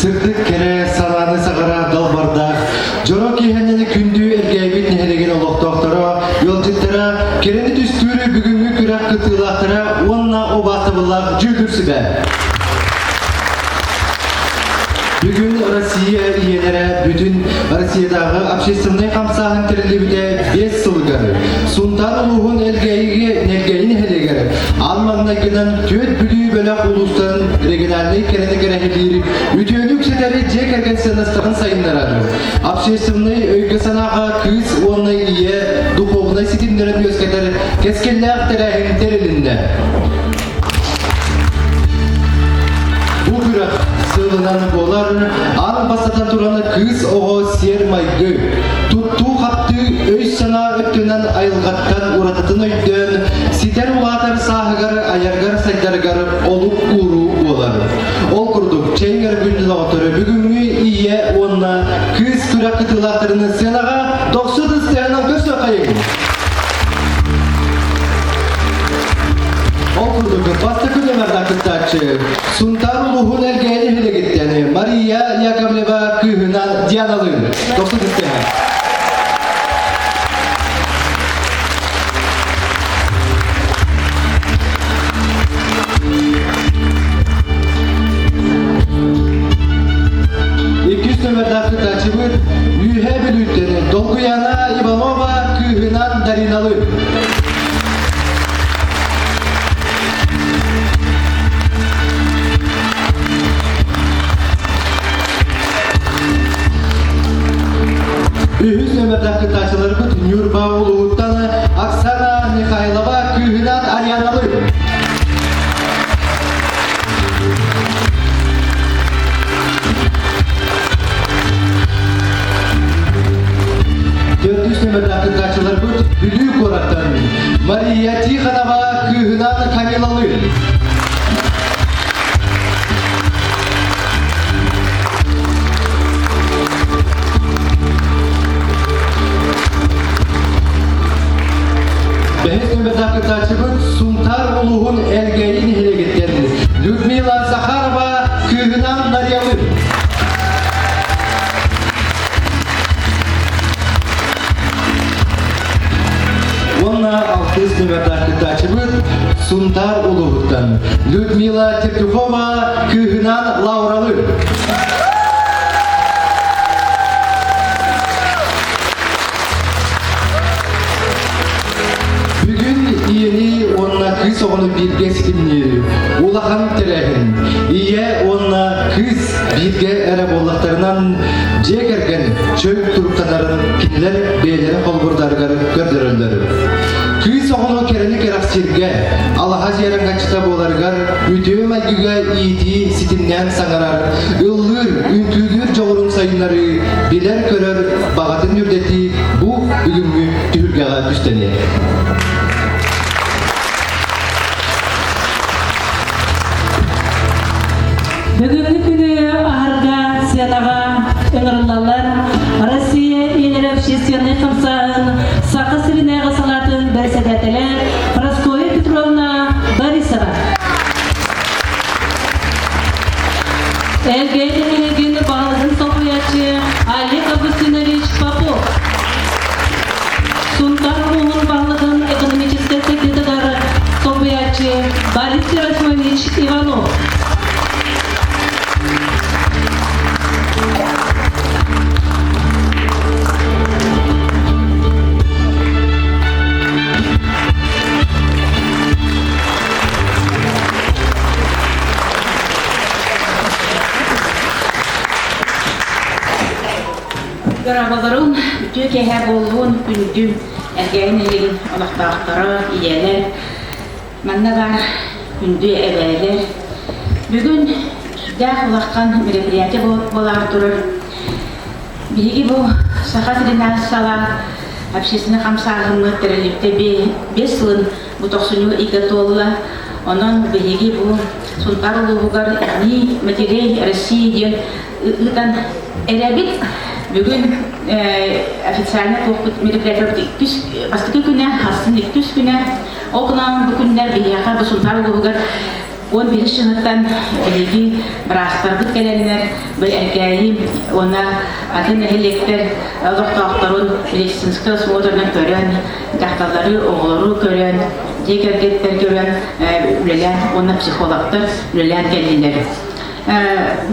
Сырдык кэрэ санааны саҕара далбардаах дьоро киэһэннэни күндү эргээбит нэһилиэгин олохтоохторо, ыалдьыттара, кэрэни түстүүрү бүгүҥҥү күрэх кыттыылаахтара уонна убаастабыллаах дьүүллүүр сүбэ. Бүгүн Россия ийэлэрэ бүтүн Россиятааҕы общественнай хамсааһын тэриллибитэ 5 сылыгар Сунтаар улууһун Элгээйигэ Нэлгэйи нэһилиэгэр аан маҥнайгынан түөрт Бүлүү бөлөх улуустарын региональнай кэрэни кэрэһилиир үтүөнү үксэтэри дьиэ кэргэн сыаннастарын сайыннарар общественнай өйгө-санааҕа кыыс уонна ийэ духовнай ситимнэрин үөскэтэр кэскиллээх тэрээһин тэрилиннэ. Бу күрэх сылынан буолар аан бастатан туран кыыс оҕо сиэр-майгы, туттуу-хаптыы өй-санаа өттүнэн айылҕаттан уратытын өйдөөн, ситэр улаатар сааһыгар айаргар-сайдарыгар олук ууруу буолар. Ол курдук, чэйгэр күндү доҕоттору бүгүҥҥү ийэ уонна кыыс күрэх кытыылаахтарын сыанаҕа дохсу ытыстыһынан көрсүөххэйиҥ! Ол курдук, бастакы нүөмэрдээх кыттааччы Сунтаар улууһун Элгээйи нэһилиэгиттэн Мария Яковлева кыыһынан Дианалыын дохсун кыттыһа. Иккис нүөмэрдээх кыттааччыбыт Үөһээ Бүлүүттэн Долгуяна Иванова кыыһынан Дариналыын. Үһүс нөмердээх кыттааччыларбыт Ньурба улууһуттан Оксана Михайлова кыыһынан Арианалыын. Төрдүс нөмердээх кыттааччыларбыт Бүлүү куораттан Мария Тихонова кыыһынан Камилалыын. Бэһис нөмердээх кыттааччыбыт Сунтаар улууһун Элгээйи нэһилиэгиттэн Людмила Захарова кыыһынан Нарьялыын. Уонна алтыс нөмердаах кыттааччыбыт Сунтаар улууһуттан Людмила Тертюхова кыыһынан Лауралыын. Бүгүн ийэни уонна кыыс оҕону бииргэ ситимниир улахан тэрээһин. Ийэ уонна кыыс бииргэ эрэ буоллахтарынан дьиэ кэргэн чөл туруктанарын кинилэр бэйэлэрин холбурдарыгар көрдөрөллөр. Кыыс оҕону кэрэни кэрэхсииргэ, алаһа дьиэрэҥэччитэ буоларыгар үтүө майгыга иитии ситимнээн саҥарар, ыллыыр, үҥкүүлүүр дьоҕурун сайыннарыы, билэр-көрөр баҕатын үрдэтии бу бүгүҥҥү түһүлгэҕэ түстэниэ. Бүгүҥҥү күнү аһарга сыанаҕа ыҥырыллаллар Россия ийэлэрэ общественнай хамсааһын Саха сиринээҕи салаатын бэрэссэдээтэлэ Прасковья Петровна Борисова. Элгээйи нэһилиэгин баһылыгын солбуйааччы Олег Августинович Попов. Сунтаар улууһун баһылыгын экономическай сайдыытыгар солбуйааччы Борис Герасимович Иванов. Дорооболорун, үтүө киэһэ буоллун, күндү Эргээйи нэһилиэгин олохтоохторо, ийэлэр, манна баар күндү эбээлэр. Бүгүн сүрдээх улахан мероприятие буолаары турар. Биһиги бу Саха сиринээҕи салаа общественнай хамсааһыммыт тэриллибитэ 5 сылын бу тохсунньу ыйга туолла. Онон биһиги бу Сунтаар улууһугар Дни матерей России диэн ыытан эрэбит. Бүгүн официально туохпут мероприятиебыт иккис бастакы күнэ, хассын иккис күнэ. Ол гынан бу күннэр биһиэхэ бу Сунтаар улууһугар 11 сылыттан биһиги быраастарбыт кэлэннэр бу Эргээйи уонна атын нэһилиэктэр олохтоохторун медицинскэй осмотрынан көрөн, дьахталлары, оҕолору көрөн, дьиэ кэргэттэр көрөн үлэлээн уонна психологтар үлэлээн кэллилэр.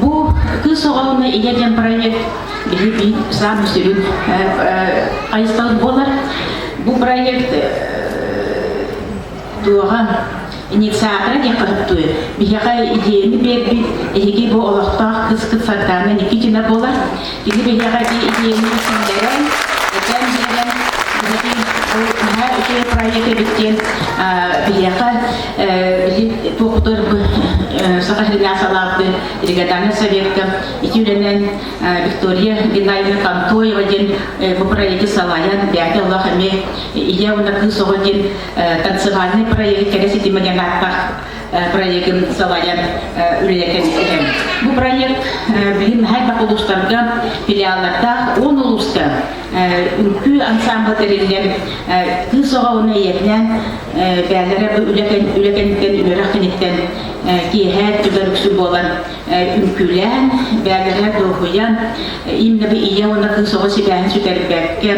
Бу кыыс оҕо уонна ийэ диэн проект биһи биир саамай сүрүн хайысхабыт буолар. Бу проект туоҕа инициатора диэххэ сөптүө. Биһиэхэ идеяны биэрбит эһиги бу олохтоох кыыс Сардаана Никитина буолар. Кини биһиэхэ ити идеяны киллэрэн, этэн биэрэн, биһиги бу наһаа үчүгэй проект эбит диэн биһиэхэ биһи туохтур Саха сиринээх салааты региональный советка ити үлэнэн Виктория Геннадьевна Контоева диэн бу проекты салайан бэйэтэ олох эмиэ ийэ уонна кыыс оҕо диэн танцевальный проект кэрэ ситимэ диэн ааттаах проегын салайан үлэлэтэн иһэн. Бу проект билин хайбах улуустарга филиаллардаах 10 улууска үҥкүү ансамбла тэриллэн кыыс оҕо уонна ийэтинээн бээлэрэ бу үлэ кэнниттэн үөрэх кэнниттэн киэһэ өттүгэр үксү буолан үҥкүүлээн, бээлэрэ дуоһуйан, именно бу ийэ уонна кыыс оҕо сибээһин сүтэрбэккэ,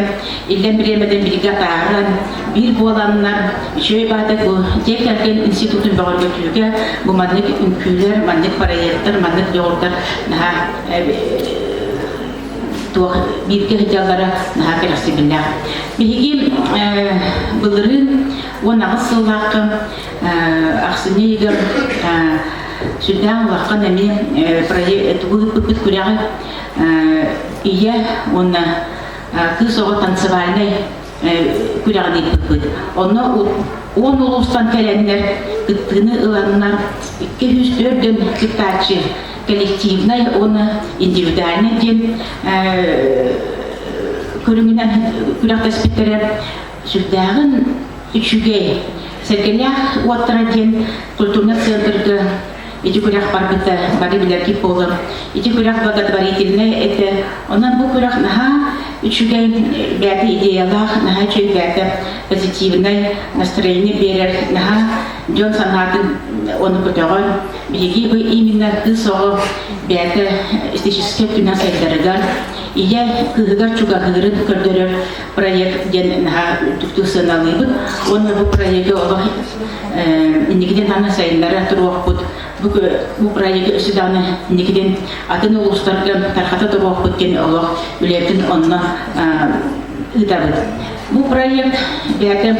иллэҥ бириэмэтин бииргэ атааран, биир буоланнар, үчүгэй баата бу дьиэ кэргэн институтун бөҕөргөтүүгэ бу маннык үҥкүүлэр, маннык проекттар, маннык дьоҕурдар наһаа туох бииргэ сылдьаллара наһаа кэрэхсэбиллээх. Биһиги былырыын 18 сыллаахха ахсынньы ыйыгар сүрдээх улахан эмиэ тугу ыыппыппыт күрэҕи ийэ уонна кыыс оҕо танцевальнай күрэҕин ыыппыппыт. Онно 10 улуустан кэлэннэр кыттыыны ыланнар 204 кыттааччы коллективнай уонна индивидуальнай диэн көрүҥүнэн күрэхтэспиттэрэ сүрдээҕин үчүгэй сэргэлээх уоттара диэн культурнай центрга ити күрэх барбыта бары билэргит буолар ити күрэх благотворительнай этэ онон бу күрэх наһаа үчүгэй бэйэтэ идеялаах наһаа үчүгэй бэйэтэ позитивнай настроение биэрэр наһаа дьон санаатын ону көтөҕөр Биһиги бу именно кыыс оҕо бэйэтэ эстетическэй өттүнэн сайдарыгар, ийэ кыыһыгар чугаһыырын көрдөрөр проект диэн наһаа үрдүктүк сыаналыыбыт. Уонна бу проегы олох инникитин даҕаны сайыннара туруохпут. Бу, бу проегы өссө даҕаны инникитин атын улуустарга тарҕата туруохпут диэн олох үлэбитин онно ыытабыт. Бу проект бэйэтэ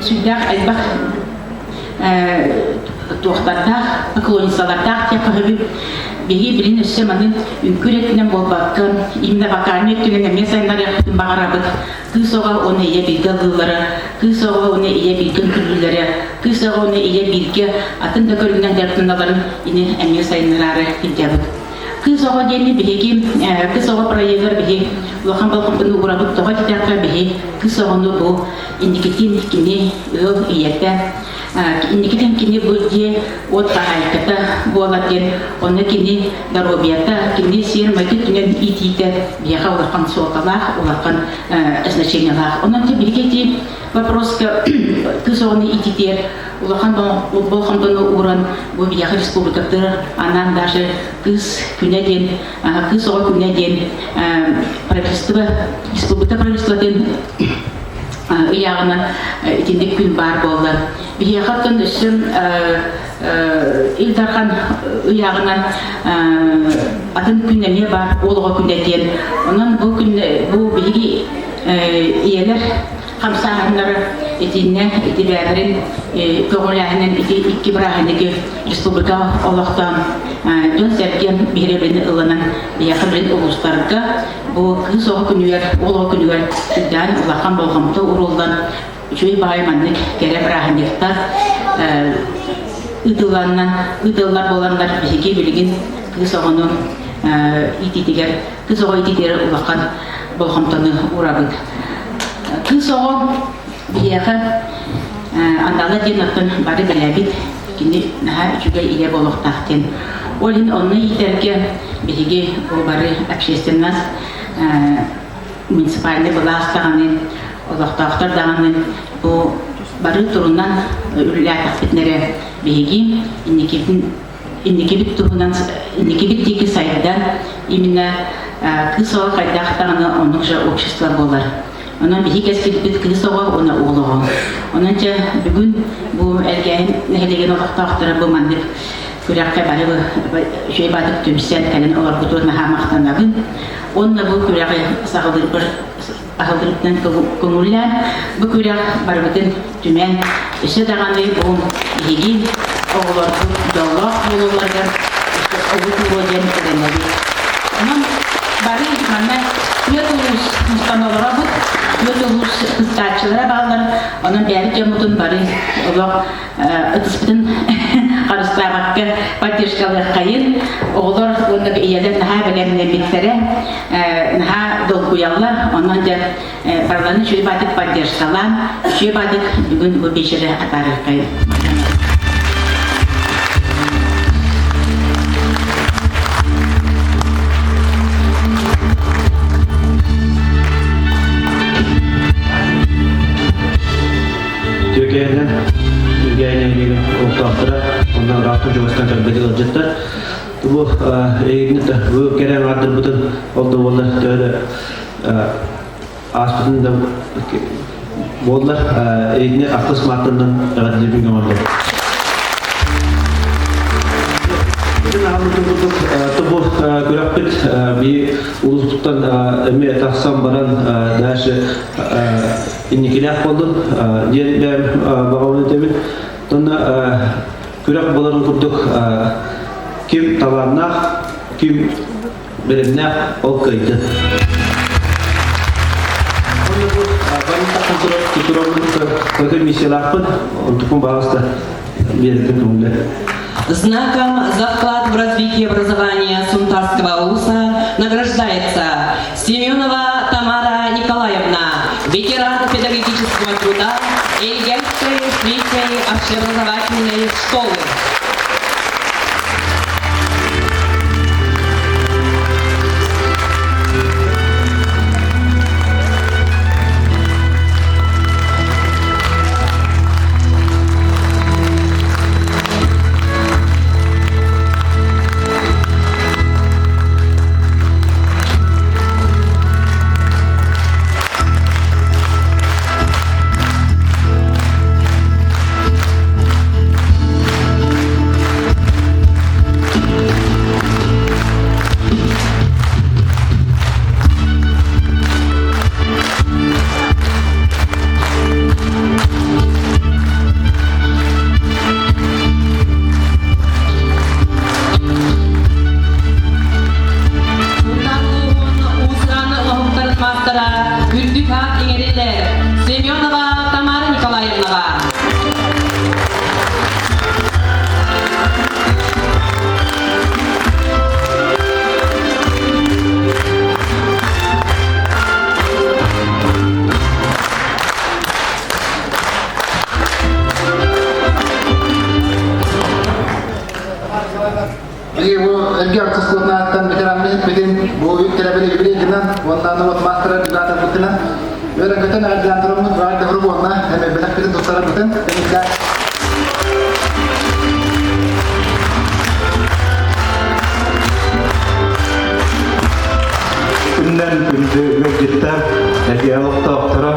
сүрдээх элбэх туохтардаах, поклонницалардаах диэххэ сөбүй. Биһиги билин өссө маны үҥкүү өттүнэн буолбакка, именно вокальнай өттүнэн эмиэ сайыннарыахпытын баҕарабыт. Кыыс оҕо уонна ийэ бииргэ ыллыыллара, кыыс оҕо уонна ийэ бииргэ үҥкүүлүүллэрэ, кыыс оҕо уонна ийэ бииргэ атын да көрүҥүнэн дьарыктаналларын ини эмиэ сайыннараары сылдьабыт. Кыыс оҕо диэни биһиги кыыс оҕо проегар биһи улахан болҕомтону уурабыт. Тоҕо диэтэххэ биһи кыыс оҕону бу инникитин кини ыал ийэтэ инникитин кини бу дьиэ уот хаһаайката буолар диэн онно кини доруобуйата кини сиэр-майгы өттүнэн иитиитэ биһиэхэ улахан суолталаах улахан значениелаах онон биһиги ити вопроска кыыс оҕону иититиэр улахан болҕомтону ууран бу биһиэхэ республикатыгар анаан даже кыыс күнэ диэн кыыс оҕо күнэ диэн правительство республика правительствотын ыйааҕынан итинник күн баар буолла. Биһиэхэ оттон өссө Ил Дархан ыйааҕынан атын күн эмиэ баар, уол оҕо күнэ диэн. Онон бу күн бу биһиги ийэлэр хамсааһыннара итиннэ ити бэйэлэрин көҕүлээһинэн ити икки бырааһынньыгы республика олохтоон дьон-сэргэ биһирэбилин ылынан биһиэхэ билин улуустарга бу кыыс оҕо күнүгэр, уол оҕо күнүгэр сүрдээн улахан болҕомто ууруллан үчүгэй баҕайы маннык кэрэ бырааһынньыктар ыытылланнан ыытыллар буоланнар биһиги билигин кыыс оҕону иитиитигэр кыыс оҕо иитиитигэр улахан болҕомтону уурабыт. Кыыс оҕо биһиэхэ анала диэн оттон бары билэбит кини наһаа үчүгэй ийэ буолуохтаах диэн. Ол иһин онно иитэргэ биһиги бу бары общественность муниципальнай былаас даҕаны, олохтоохтор даҕаны бу бары турунан үлэлээтэхпитинэ эрэ биһиги инникибитин инникибит туһунан инникибит диэки сайдан именно кыыс оҕо хайдах даҕаны оннук же общество буолар. Онон биһи кэскилбит кыыс оҕо уонна уол оҕо. Онон дьэ бүгүн бу Элгээйин нэһилиэгин олохтоохторо бу маннык күрэххэ бары үчүгэй баатык түмсэн кэлэн олорбутугар наһаа махтанабын. Уонна бу күрэҕи саҕалыырбар аһыллыбытынан көҥүллээн, бу күрэх барыбытын түмэн, өссө даҕаны бу биһиги оҕолорбут дьоллоох буолалларыгар өссө олук уруо диэн эрэнэбит. Онон бары манна түөрт улуус мустан олоробут, түөрт улуус кыттааччылара бааллар, онон бэйэбит дьоммутун бары олох ытыспытын харыстаабакка поддержкалыаххайын. Оҕолор уонна ийэлэр наһаа бэлэмнэммиттэрэ, наһаа долгуйаллар. Онон дьэ барыларын үчүгэй баатык поддержкалаан, үчүгэй баатык бүгүн бу биэчэри атаарыаххайын. Түөкээннэн Үргээн нэһилиэгин олохтоохторо онно ыраахтан чугастан кэлбит ыалдьыттар. Бу эйигин бу кэрэ аҥаардырбытын ол да буоллар төһө да ааспытын да буоллар эйигини ахтыс мааттанан эҕэрдэлиирбин көҥүллэбин. Итин аһыллыбытын курдук тобу күрэхпит биир улууспуттан эмиэ тахсан баран дальше инникилээх буоллун диэн бэйэм баҕабын этэбин. Онно күрэх буоларын курдук ким талааннаах, ким бэлэмнээх ол кыайдын. Онно бу бары тахсан турар турар миссиялаахпын, онтукпун баҕаста биэрбин көҥүллэр. Знаком за вклад в развитие образования Сунтарского УСа награждается Семенова Тамара Николаевна, ветеран педагогического труда Эльгенской средней общеобразовательной школы. Султан улууһун уус-уран оҥоһуктарын маастара үрдүк аат иҥэриллэр Семенова Тамара Николаевнаҕа. Биһиги бу эргэ артыскуотнааттан ветераннар бу үт терапия юбилей гынан уонна норуот маастара дьулаатарбытынан үөрэн-көтөн эҕэрдэлээн тураммыт баар дохру буолна эмэбэлэхпитин туттарарбытын тэнитэ. Күннэн күндү ыалдьыттар, эргэ олохтоохторо.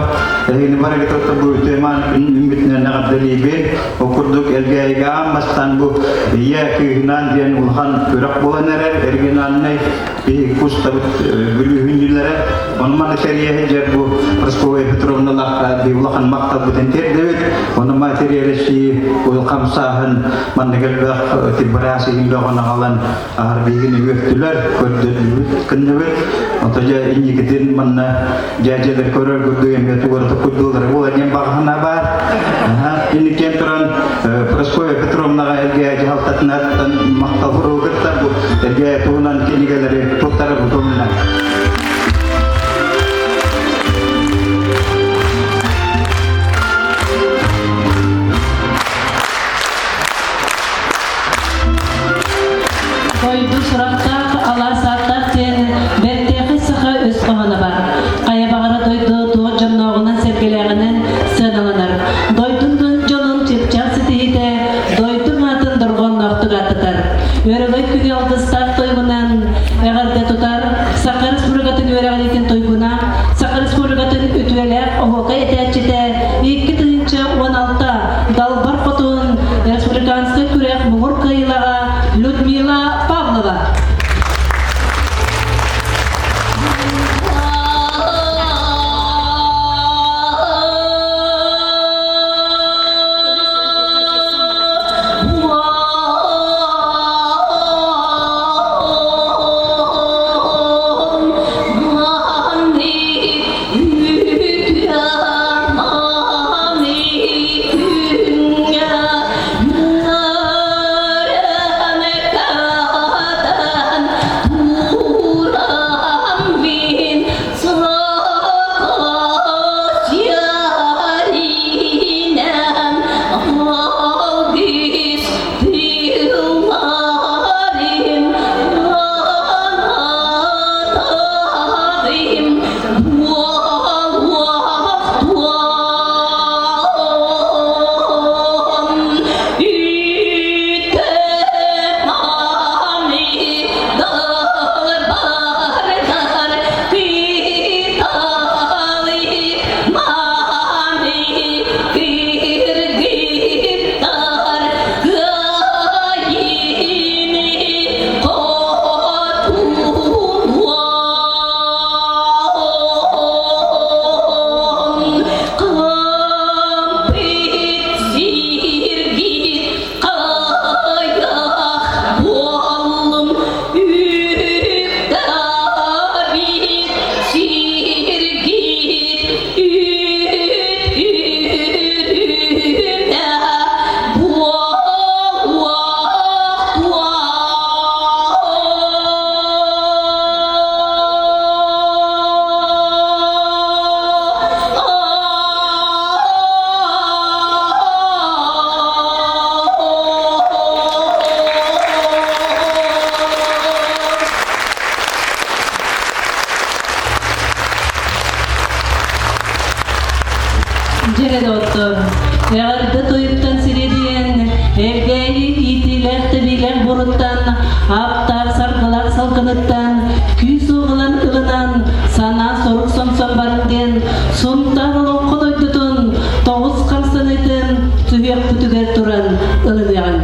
Эһигини барыгытыттан бу үтүөмаан күммүтүнэн эҕэрдэлиибин. Ол курдук Элгээйигэ аан бастаан бу ийэ кыыһынаан диэн улахан күрэх буолан эрэр региональнай биһиги кустабыт бүлүүһүнньүлэрэ. Ону маны тэрийэ сылдьар бу Прасковья Петровналаахха би улахан махталбытын тиэрдэбит. Ону ма тэрийэрэ хамсааһын маннык элбэх тиббыраас иһин бөҕөн аҕалан аһар биһигини үөртүлэр, көрдөрдүбүт, кынныбыт. Ото дьэ инникитин манна дьээдьэлэр көрөр курдук эмиэ тугары курдуулара буолар диэн баҕаһына баар. Инникиэн туран Прасковья Петровнаҕа эргэ дьаһалтатынаттан махтал кытта бу эргэ туһунан кинигэлэри туттара бутумна. Дойду сурахтаах алаас ааттаах диэн бэртээхэй саха өс хоһооно бар. Хайа баҕара дойду туох дьоннооҕунан сэргэлээҕинэн сыаналанар. Дойдун дьонун чыпчаал ситиһиитэ дойду аатын дорҕоонноохтук ааттатар. Өрөгөй күнү алгыстаах тойгунан эҕэрдэ тутар Саха Республикатын үөрэҕириитин туйгуна, Саха Республикатын үтүөлээх оһуокай этээччитэ 2016 Далбар Хотун республиканскай күрэх муҥур кыайыылааҕа Людмила Павлова. Дьэрэ доҕоттор, эҕэрдэ тойуктан сириэдийэн, Элгээйи иитиилээх-тэбиилээх буруттан, аптаах саргылаах салгыныттан, күүс уоҕулан ылынан, санаа сорук сомсон баран диэн Сунтаар олоҥхо дойдутун тоҕус хамсаныытын сүһүөхпүтүгэр туран ылыныаҕыҥ.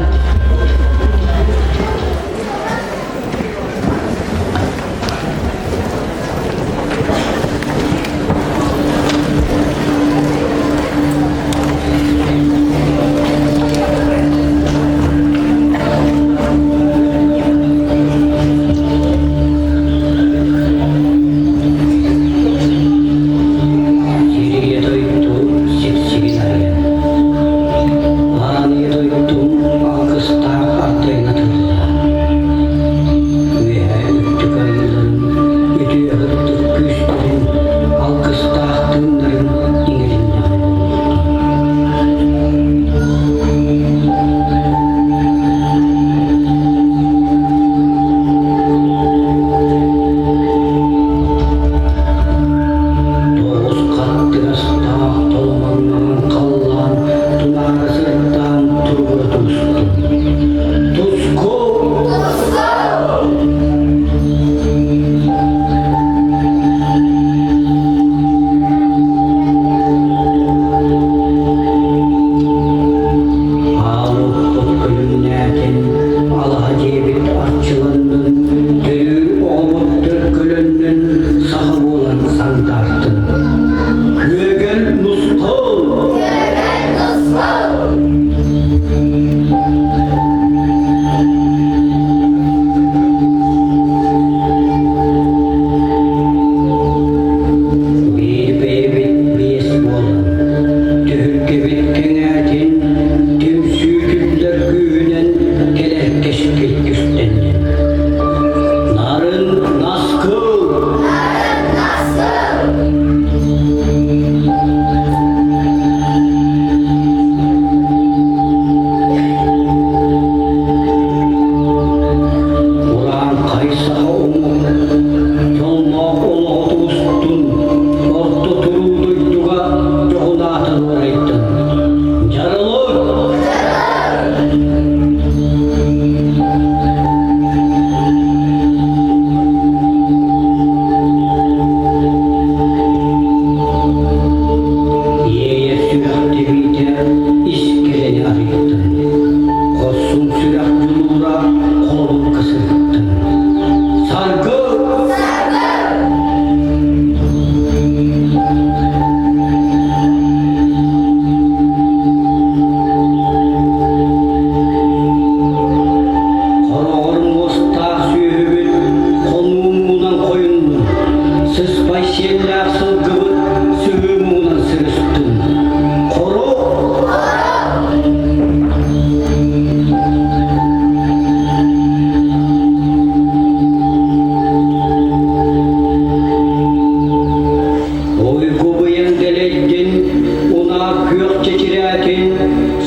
Халлаан күөх чэчирээтин,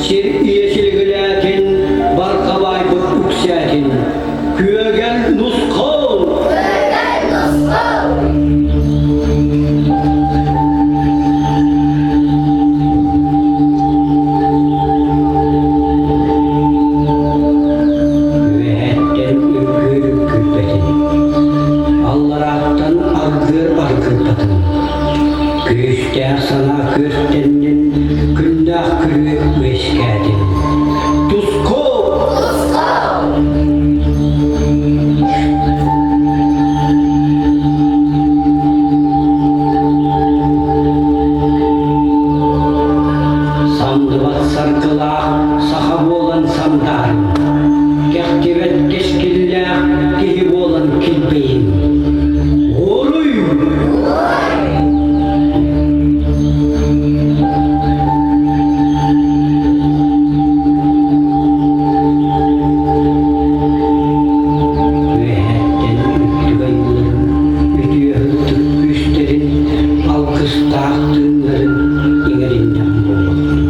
сир ийэ силигилээтин, барҕа баайбыт үксээтин. Күөгэл нусхол! Күөгэл нусхол! Үөһэттэн үҥкүү үҥкүйбэтин, алларааттан аргыар аргыйбатын. Күүстээх санаа күөстэннин, күннээх күрүө үөскээтин. Туску! Туску! Самдыбат саргылаах саха буолан сандаарыҥ, кэхтибэт кэскиллээх киһи буолан килбэйиҥ. Уруй! Үөһэттэн үрдүк айыыларын, үтүө ытык күүстэрин, алгыстаах тыыннарын иҥэриннэҕим буолуохтун.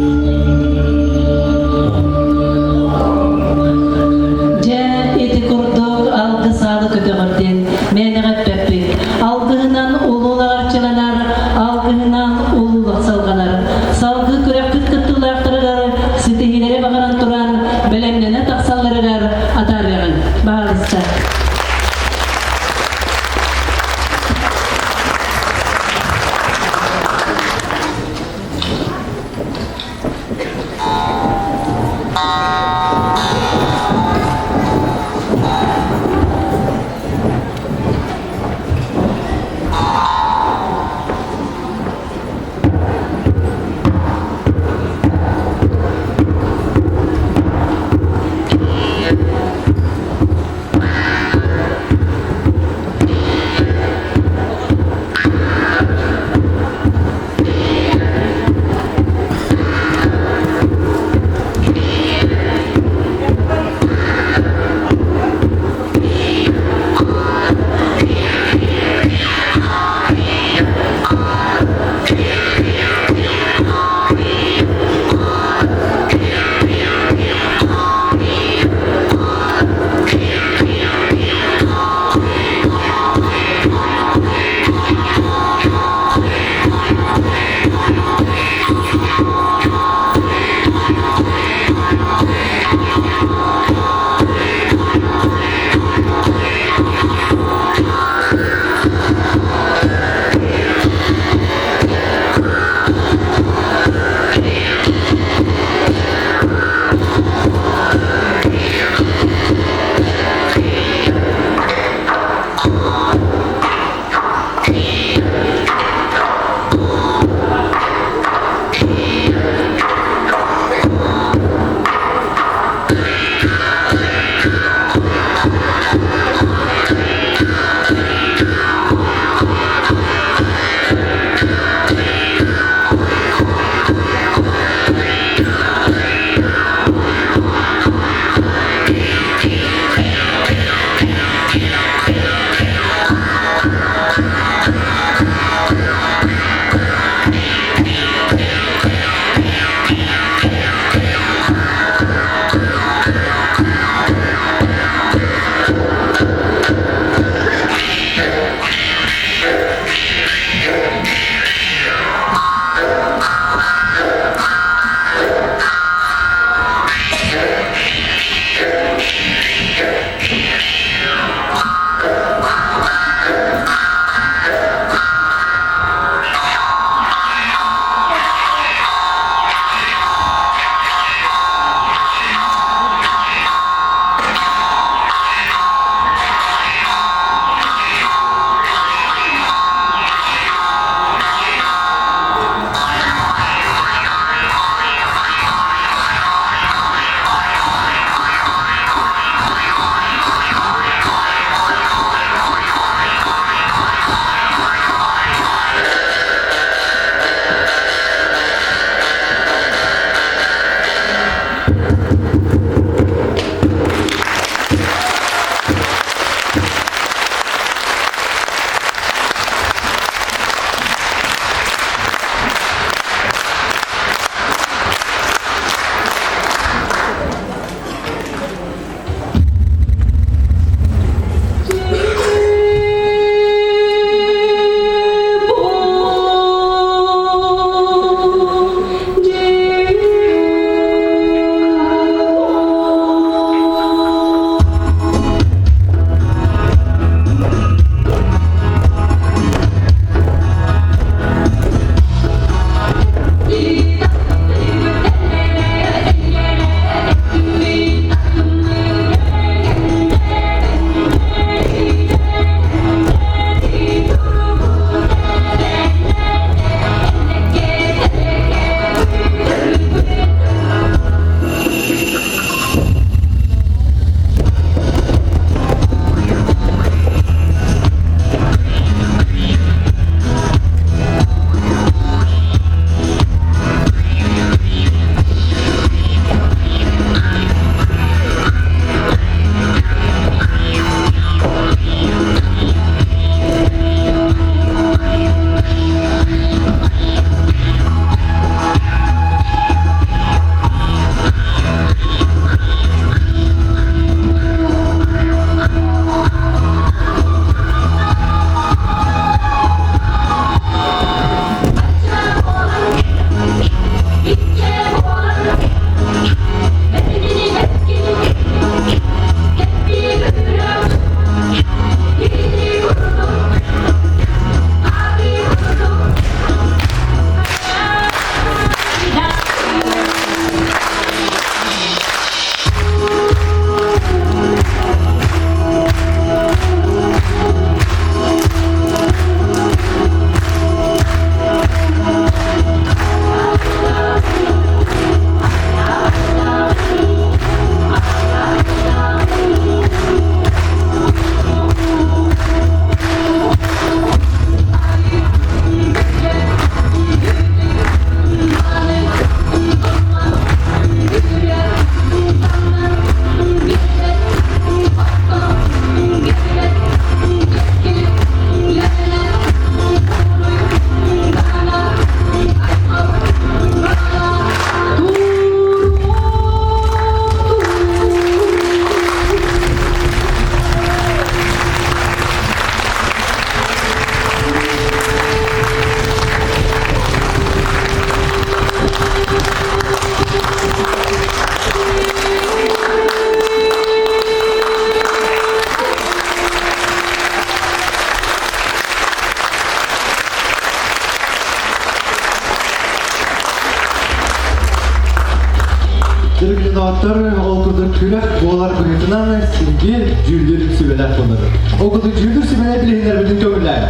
Дьөрүгүнү ол курдук күрэх буолар быһыытынан сиргиир дьүүллүүр сүбэлээх буолар. Ол курдук дьүүллүүр сүбэлэр билиһиннэрбитин көҥүллээн.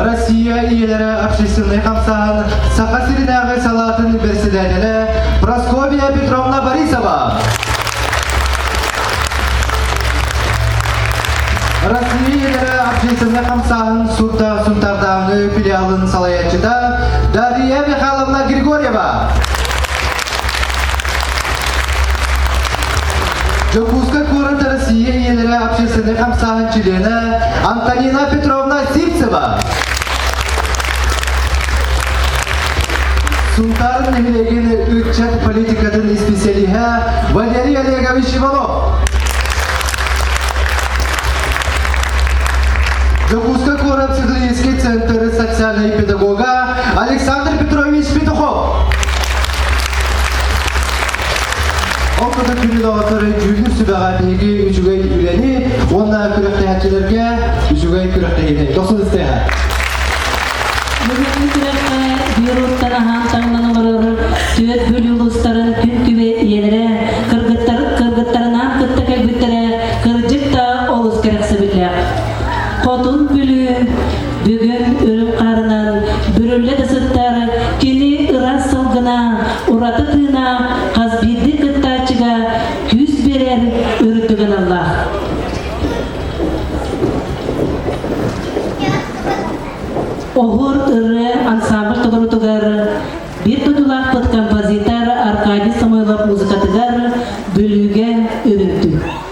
Россия ийэлэрэ общественнай хамсааһын Саха сиринээҕи салаатын бэрэссэдээтэлэ Прасковья Петровна Борисова. Россия ийэлэрэ общественнай хамсааһын Сурта Сунтаардааҕы филиалын салайааччыта Дария Михайловна Григорьева. Дьокуускай куорат Россия ийэлэрэ общественнай хамсааһын чилиэнэ Антонина Петровна Сивцева. Сунтаар нэһилиэгин ыччат политикатын исписэлииһэ Валерий Олегович Иванов. Дьокуускай куорат психологический центр социальной педагога Александр Петрович Петухов. Ол курдук күнү доҕоттору дьүүллүүр сүбэҕэ биһиги үчүгэй үлэни уонна күрэхтэһээччилэргэ үчүгэй күрэхтэһиини дохсун истиэхэ. Бүгүҥҥү күрэххэ биир уоттан аһаан таҥнан олорор түөрт Бүлүү улуустарын күн күбэй ийэлэрэ кыргыттар кыргыттарынаан кытта кэлбиттэрэ кырдьык да олус кэрэхсэбиллээх. Хотун Бүлүү бүгүн үрүҥ хаарынан бүрүллэ да сыттар кини ыраас сылгына ураты тыына хас биирдии кыттааччыга күүс биэрэр үрдүк аналлаах. Оһуор ырыа ансамбль толорутугар биир дойдулаахпыт композитор Аркадий Самойлов музыкатыгар Бүлүүгэ үрүҥтүү.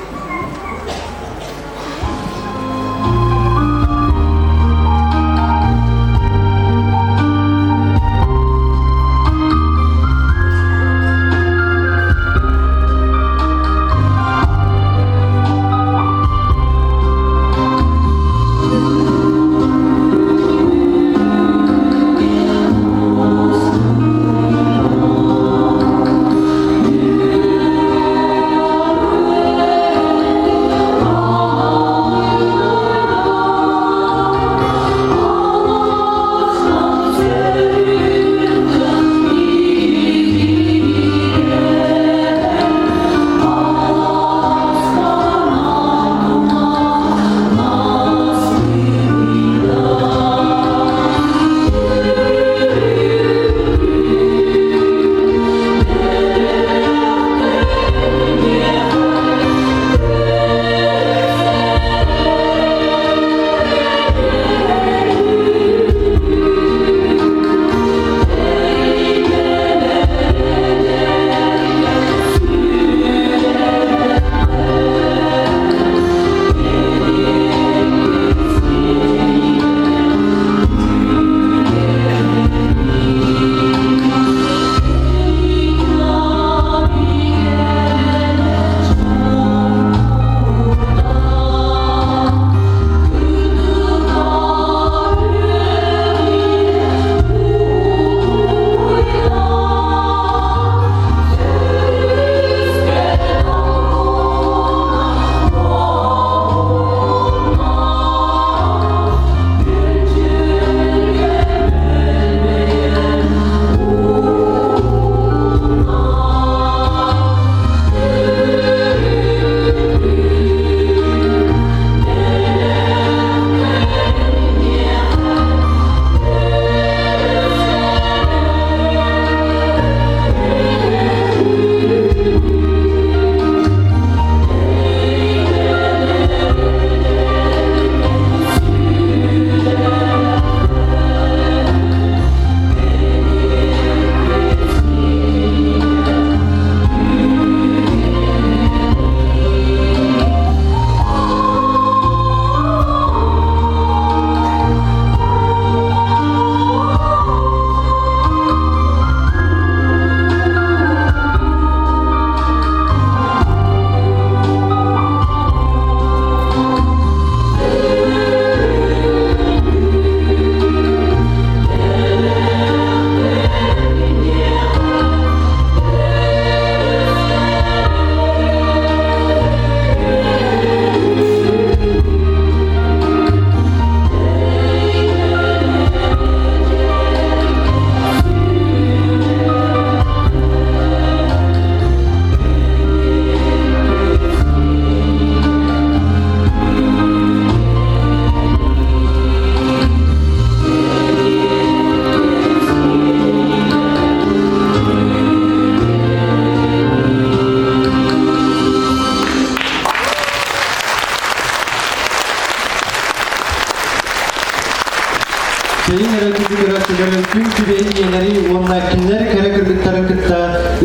үчүгэй ийэлэри уонна кинилэр кэрэ кыргыттарын кытта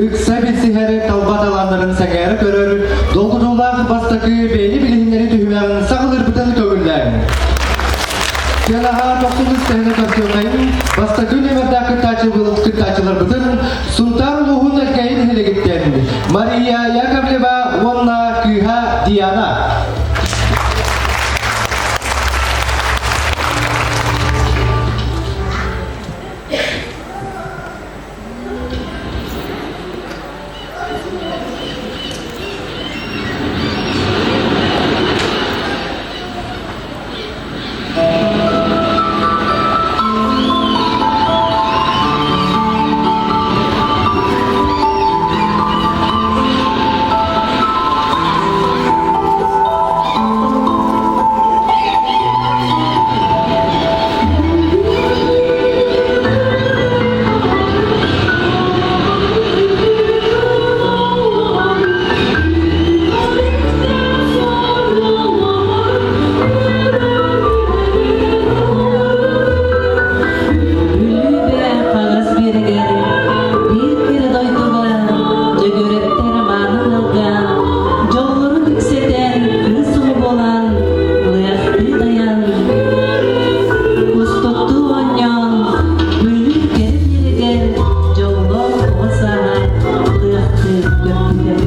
ыкса билсиһэр талба талааннарын сэҥээрэ көрөр долгутуулаах бастакы бэйэни билиһиннэри түһүмэҕин саҕалыырбытын көҥүллээҥ. Сыанаҕа тохсунус тэһинэ көрсүөххэйин бастакы нүөмэрдээх кыттааччыларбытын Сунтаар улууһун Элкэйин нэһилиэгиттэн Мария Яковлева уонна кыыһа Диана. Бүлүүгэ хаҥас биэрэгэр биир кэрэ дойдуга Дьөгүөрэптэр мааны ыалга дьоллорун үксэтэн кыыс оҕо буолан лыахтыы дайан кустуктуу оонньоон Бүлүү кэрэ биэрэгэр дьоллоох оҕо сааһа лыахтыы көппүтэ.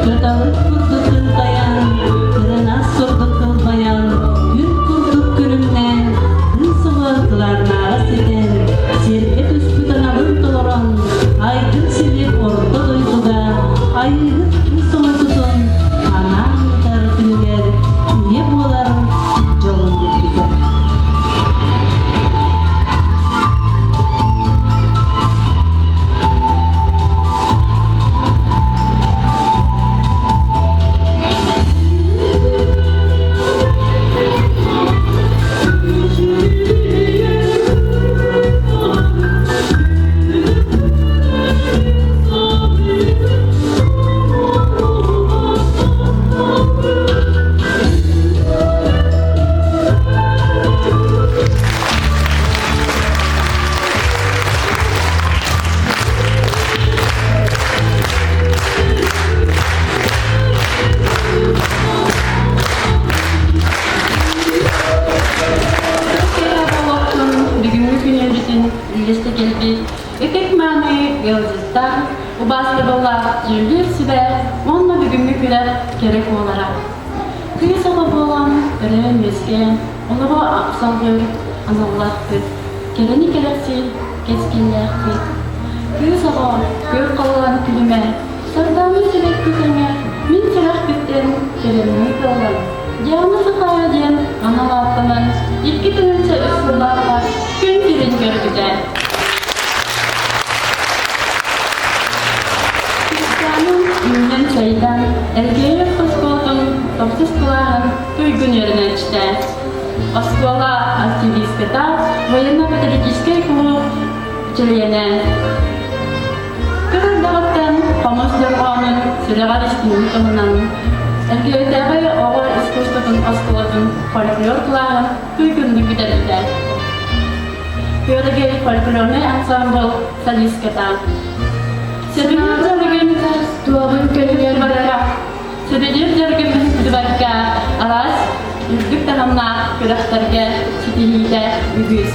Кыталык курдук кынтайан, кырынас курдук кылбайан, күн курдук күлүмнээн, кыыс оҕо кылааннаара ситэн, сиргэ түспүт аналын толорон, айгыр силик орто дойдуга айыыһыт кыыс оҕо тутун анаан ыытар күнүгэр ийэ буолар дьолун билбитэ. Олохтун бүгүҥҥү күнүбүтүн үллэстэ кэлбит ытык-мааны ыалдьыттар, убаастабыллаах дьүүллүүр сүбэ уонна бүгүҥҥү күрэх кэрэ куолара. Кыыс оҕо буолан төрөөн-үөскээн, олоҕу салгыыр аналлаахпыт, кэрэни кэрэхсиир кэскиллээхпит. Кыыс оҕо күөх халлаан күлүмэ, сардаана сибэкки тэҥэ, мин сүрэхпиттэн кэлэммин кыаллан, Диана Сахая диэн анал ааттанан 2003 сыллаахха күн сирин көрбүтэ. Кыргызстанын үүнэн-сайдан, Элгээйи оскуолатын тохсус кылааһын туйгун үөрэнээччитэ. Оскуола активистката, военно-патриотическай кулууп чилиэнэ. Кырырдаҕыттан хомус дорҕоонун сүрэҕэр истиҥник ылынан, Элгээйитээҕи оҕо искусствотын оскуолатын фольклор кылааһын туйгуннук бүтэрбитэ. Күөрэгэй фольклорнай ансаамбыл солистката. Сөбүлүүр дьарыгын туоҕун көнүгэр барара, сөбүлүүр дьарыгын быһыттыбакка араас үрдүк таһымнаах күрэхтэргэ ситиһиитэ үгүс.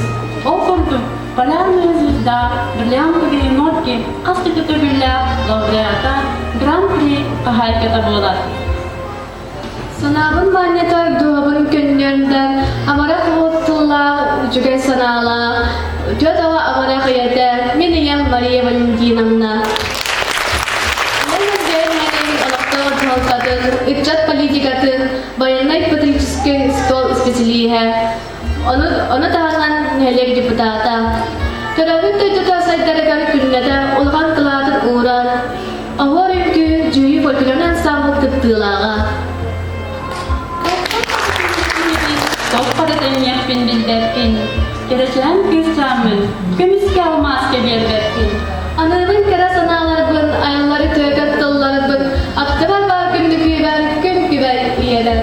Ол курдук, Полярная звезда, Бриллиантовые нотки хас да төгүллээх лауреата, Гран-при хаһаайката буолар. Санаабын манньатар, дууһабын көнньүөрдэр, амарах уот тыллаах, үчүгэй санаалаах, үтүө тоҕо амарах ийэтэ, мин ийэм Мария Валентиновна. Ол үрдүөн мэнин олохтоох дьаһалтатын, ыччат политикатын, военнай-патриотическай стол исписэлииһэ, ону, ону таһынан нэһилиэк депутата. Төрөөбүт дойдута сайдарыгар күннэтэ улахан кылаатын уурар, Оһуор үҥкүү Дьүүйү фольклорнай ансаамбыл кыттыылааҕа. Тоххо да тэҥниэхпин билбэппин, кэрэчээн кыысчааммын көмүскэ алмааска биэрбэппин. Аныыбын кэрэ санааларбын, айыллары түөкэн тылларбын аттыбар баар күндү күүбэр күн күбэй ийэбэр.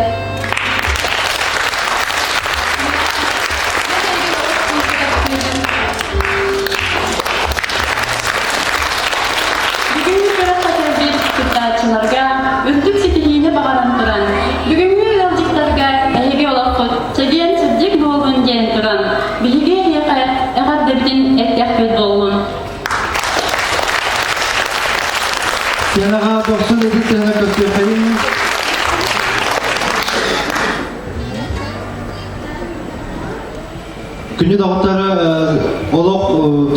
Бүгүҥҥү күрэххэ кэлбит кыттааччыларга үрдүк ситиһиини баҕаран туран, бүгүҥҥү ыалдьыттарга эһиги олоххут чэгиэн-чэбдик буоллун диэн туран, биһиги эһиэхэ эҕэрдэбитин эттэхпит буоллун. Сыанаҕа дохсун ытыс тыаһына көрсүөххэйиҥ. Күнү доҕотторо олох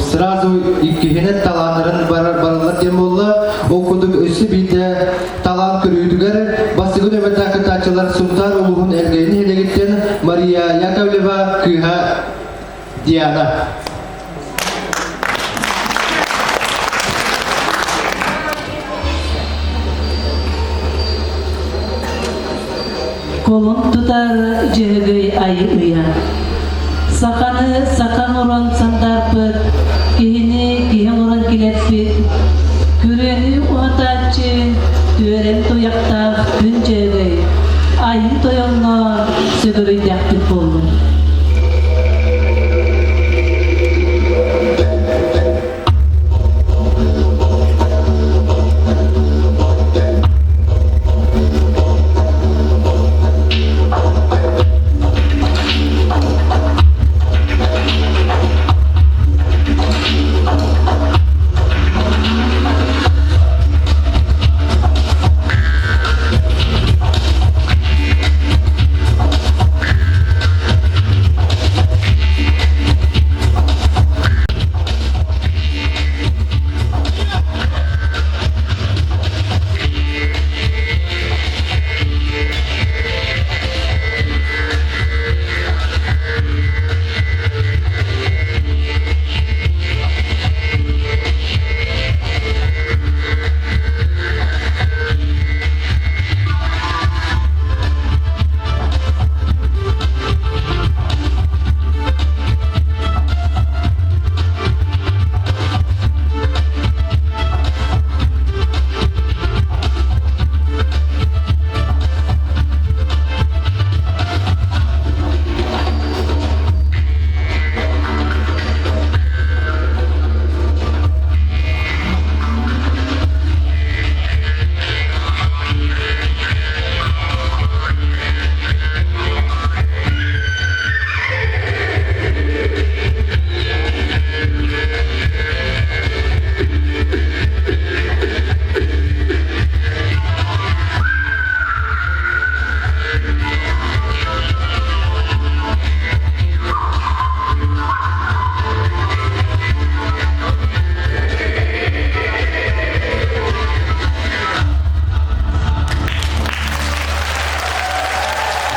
сразу иккиһинэн талааннарын бараллар диэн буолла. Ол курдук өссө биирдэ талаан көрүүтүгэр бастакы нөмэрдээх кыттааччылар Сунтаар улууһун Элгээйи нэһилиэгиттэн Мария Яковлева кыыһа Диана. Кулун тутар Дьөһөгөй ай ыйа. Саханы саха оҥорон сандаарпыт, киһини киһи оҥорон килэппит, күрүөнү уһатааччы, түөрэн туйахтаах күн Дьөһөгөй, айыы тойоҥҥо сүгүрүйдэхпит буоллун.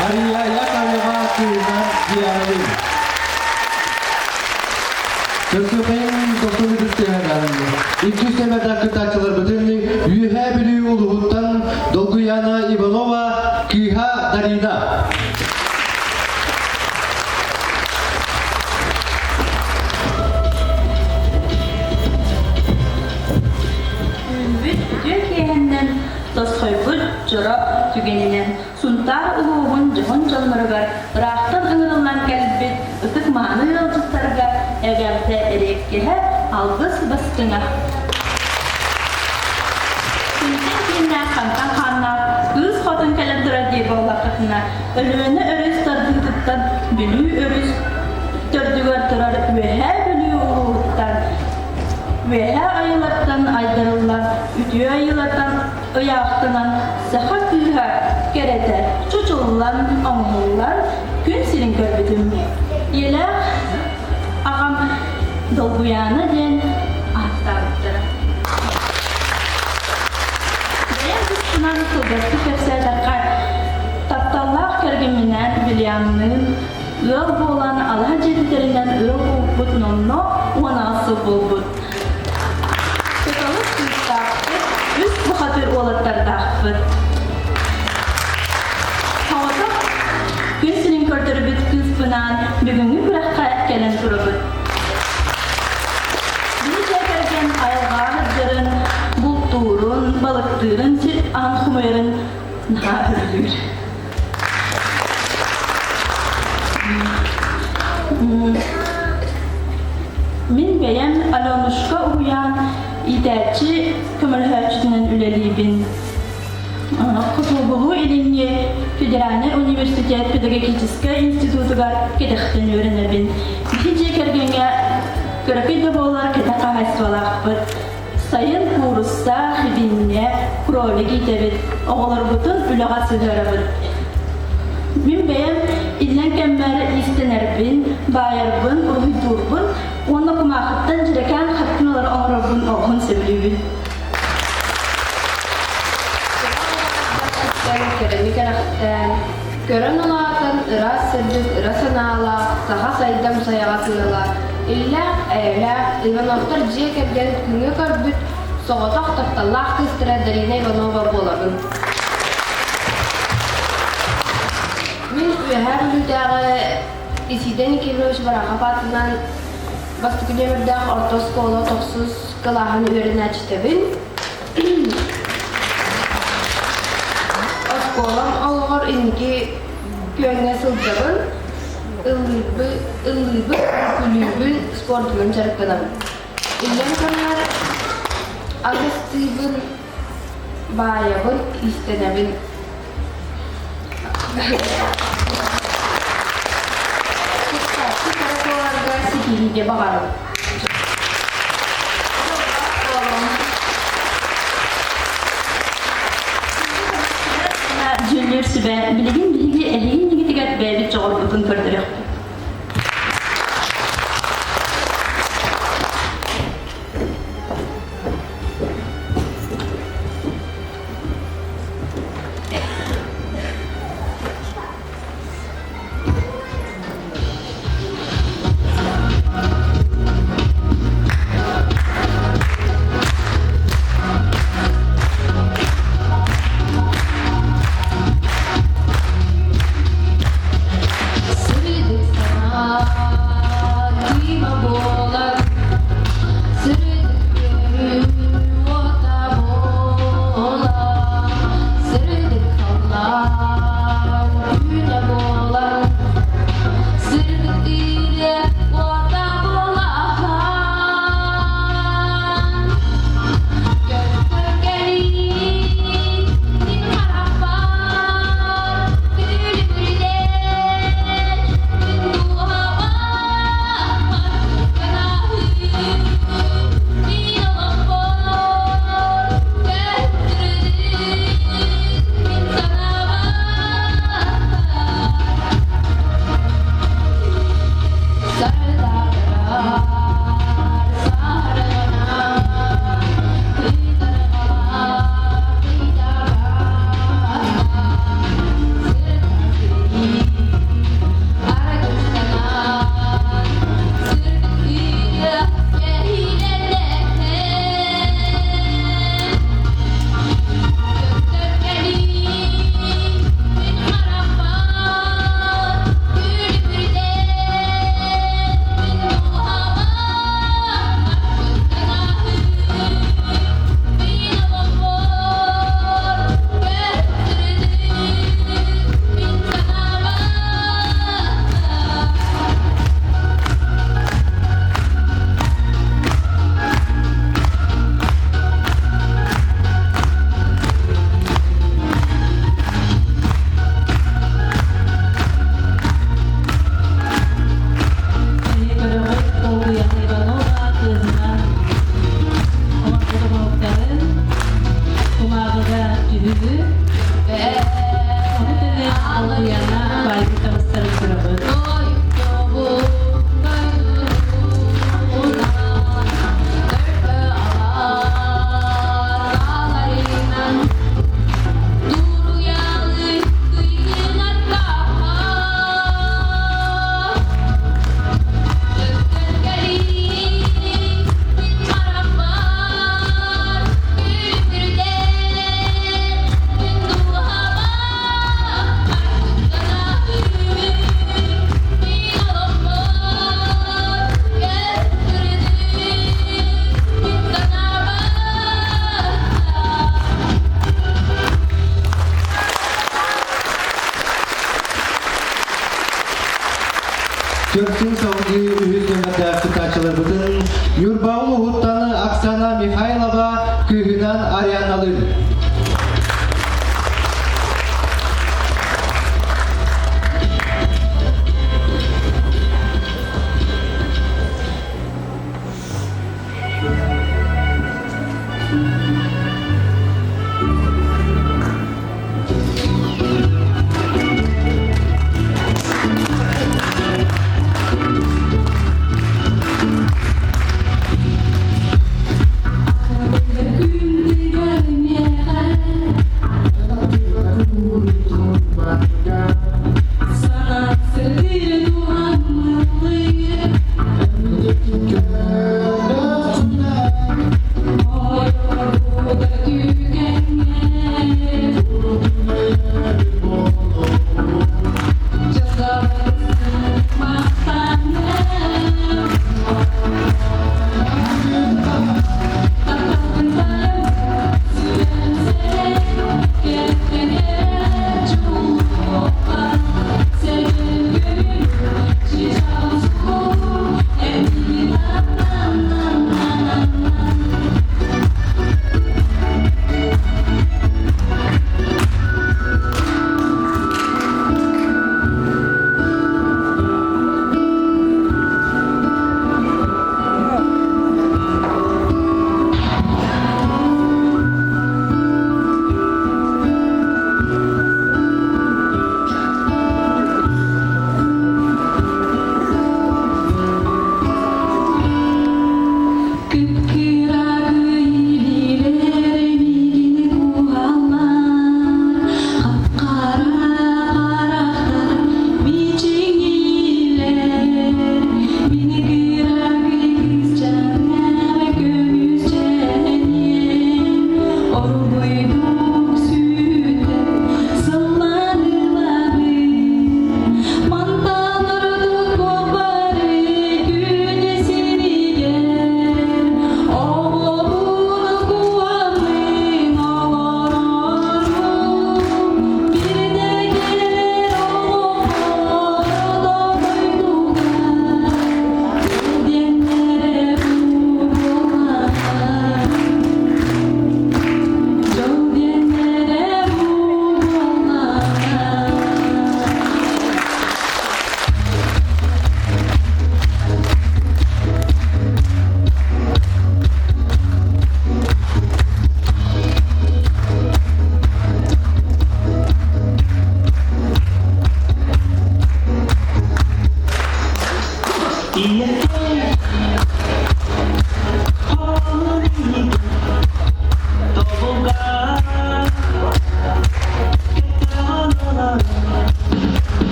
Мария Яковлева кыыһа Дианабын. Көрсүөххэйиҥ тохтон ытыстыһан Иккис нөмэрдээх кыттааччыларбытын Үөһээ Бүлүү улууһуттан Долгуяна Иванова, кыыһа Дарина. Үүммүт үтүө киэһэннэн тосхойбут дьоро түгэнинэн Сунтаар улууһун дьоһун дьонноругар ыраахтан ыҥырыллан кэлбит ытык-мааны ыалдьыттарга эҕэрдэ эриэккэһэ алгыс бастыҥа. Күнтэн кииннээх хантан хааннаах кыыс хотун кэлэн турар дии буоллаххытына, Өлүөнэ өрүс тардыытыттан Бүлүү өрүс төрдүгэр турар Үөһээ Бүлүү улууһуттан Үөһээ айылартан айдарыллар үтүө айылартан ыйаахтанан саха кыыһа кэрэтэ чочуллан оҥоһуллан күн сирин көрбүтүм. Ийэлээх аҕам Долгуйаана диэн ааттаабыттара. Бэйэм туспунан кылгастык кэпсээтэххэ, тапталлаах кэргэмминээн Вильямныын ыал буолан алаһа дьиэтитэринэн ыал буолбут номнуо 18 сыл буолбут. Кыталык кыыстаахпыт, үс бухатыыр уолаттардаахпыт. Соҕотох күн сирин көрдөрбүт кыыспынаан бүгүҥҥү күрэххэ кэлэн турабыт. Биһи дьиэ кэргэн айылҕаҕа сылдьарын, бултуур Балыктыырын, сир аһын хомуйарын наһаа сөбүлүүр. Мин бэйэм Аленушка уһуйаан иитээччи көмөлөһөөччүтүнэн үлэлиибин. Хотугулуу-Илиҥҥи федеральнай университет педагогическай институтугар кэтэхтэн үөрэнэбин. Биһи дьиэ кэргэҥҥэ кыракый да буоллар кэтэх хаһаайыстыбалаахпыт. Сайын куурусса, хибинньэ, кролик иитэбит, оҕолорбутун үлэҕэ сыһыарабыт. Мин бэйэм иллэҥ кэммэр иистэнэрбин, баайарбын, уруһуйдуурбун уонна кумаахыттан дьэрэкээн хартыыналары оҥорорбун олуһун сөбүлүүбүн. Кэрэни кэрэхтээн, көрөн улаатан ыраас сырдык ыра санаалаах саха сайдам сайаҕас ыала, иллээх, эйэлээх Ивановтар дьиэ кэргэн күҥҥэ көрбүт соҕотох тапталлаах кыыстара Дарина Иванова буолабын. Мин Үөһээ Бүлүүтээҕи Исида Никифорович Барахов аатынан бастакы нүөмэрдээх орто оскуола тохсус кылааһын үөрэнээччитэбин. Оскуолам олоҕор инники күөҥҥэ сылдьабын, ыллыыбын, күлүүбүн, спордунан дьарыктанабын. Иллэҥ кэммэр агыстыыбын, баайабын, иистэнэбин. Кыттааччы кэрэ буоларга ситиһиигэ баҕарабын. Дьүүллүүр сүбэ билигин биһиги эһиги иннигитигэр бэйэбит дьоҕурбутун көрдөрүөхпүт. Сырдык санаа кыыма буолар, сырдык көрүү уота буолар, сырдык халлаан күнэ буолар, сырдык ырыа уота буолар. Көттөр кэлин мин харахпар күлүмүрдэн күн дууһабар санаһыы мин олохпор көстүрүн мин санаабар Сардарар саргана кыйтарҕалар кыйтарбатта сырдык аргыстанан сырдык үйэ кэһиилэнэн Көктөр кэлин күн харахпар күлүмүрдэн күн дууһабар кыттанаһыы мин олохпор көстүрүнү мин санаабар. Көрөҕүт Долгуйан Иванова кыыһынан оҥорбут кумааҕыга түһүгү, ону тэҥэ Долгуйана баайбыт таҥастарын көрөҕүт.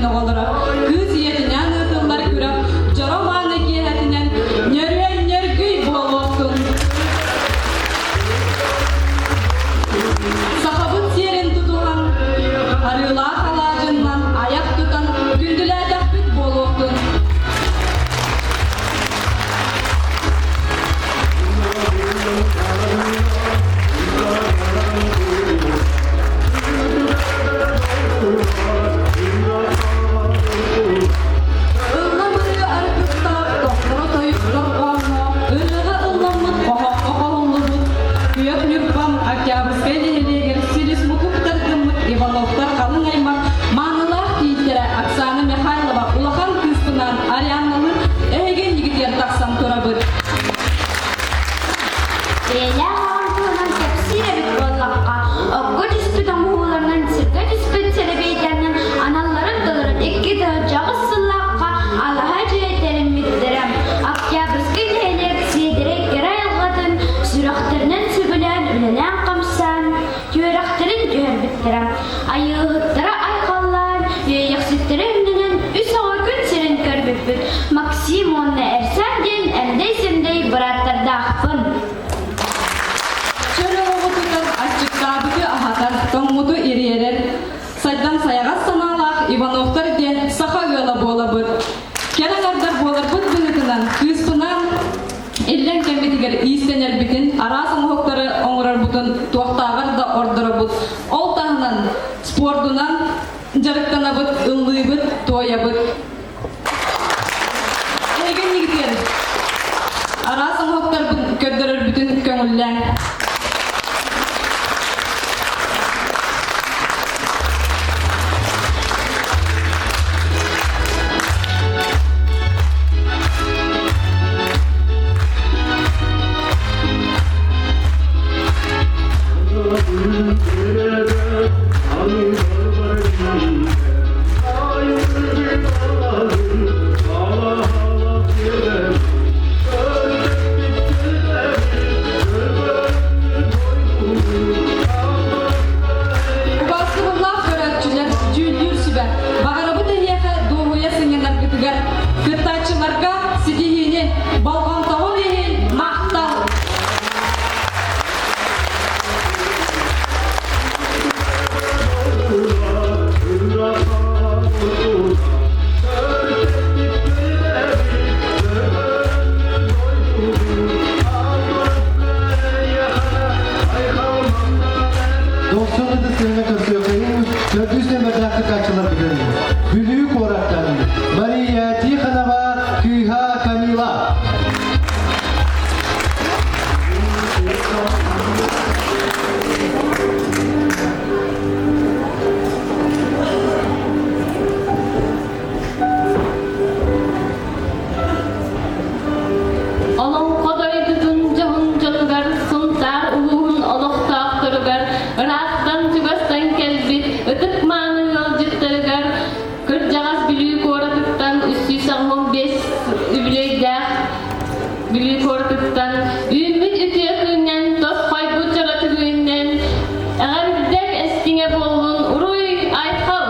нэһилиэгин оҕолоро кыыс ийэтинээн ыытыллар күрэх дьоро мааны киэһэтинэн нөрүөн нөргүй буолуохтун! Сахабыт сиэрин тутуһан, арыылаах алаадьыннан айах тутан күндүлээтэхпит буолуохтун! Ыллам ырыа аргыстаах, тохторо тойук дорҕоонноох, ырыаҕа ылламмыт, хоһооххо хоһуллубут, Күөх Ньурбам Октябрьскай нэһилиэгэр силис мутук тардыммыт Ивановтар халыҥ аймах маанылаах кийииттэрэ Оксана Михайлова улахан кыыспынаан Арианналыын эһиги иннигитигэр тахсан турабыт. Бэйэлээх аҕам туһунан кэпсиир эбит буоллахха, окко түспүт оҥоһууларынан сиргэ түспүт сэрэбиэйдэринэн аналларын толорон 2008 сыллаахха алаһа дьиэ тэриммиттэрэ. Октябрьскай нэһилиэк сиэдэрэй кэрэ айылҕатын сүрэхтэринэн сөбүлээн үлэлээн-хамсаан, түөрэхтэрин түһэрбиттэрэ. Айыыһыттара айхаллаан, үөйэхситтэрэ үрдүнэн үс оҕо күн сирин көрбүппүт. Максим уонна Эрсаан диэн эмдэй-сэмдэй бырааттардаахпын. Чөл олоҕу тутар, аччыктаабыты аһатар, тоҥмуту ириэрэр, сайдан сайаҕас санаалаах Ивановтар диэн саха ыала буолабыт. Кэрэ аҥардар буоларбыт быһыытынан кыыспынаан Иллэҥ кэммитигэр иистэнэрбитин, араас оҥоһуктары оҥорорбутун туохтааҕар да ордоробут. Ол таһынан спордунан дьарыктанабыт, ыллыыбыт, туойабыт. Эһиги иннигитигэр араас оҥоһуктарбын көрдөрөрбүтүн көҥүллээҥ. Убаастабыллаах көрөөччүлэр, дьүүллүүр сүбэ, баҕарабыт эһиэхэ дуоһуйа сынньанаргытыгар, кыттааччыларга ситиһиини, болҕомтоҕун иһин махтал! Дохсун ытыс тыына көрсүөххэйин төрдүс нөмэрдээх кытааччыларбытын Бүлүү куораттан Мария Тихонова кыыһа Камила. Олоҥхо дойдутун дьоһун дьонугар Сунтаар улууһун олохтоохторугар ыраахтан-чугастан кэлбит ытык-мааны ыалдьыттарыгар кырдьаҕас Бүлүү куоратыттан 385 үбүлүөйдээх Бүлүү куоратыттан үүммүт үтүө күнүнэн тосхойбут дьоро түгүнэн эҕэрдэ эстиҥэ буоллун уруй айхал!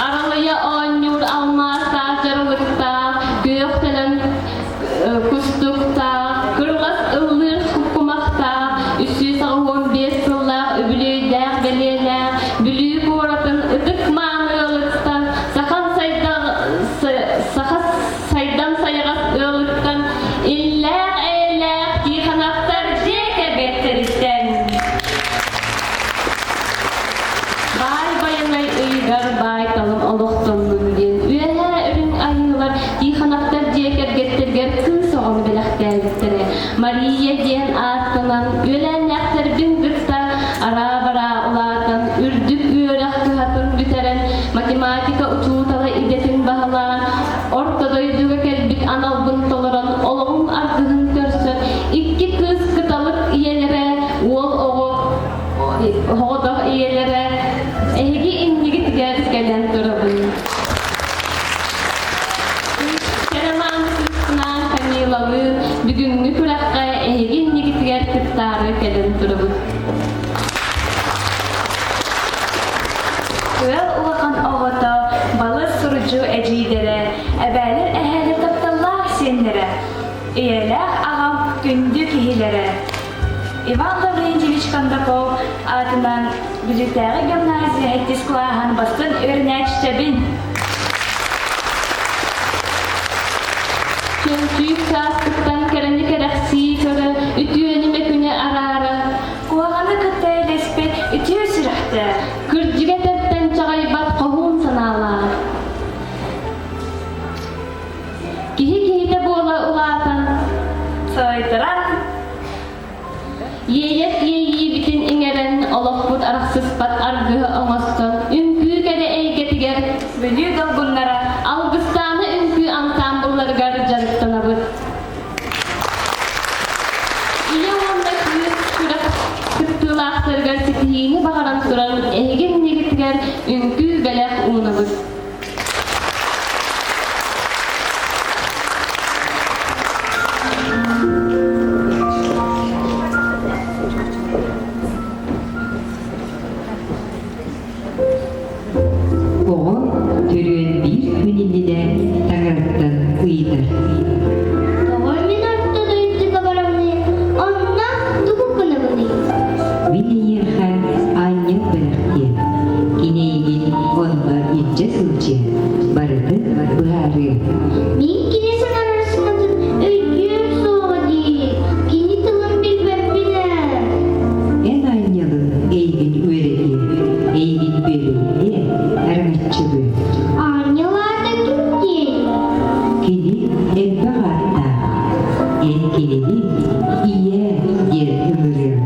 Аралыйа оонньуур алмаастаах дьарылыктаах, күөх төлөн кустуктаах, кырылас ыллыыр кумахтаах, 385 сыллаах үбүлүөйдээх бэлиэлээх Бүлүү куоратын ытык-мааны ыалыттан саха сайдам сайаҕас ыалыттан иллээх-эйэлээх Тихоновтар дьиэ кэргэттэриттэн Баай Байанай ыйыгар баай-талым олохтоннун диэн үөһээ үрүҥ айыылар Тихоновтар дьиэ кэргэттэригэр кыыс оҕону бэлэхтээбиттэрэ. Мария диэн ааттанан үөлээннээхтэрбин кытта араа-бараа улаатан, үрдүк үөрэх кыһатын бүтэрэн, математика учуутала идэтин баһылаан, орто дойдуга кэлбит аналбын толорон, олоҕум аргыһын көрсөн, икки кыыс кыталык ийэлэрэ, уол оҕо оҕотох ийэлэрэ, эһиги иннигитигэр кэлэн турабын. Кэрэмаан кыыспынаан Камилалыын бүгүҥҥү күрэххэ эһиги иннигитигэр кыттаары кэлэн турабыт. Ыал улахан оҕото, балыс сурдьу эдьиийдэрэ, эбээлэр эһээлэр тапталлаах сиэннэрэ, ийэлээх аҕам күндү киһилэрэ. Иван Лаврентьевич Кондаков аатынан Бүлүүтээҕи гимназия сэттис кылааһын бастыҥ үөрэнээччитэбин. Чөмчүүк сааспыттан кэрэни кэрэхсии көрө, үтүөнү мөкүнү араара, Куһаҕаны кытта элэспит үтүө сүрэхтээх, кырдьыга тэптэн чаҕыйбат хоһуун санаалаах. Киһи киһитэ буола улаатан, салайтаран, иэйэр иэйиибитин иҥэрэн, олохпут арахсыспат аргыһы оҥостон, үҥкүү кэрэ эйгэтигэр Бүлүү долгуннара Алгыстаана үҥкүү ансаамбылларыгар дьарыктанабыт. Ийэ уонна кыыс күрэх кыттыылаахтарыгар ситиһиини баҕаран туран эһиги иннигитигэр үҥкүү бэлэх уунабыт. Оҕо төрүөн биир күн иннинэ таҥараттан ыйытар. Тоҕо мин орто дойдуга бараммыный, онно тугу гынабыный? Мин эйиэхэ аанньал бэлэхтиэм, кини эйигин онно илдьэ сылдьыа, барытын быһаарыа. Мин кини саҥарар саҥатын өйдүөм суоҕа дии, кини тылын билбэппин ээ. Эн аанньалыҥ эйигин үөрэтиэ, эйигин бүөбэйдиэ, араҥаччылыа. Аанньал аата ким диэй? Кини элбэх ааттаах. Эн кинини ийэ диэн ыҥырыаҥ.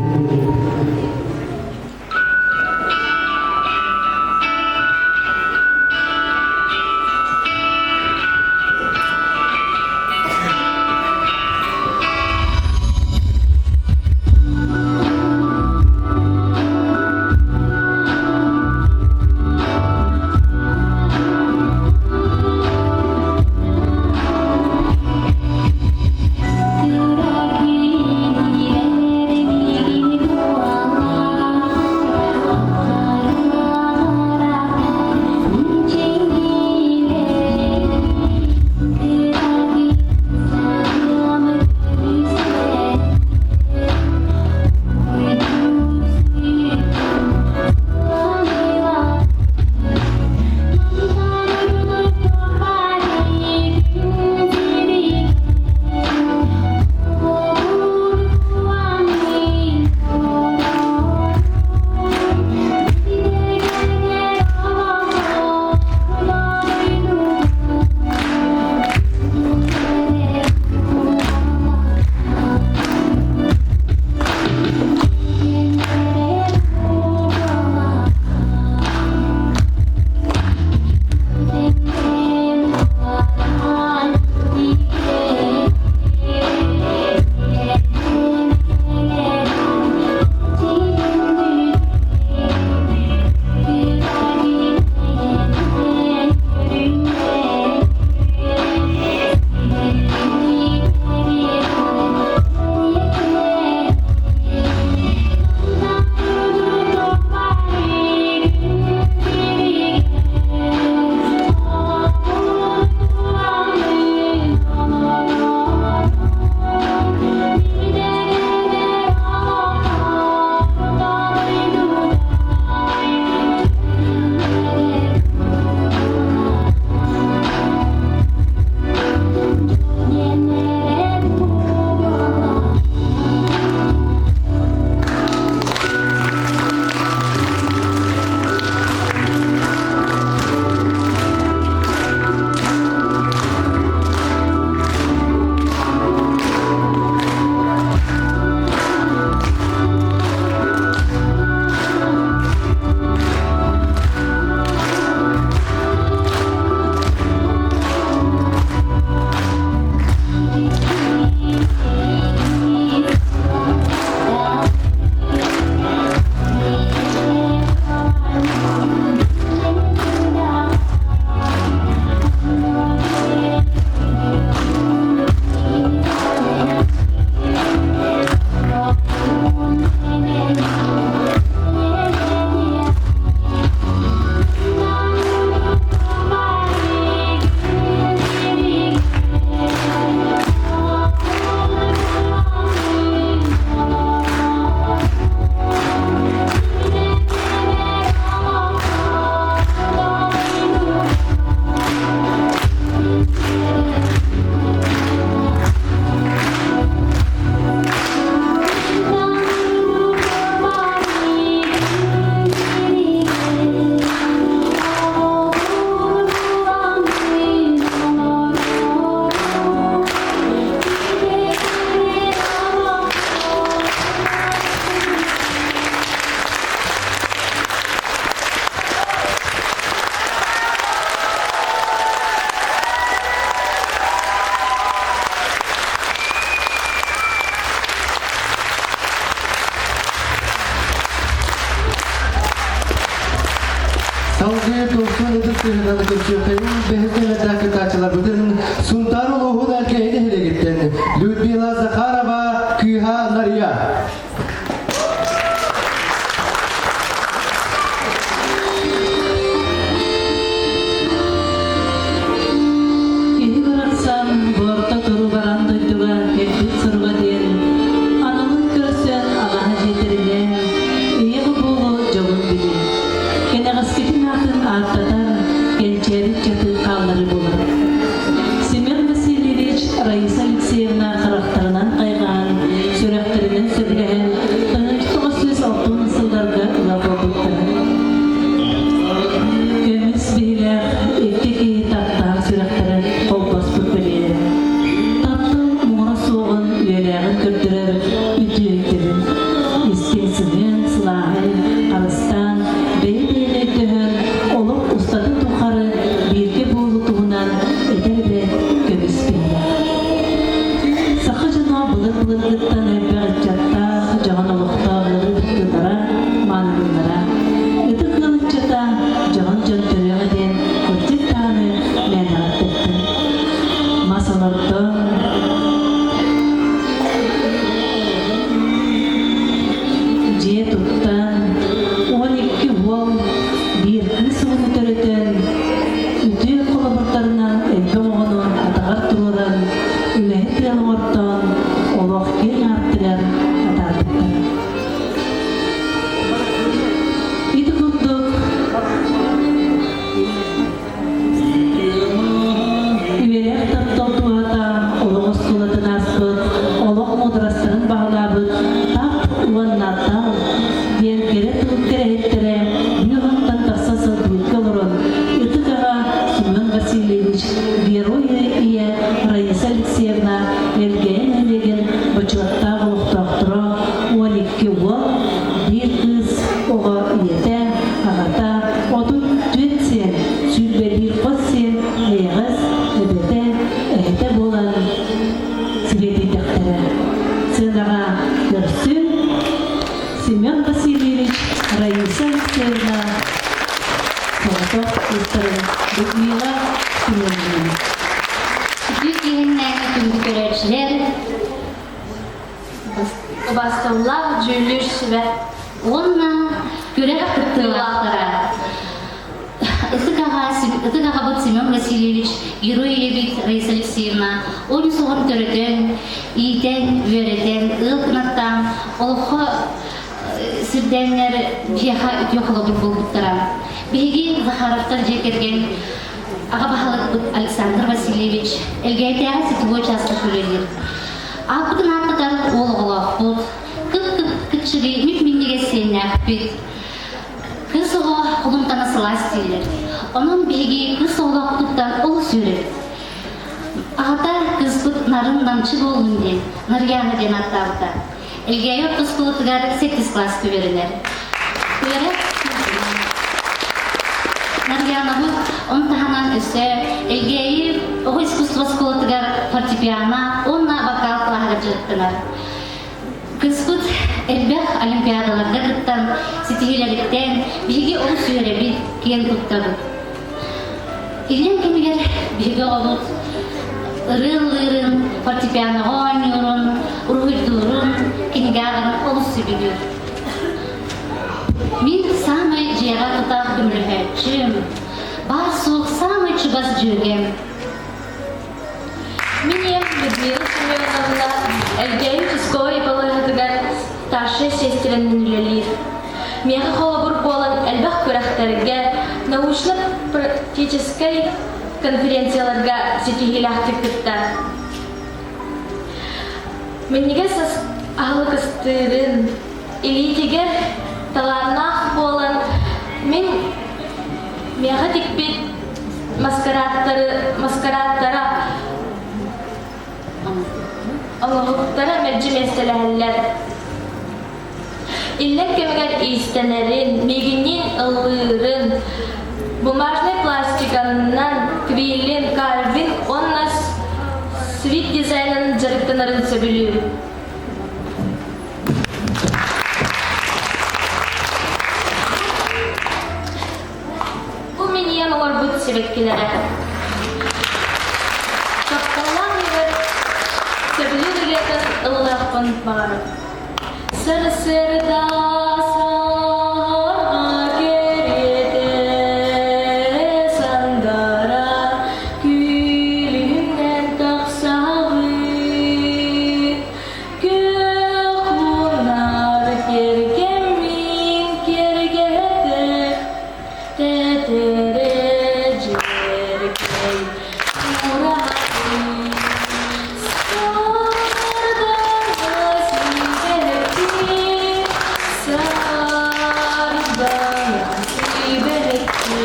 Салгыы тохсон ытыс тыаһынан көрсүөххэйин бэһис нүөмэрдээх кыттааччыларбытын Сунтаар улууһун Элгээйи нэһилиэгиттэн Людмила Захарова, кыыһа Нария. Киһи барахсан бу орто туру баран дойдуга кэлбит суруга диэн аналын көрсөн алаһа дьиэтэринэн ийэ буолу дьолун билин. Кэнэҕэскитин аатын ааттатар кэнчээри ыччаты хааллары булар. Семен Васильевич Раиса Алексеевна харахтарынан хайҕаан, сүрэхтэринэн сөбүлэһэн, 1960 сылларга ыла буолбуттара. Көмүс биһилэх икки киһи таптаан сүрэхтэрэ холбоспут бэлиэлэрэ. Таптал муҥура суоҕун үйэлээҕин көрдөрөр үтүө өйдөбүл. Истиҥ сыһыан, сылааһын харыстаан, бэйэ-бэйэни өйдөһөн, олох устатын тухары бииргэ буолуу туһунан этэр эбээт көмүс биһилэх. Саха дьоно былыр-былыргыттан элбэх ыччаттаах, дьоһун олохтоох ыалы ытыктыыллара, маанылыыллара. Ытык ыал ыччата дьоһун дьон төрүөҕэ диэн кырдьык даҕаны мээнэҕэ эппэттэр. Мас олордон, дьиэ туттан, 12 уол, биир кыыс оҕону төрөтөн, үтүө холобурдарынан элбэх оҕону атаҕар туруоран, үлэһит ыал оҥортоон, олох киэҥ аартыгар атаарбыттар. Ити курдук Үөрэх таптал туһата олох оскуолатын ааспыт, олох муударастарын баһылаабыт тап уонна тал диэн кэрэ тыл кэрэһиттэрэ бүөҕүттэн тахса сыл бииргэ олорон, ытык аҕа Семен Васильевич, Герой ийэ Раиса Алексеевна Элгээйи нэһилиэгин бочуоттаах олохтоохторо 12 уол, биир кыыс оҕо ийэтэ, аҕата, 34 сиэн, 21 хос сиэн эйэҕэс эбэтэ, эһэтэ буолан сириэдийдэхтэрэ. Сыанаҕа көрсүн Семен Васильевич, Раиса Алексеевна соҕотох кыыстарын Людмила Семеновна. Үтүө киһиннээҕи күндү көрөөччүлэр, Убаастабыллаах дьүүллүүр сүбэ уонна күрэх кыттыылаахтара Ытык аҕа, ытык аҕабыт Семен Васильевич, герой ийэбит Раиса Алексеевна он үс оҕон төрөтөн, иитэн, үөрэтэн, ыал кынаттаан, олоххо сирдээннэр биһиэхэ үтүө холобур буолбуттара. Биһиги Захаровтар дьиэ кэргэн аҕа баһылыкпыт Александр Васильевич Элгээйдээҕи сетевой чааска үлэлиир. Ааппытын ааттатар уол оҕолоохпут, кып-кып кыччыгый мип-минньигэс сиэннээхпит. Кыыс оҕо кулумтана сылаас дииллэр. Онон биһиги кыыс оҕолоохпутуттан олус үөрэбит. Аҕата кыыспыт нарын намчы буоллун диэн Нарьяна диэн ааттаабыта. Элгээйи орто оскуолатыгар сэттис кылааска үөрэнэр. Үөрэх Нарьянабыт он таһынан өссө Элгээйи оҕо искусство оскуолатыгар фортепиано уонна вокал кылааһыгар дьарыктанар. Кыыспыт элбэх олимпиадаларга кыттан ситиһиилэриттэн биһиги олус үөрэбит, киэн туттабыт. Иллэҥ кэмигэр биһиги оҕобут ырыа ыллыырын, фортепианоҕа оонньуурун, уруһуйдуурун, кинигэ ааҕарын олус сөбүлүүр. Мин саамай дьиэҕэ тутаах көмөлөһөөччүм, баар-суох саамай чугас дьүөгэм. Мин ийэм Людмила Семеновна Элгээйи участковай балыыһатыгар старшай сиэстэрэнэн үлэлиир. Миэхэ холобур буолан элбэх күрэхтэргэ, научно-практическай конференцияларга ситиһиилээхтик кыттар. Минньигэс аһылык ыстыырын, илиитигэр талааннаах буолан мин миэхэ тикпит маскарааттары маскарааттара оҥоһуктара мэлдьи миэстэлэһэллэр. Иллэҥ кэмигэр иистэнэрин, миигинниин ыллыырын, бумажнай пластиканан квиллин, кальвин уонна свит дизайнын дьарыктанарын сөбүлүүр. сибэккилэрэ. Тапталлаах ийэбэр сөбүлүүр ырыатын ыллыахпын баҕарабын. Сарсыарда саҥа кэриэтэ сандара күлүмнэн тахсабыт. Күөх унаар кэргэммин кэргэтэ тэтэрэ дьэргэй ураһабын. Сардаҥа сибэкки, сардаҥа сибэкки.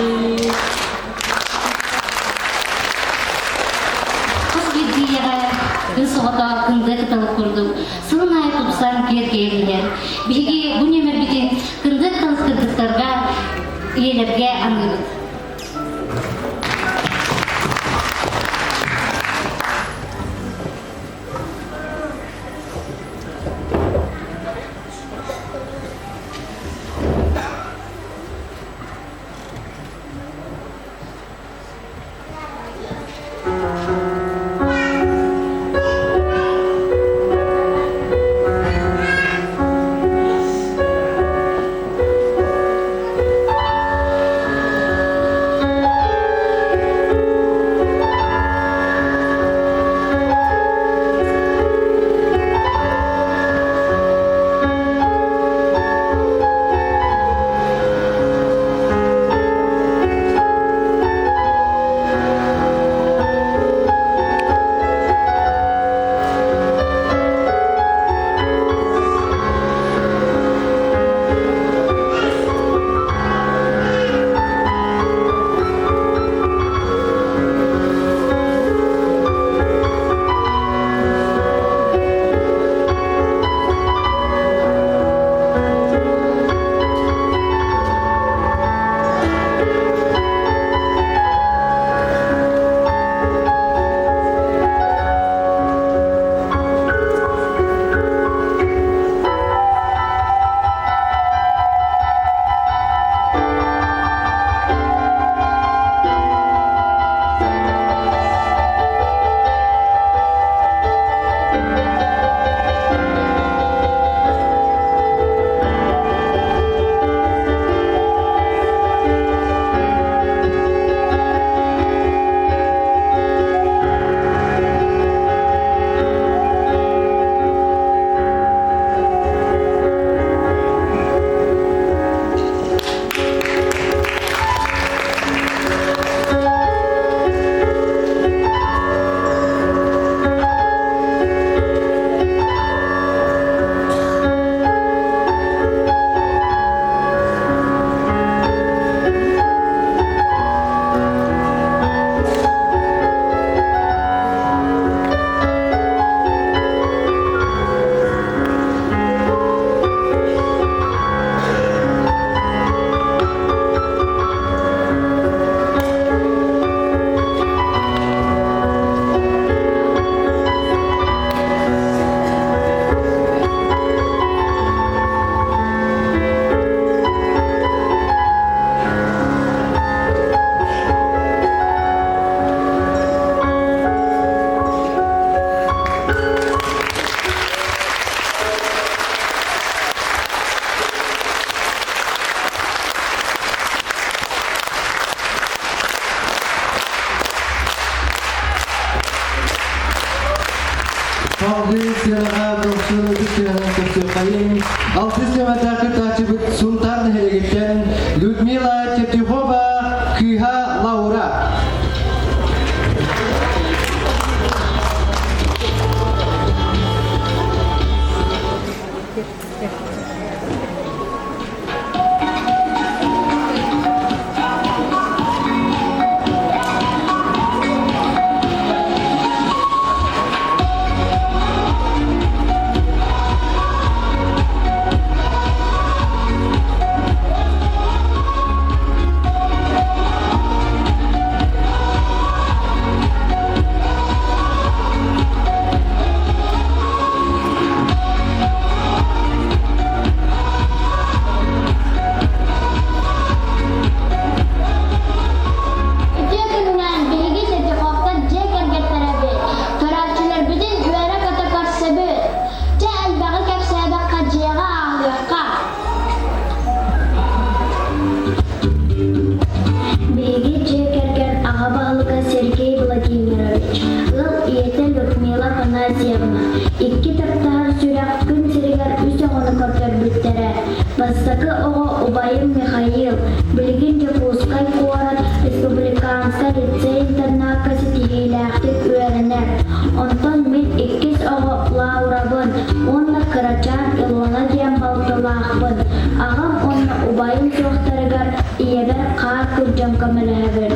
Хас биирдииэҕэ кыыс оҕото кындыа кыталык курдук сылын аайы тупсан киэркэйэн иһэр. Биһиги бу нүөмэрбитин кындыа кыталык кыргыттарга, ийэлэргэ аныыбыт. Салгыы сыанаҕа дохсун ытык тыаһынан көрсүөххэйиҥ. Алтыс нүөмэрдээх кыттааччыбыт Сунтаар нэһилиэгиттэн Людмила Тертюхова кыыһа Лаура. Бастакы оҕо убайым Михаил, билигин Дьокуускай куорат республиканскай лицей-интернакка ситиһиилээхтик үөрэнэр. Онтон мин иккис оҕо Лаурабын уонна кырачаан Илона диэн балтылаахпын. Аҕам уонна убайым суохтарыгар ийэбэр хаар күрдьэн көмөлөһөбүн.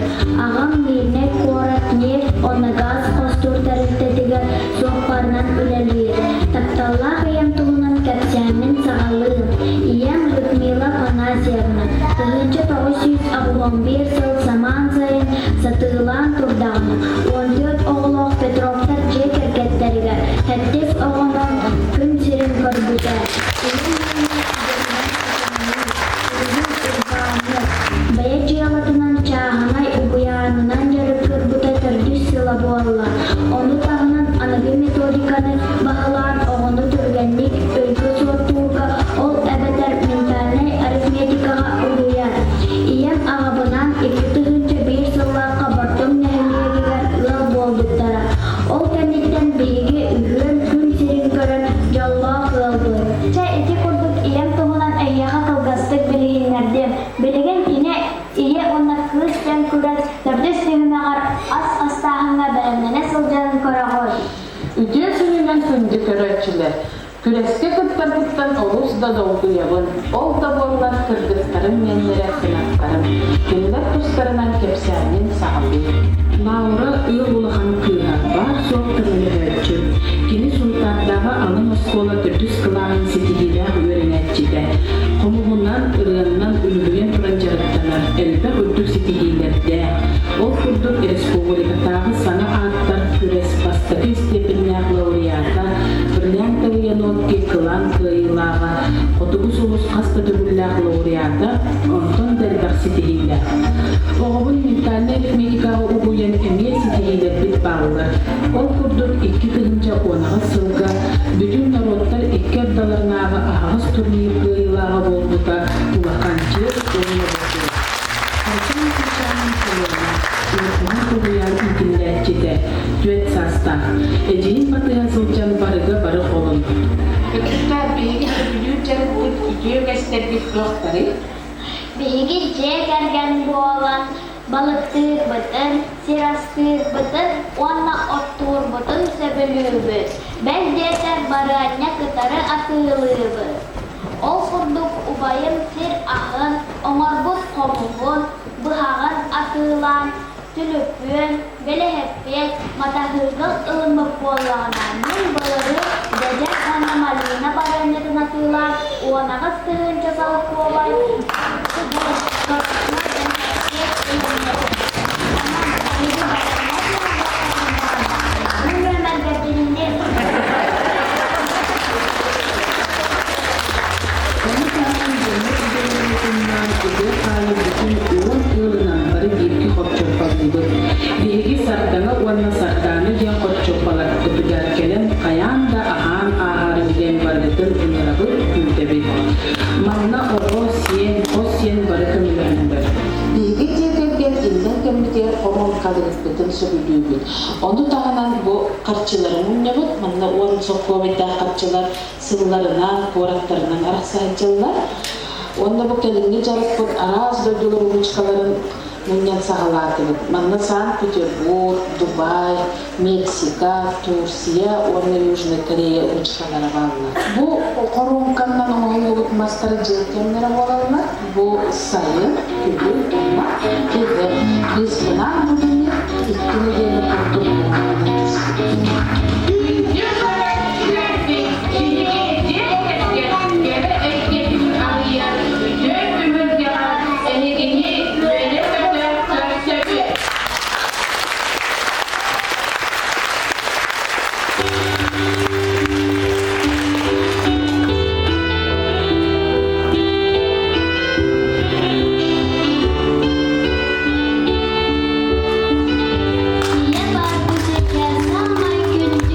Аҕам Мирнэй куорат нефть уонна газ хостуур тэрилтэтигэр суоппарынан үлэлиир. Тапталлаах ийэм туһунан кэпсээммин саҕалыым. Ийэм Людмила Афанасьевна 1981 сыл самаан сайын сатыылаан турдаҕына, 14 оҕолоох Петровтар дьиэ кэргэттэригэр сэттис оҕонон күн сирин көрбүтэ. Ийэм уонна идэтинэн экономист, билигин урбаанньыт, бэйэ дьыалатынан чааһынай уһуйаанынан дьарыктырбыта төрдүс сыла буолла. Ону таһынан аныгы методиканы баһылаан оҕону түргэнник өйгө суоттуурга, ол эбэтэр ментальнай арифметикаҕа уһуйар. Ийэм аҕабынаан 2001 сыллаахха Бортоҥ нэһилиэгигэр ыал буолбуттара. Ол кэнниттэн биһиги үһүөн күн сирин көрөн дьоллоох ыалбыт. Чэ, ити курдук ийэм туһунан эйиэхэ кылгастык билиһиннэрдим. Билигин кини Ийэ уонна кыыс диэн күрэс төрдүс түһүмэҕэр ас астааһыҥҥа бэлэмнэнэ сылдьарын көрөҕүт. Үтүө күнүнэн күндү көрөөччүлэр! Күрэскэ кыттарбыттан олус да долгуйабын, ол да буоллар кыргыттарым миэннэрэ кынаттарым. Кинилэр тустарынан кэпсээнин саҕалыыр. Лаура ыал улахан кыыһа, баар-суох көмөлөһөөччү. Кини Сунтаардааҕы алын оскуола төрдүс кылааһын ситиһиилээх үөрэнээччитэ. Хомуһунан, ырыаннан үлүһүйэн туран дьарыктанар, элбэх үрдүк ситиһиилэрдээх. Ол курдук республикатааҕы саҥа ааттар күрэс бастакы истиэпэннээх лауреата, Бриллиантовые нотки кылаан кыайыылааҕа, Хотугу сулус хас да төгүллээх лауреата, онтон да элбэх ситиһиилээх. Оҕобун ментальнай арифметикаҕа угуйан эмиэ ситиһиилэрбит бааллар. Ол курдук 2018 сылга бүтүн норуоттар икки ардыларынааҕы аһаҕас турнир кыайыылааҕа буолбута улахан чиэс уонна бочуот. Артем Кучанин Соломон, улаханын уһуйаан иитиллээччитэ, түөрт саастаах. Эдьиийин батыһа сылдьан барыга бары холонор. Кыргыттар, биһиги сөбүлүүр дьарыкпыт үтүө үгэстэрбит туохтарый? Биһиги дьиэ кэргэн буолан балыктыырбытын, сир астыырбытын уонна оттуурбутун сөбүлүүбүт. Бэл диэтэр барыанньа кытары атыылыыбыт. Ол курдук убайым сир аһын, оҥорбут хомуһун, быһаҕын атыылаан, түлүпүөн, бэлэһэппиэт, матаһыыкыл ылыммыт буоллаҕына, мин былырыын дьэдьэн уонна малина барыанньатын атыылаан 18 тыһыынча солкуобай Ону таһынан дьоммут идэлэрин ыһыах аайы бүтүн 10 ыалынан бары бииргэ хорчорболуубут. Биһиги Сардаҥа уонна Сардаана диэн хорчорболарбытыгар кэлэн хайаан да аһаан ааһаарыҥ диэн барыгытын ыҥырабыт, күүтэбит. Манна оҕо, сиэн, хос сиэн бары көмөлөһөллөр. Биһиги дьиэ кэргэн иллэҥ кэммитигэр хомууркалыырбытын сөбүлүүбүт. Ону таһынан бу харчылары мунньабыт. Манна 10 солкуобайдаах харчылар сылларынан, куораттарынан арахса сылдьаллар. Уонна бу кэлиҥҥи дьарыкпыт араас дойдулар ручкаларын мунньан саҕалаатыбыт. Манна Санкт-Петербург, Дубай, Мексика, Турция уонна Южная Корея ручкалара бааллар. Бу хоруоҥканнан оҥоһуллубут мастар дьыл кэмнэрэ буолаллар. Бу сайын, күһүн уонна кыһын. Кыыспынаан бу күнү икки нэдиэлэ курдук оҥоһуллан түспүт. Күндү көрөөччүлэрбит, биһиги дьиэ кэргэн кэрэ эйгэтин арыйар үтүө түһүлгэҕэ эһигини үөрэ-көтө көрсөбүт. Ийэ баар бу сиргэ саамай күндү.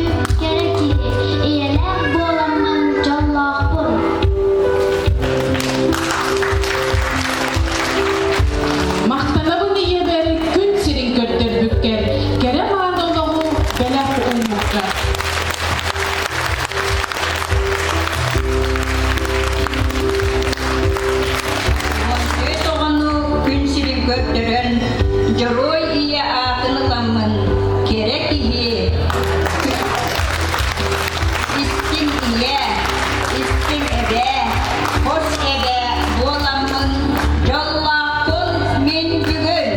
көрдөрөн, Дьоруой ийэ аатын ыламмын, кэрэ киһи, истиҥ ийэ, истиҥ эбээ, хос эбээ буоламмын, дьоллоохпун мин бүгүн.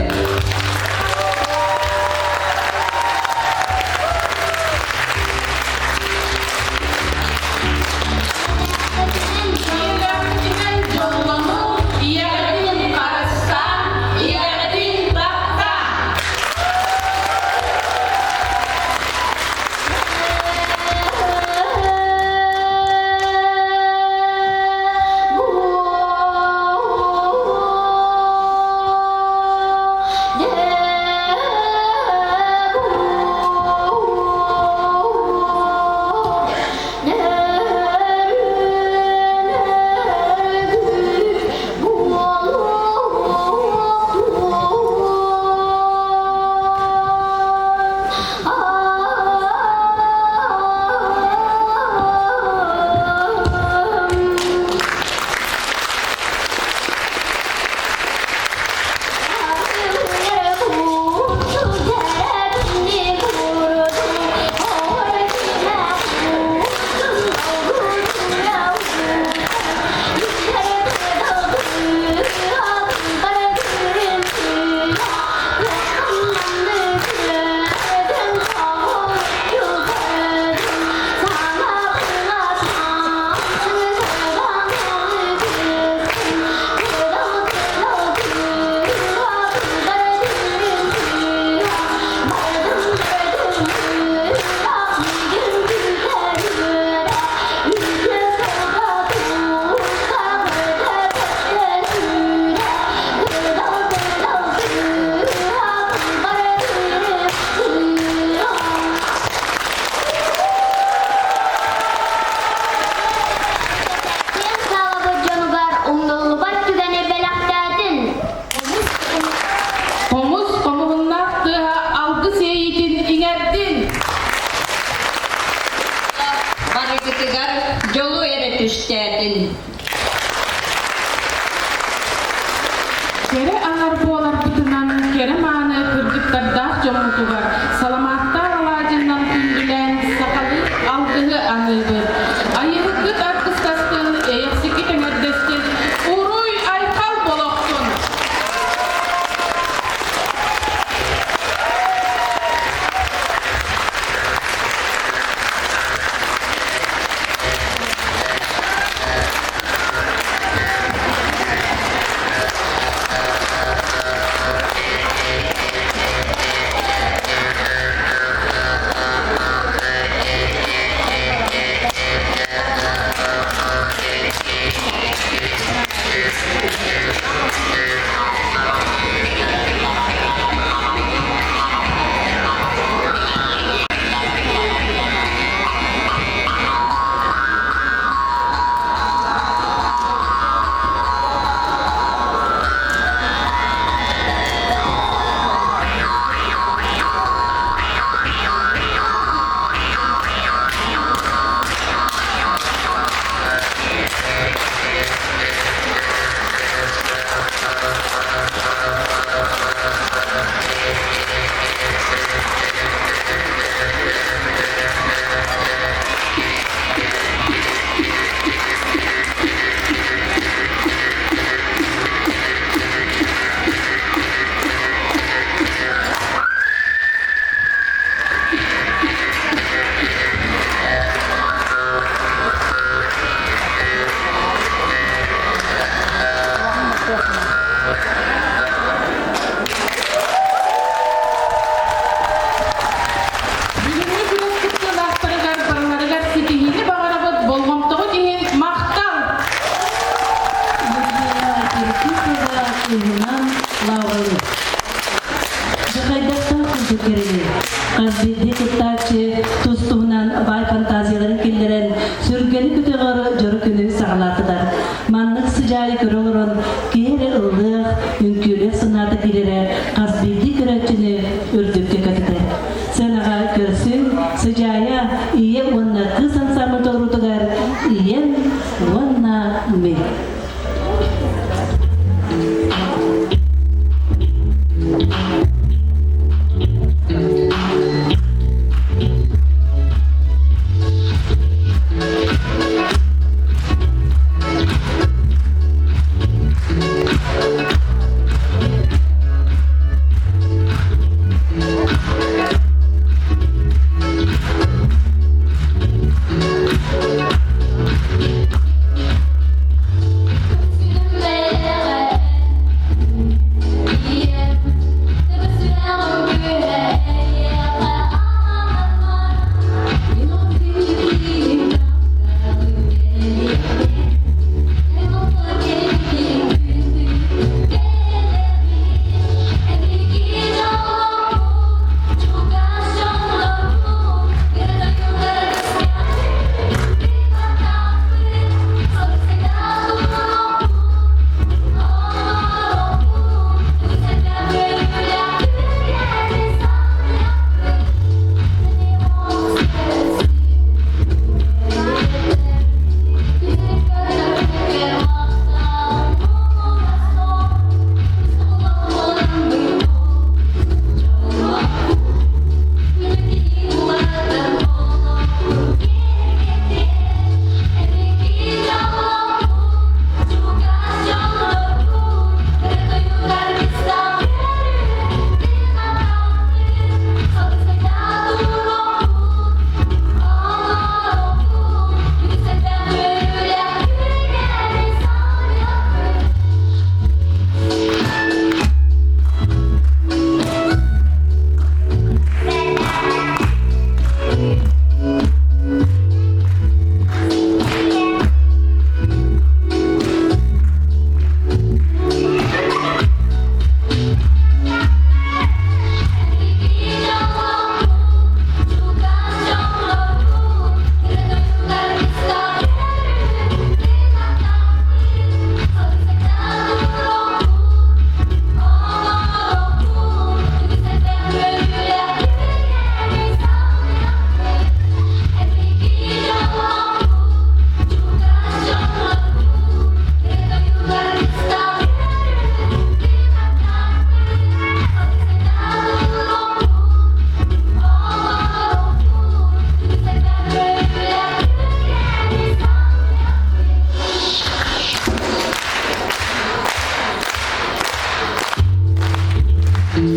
Ийэҕитин харыстаан, ийэҕитин таптаан! Киэҥ саалабыт дьонугар умнуллубат түгэни бэлэхтээтин! Хомус хомуһуннаах тыаһа алгыс иэйиитин иҥэрдин! Барыгытыгар дьолу эрэ түстээтин! Кэрэ аҥар буоларбытынан кэрэ мааны кыргыттардаах дьоммутугар саламааттаах алаадьыннан күндүлээн сахалыы алгыһы аныыбыт. Айыһыккыт аргыстастын, эйэхсиккит эҥэрдэстин, уруй айхал болохтун! Бүгүҥҥү күрэс кыттыылаахтарыгар барыларыгар ситиһиини баҕарабыт, болҕомтоҕут иһин махтал! Людмила Киркисова кыыһынан Лауралы. Дьахайдахтаах курдук кэрэни. Хас биирдии кыттааччы тус-туһунан баай фантазияларын киллэрэн, сүргэни көтөҕөр дьоро күнү саҕалаатылар. Маннык сыдьаайы көрө олорон, киһи эрэ ыллыах, үҥкүүлүөх санаата киирэрэ хас биирдии көрөөччүнү үрдүккэ көтүтэр. Сыанаҕа көрсүҥ, сыдьаайа ийэ уонна кыыс ансамбль толоруутугар Ийэм уонна мин. Салгыы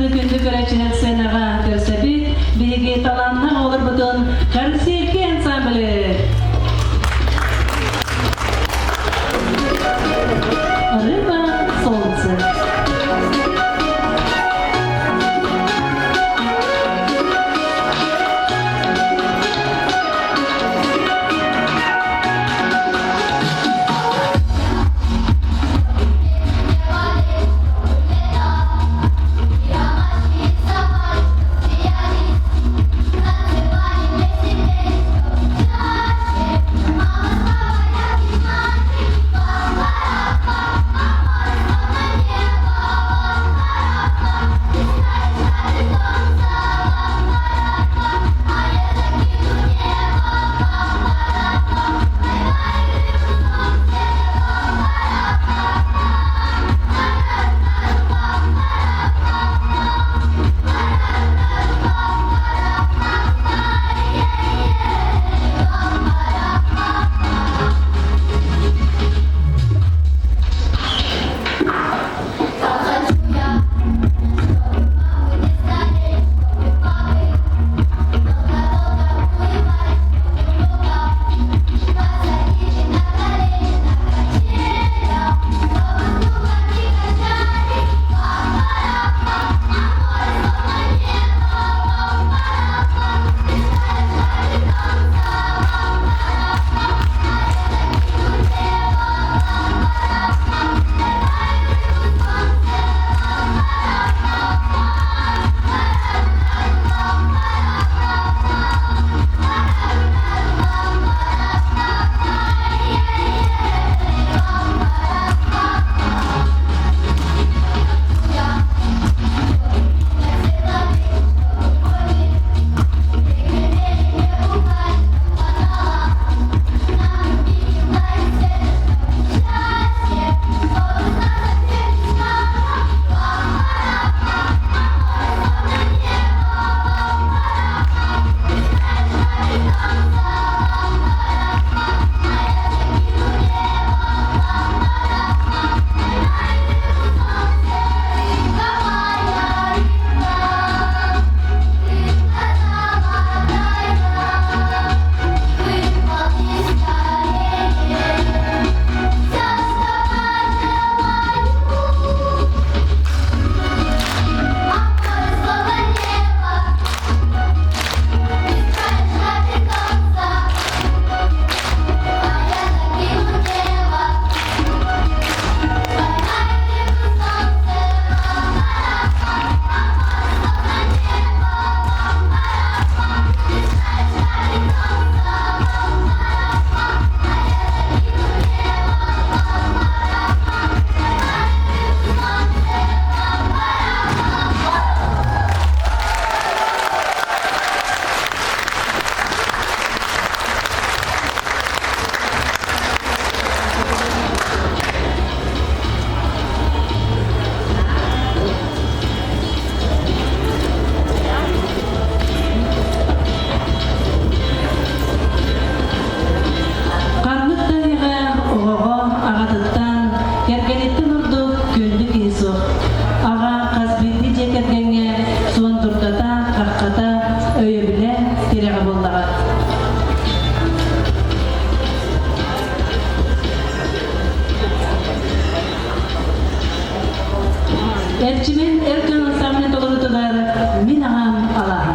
күндү көрөөччүлэр сценаҕа көрсөбүт биһиги талааннаах оҕолорбутун Карусельки ансамблы. Рыба солнце. Ханнык да үйэҕэ оҕоҕо аҕатыттан, кэргэниттэн ордук күндү киһи суох. Аҕа хас биирдии дьиэ кэргэҥҥэ суон дурдата, хаххата, өйөбүлэ, тирэҕэ буоллаҕа. Эрчимэн эр дьон ансамблын толорутугар мин аҕам алааһа.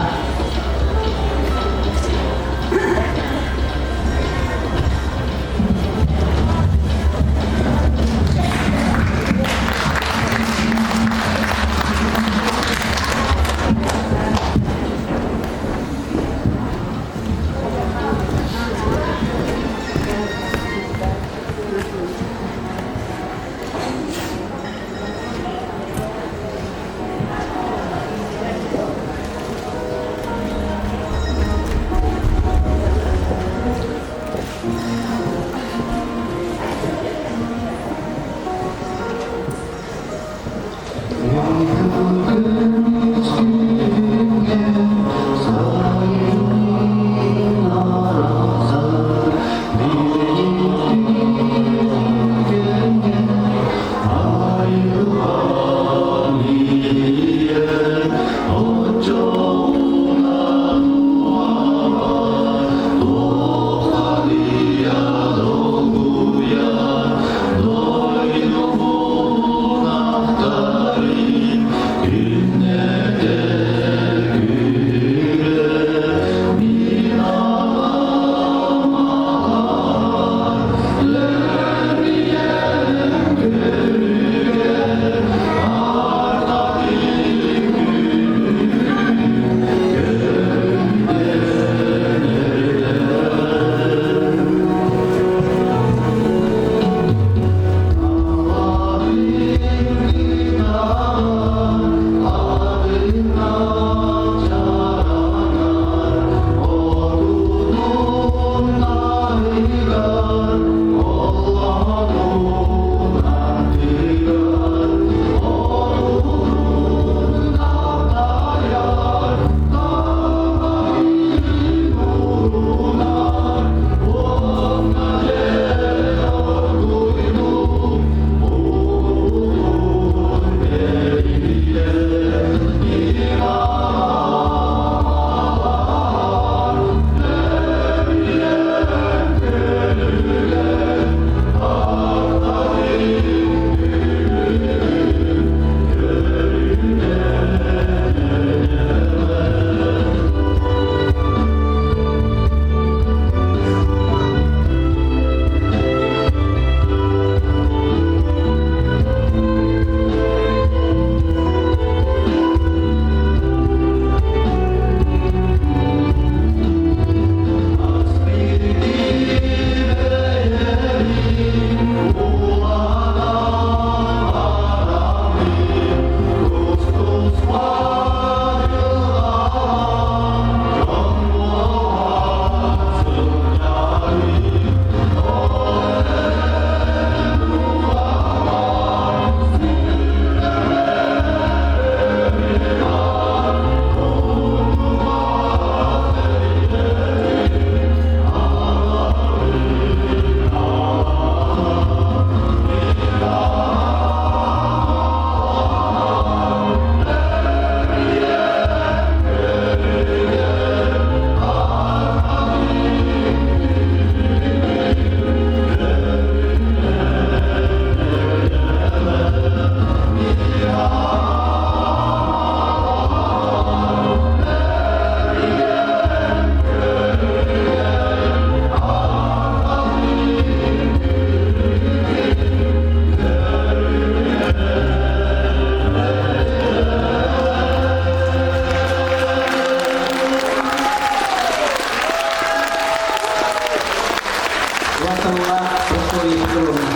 буолуоҕун.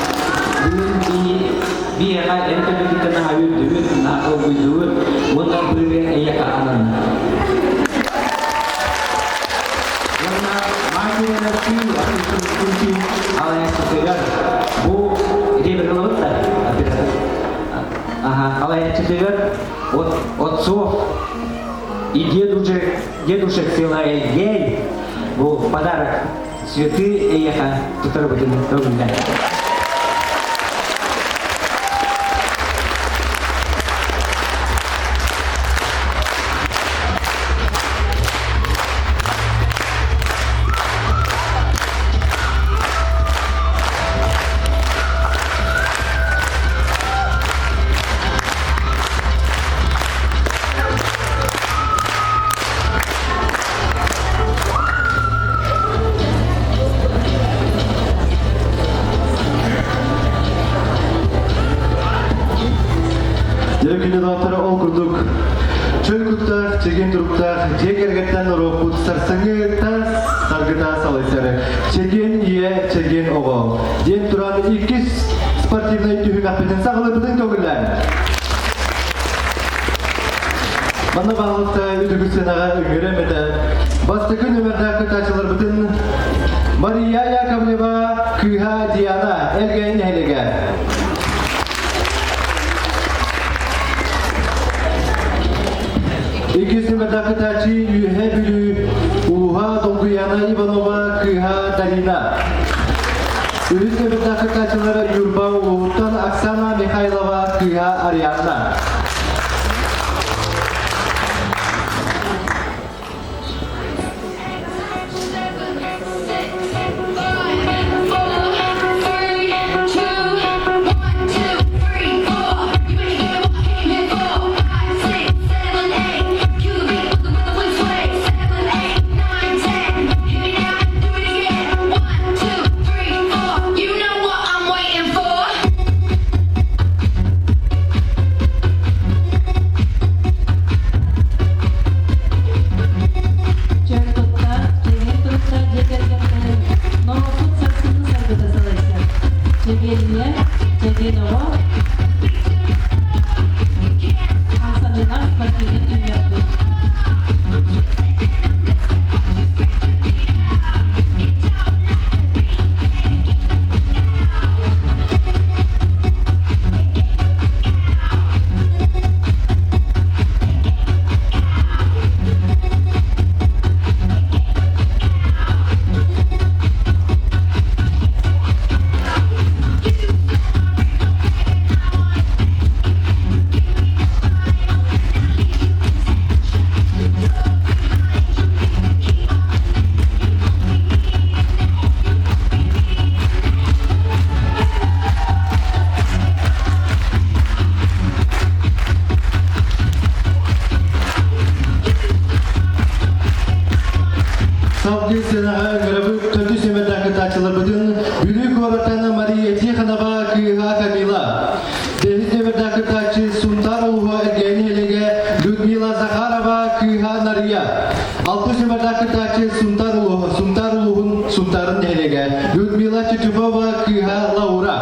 Бүгүн биһиэхэ эн көмөтүттэн наһаа үөрдүбүт, наһаа долгуйдубут уонна бу ырыа эйиэхэ ананна. Уонна Маайа Күүл Күнтүү алайааччытыгар бу ревергалабыт да оператор. Аха, алайааччытыгар от отцов и дедушек, дедушек села Элгей бу подарок цветы эйиэхэ тутарбытын көҥүллэн. Дьэ күнү доҕотторо ол курдук чөл куттаах, чэгиэн туруктаах дьиэ кэргэттэн норуоппут сарсыҥҥы тас саргыта салайсар Чэгиэн ийэ, чэгиэн оҕо диэн туран иккис спортивнай түһүмэхпитин саҕалыыбытын көҥүллээн. Манна баһылыкта үрдүк сценаҕа үҥүрэн этэ. Бастакы нүмердээх кыттааччыларбытын Мария Яковлева, кыыһа Диана, Элгээйи нэһилиэгэ. Иккис нүмердээх кыттааччы Үөһээ Бүлүү улууһа Долгуяна Иванова, кыыһа Дарина. Үһүс нүмердээх кыттааччылар Ньурба улууһуттан Оксана Михайлова, кыыһа Арианна. Чөл туттар, чэгиэн туруктар дьиэ кэргэттэрин норуоппут сарсыҥҥы саргыта салайсар. Чэгиэнньэ, чэгиэн оҕо хамсаныылаах спортивнай түһүмэхпит. Салгыы сценаҕа ыҥырабыт төрдүс нүмердээх кыттааччыларбытын Бүлүү куораттан Мария Тихонова, кыыһа Камила. Бэһис нүмердээх кыттааччы Сунтаар улууһа Эргээни нэһилиэгэ Людмила Захарова, кыыһа Нария. Алтыс нүмердээх кыттааччы Сунтаар улууһа Сунтаар улууһун Сунтаарын нэһилиэгэ Людмила Чичукова, кыыһа Лаура.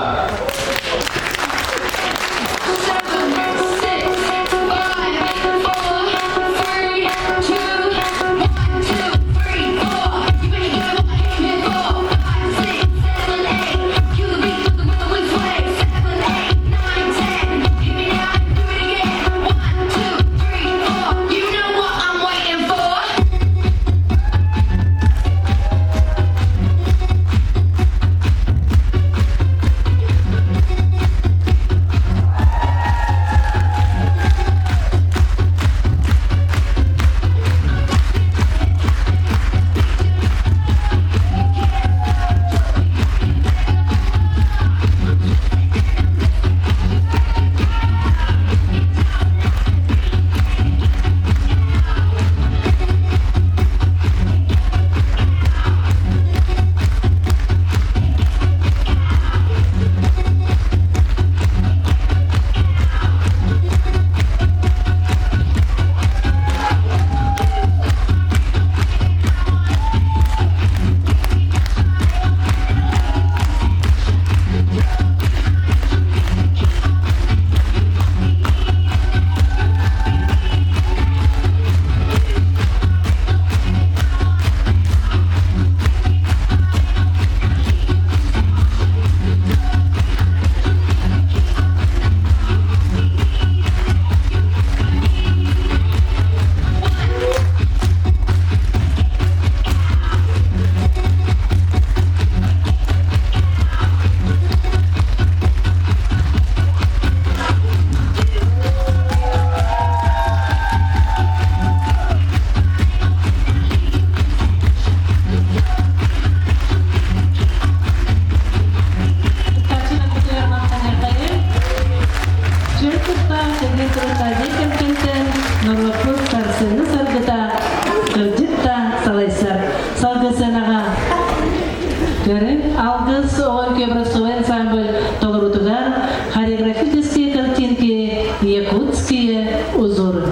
Петровтар дьиэ кэргэнтэн норуоппут сарсыҥҥы саргыта кырдьык да салайсар. Салгы сыанаҕа көрүҥ Алгыс оҕо үҥкүү ансамбль толоруутугар хореографические картинки «Якутские узоры».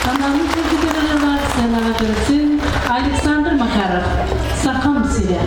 Санааны сырдык сценаҕа көрсүн Александр Макаров, Сахам сирэ.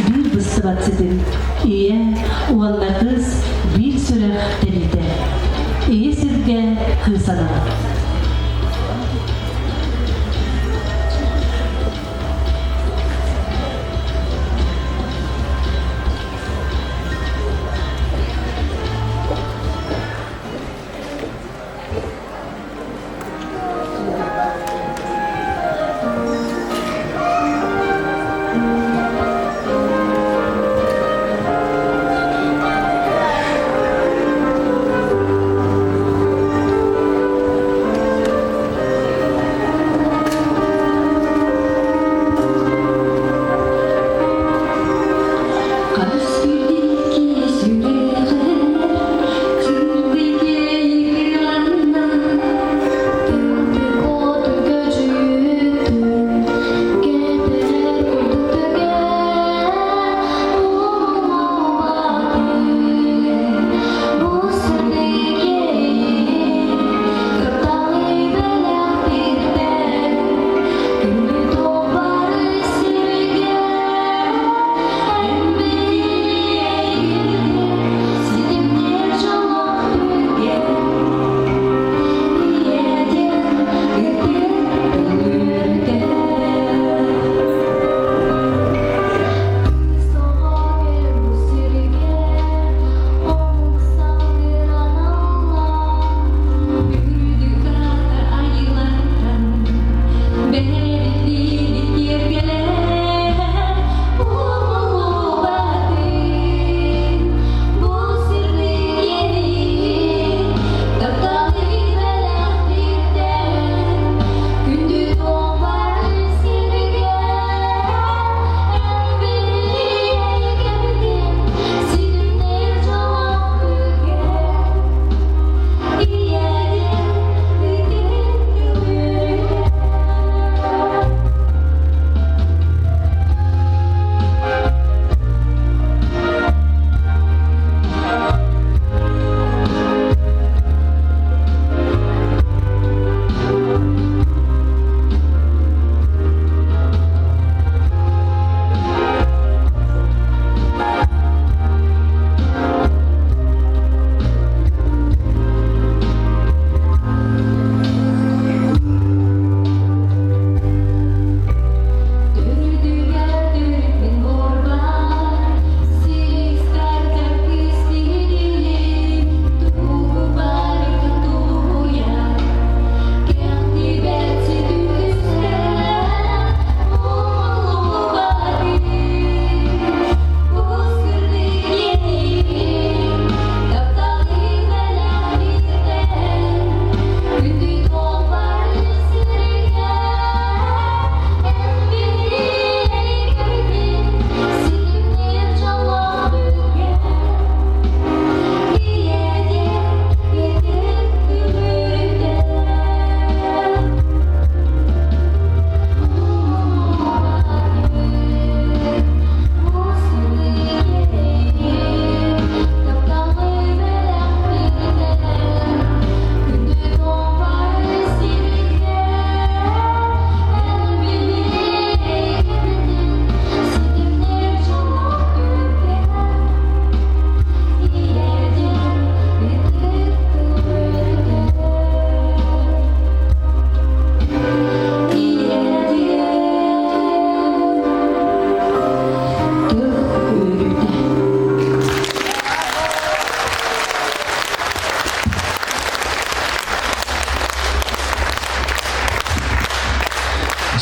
биир быстыбат ситим. Ийэ уонна кыыс биир сүрэх тэбиитэ. Ийэ сиргэ кыыс анала.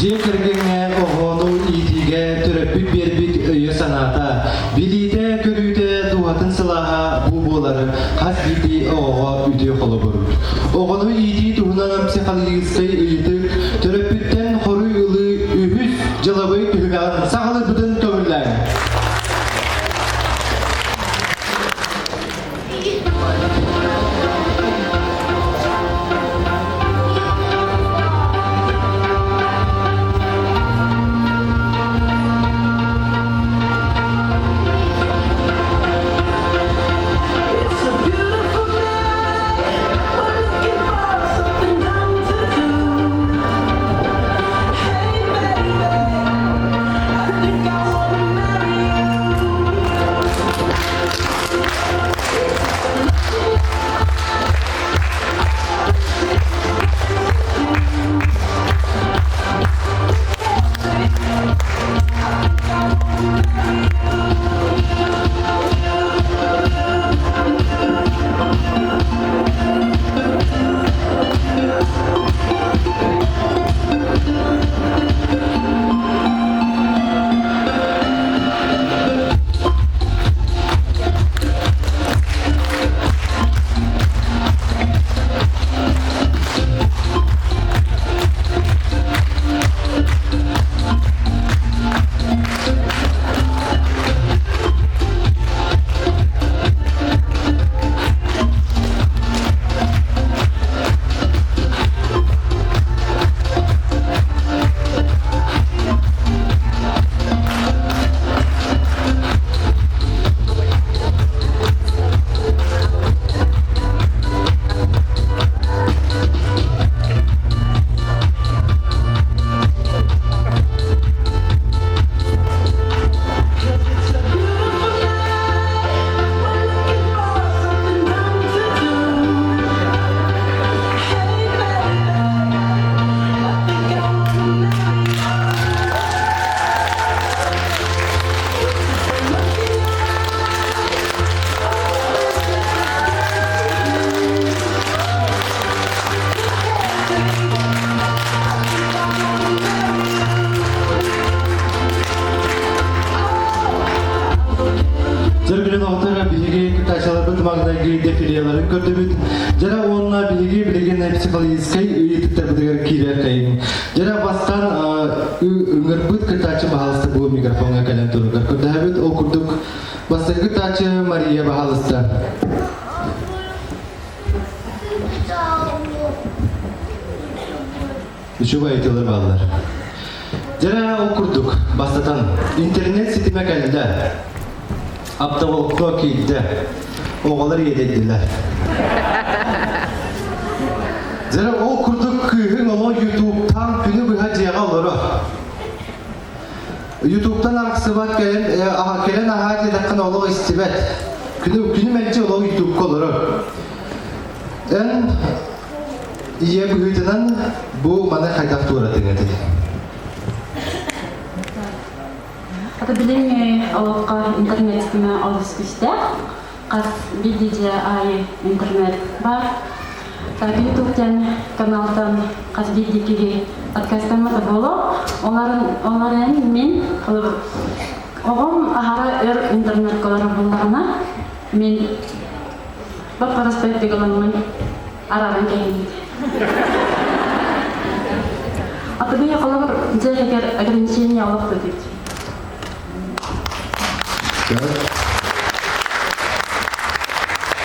Дьиэ кэргэҥҥэ оҕону иитиигэ төрөппүт биэрбит өйө-санаата, билиитэ-көрүүтэ дууһатын сылааһа бу буолар хас биирдии оҕоҕо үтүө холобур. Оҕону иитии туһунан психологическай ыйытык төрөппүттэн хоруй ылыы үһүс дьылабый түһүмэҕин саҕалыырбытын көҥүллээҥ. It's a beautiful day. We're looking for something dumb to do. Дьэр оҕотор биһиги кытаачаларбыт маҥнайгы дефилеларын көрдүбүт. Дьэрэ уонна биһиги билигин психологическай ыйытыктарбытыгар киирэр Дьэрэ бастаан ыҥырбыт кытааччы баһаалыста бу микрофоҥҥа кэлэн туругар көрдөһөбүт. Ол курдук бастакы кытааччы Мария баһаалыста. Үчүгэй ыйытыылар бааллар. Дьэрэ ол курдук, бастатан, интернет ситимэ кэллэ. Оптоволокно киирдэ. Оҕолор иэдэйдилэр. Дьэрэ ол курдук кыыһыҥ оло Ютубтан күнү быһа дьиэҕэ олоро. Ютубтан арахсыбат кэлэн, кэлэн аһаа диэтэххинэ олох истибэт. Күнү, күнү мэлдьи олох Ютубка олорор. Эн Ийэ быһыытынан бу маны хайдах туоратыҥ этэй? Ата билиҥҥи олоххо интернет ситимэ олус күүстээх. Хас биирдии дьиэ аайы интернет баар. YouTube диэн каналтан хас биирдии киһи отказтаммата буолуо. Оларын, оларын мин оҕом аһара өр интернетка олорор буоллаҕына, мин баппарастайдык ыламмын арааран кэһиибит. Атыбыйа холобур дьэ иһигэр ограничение олох көтүт.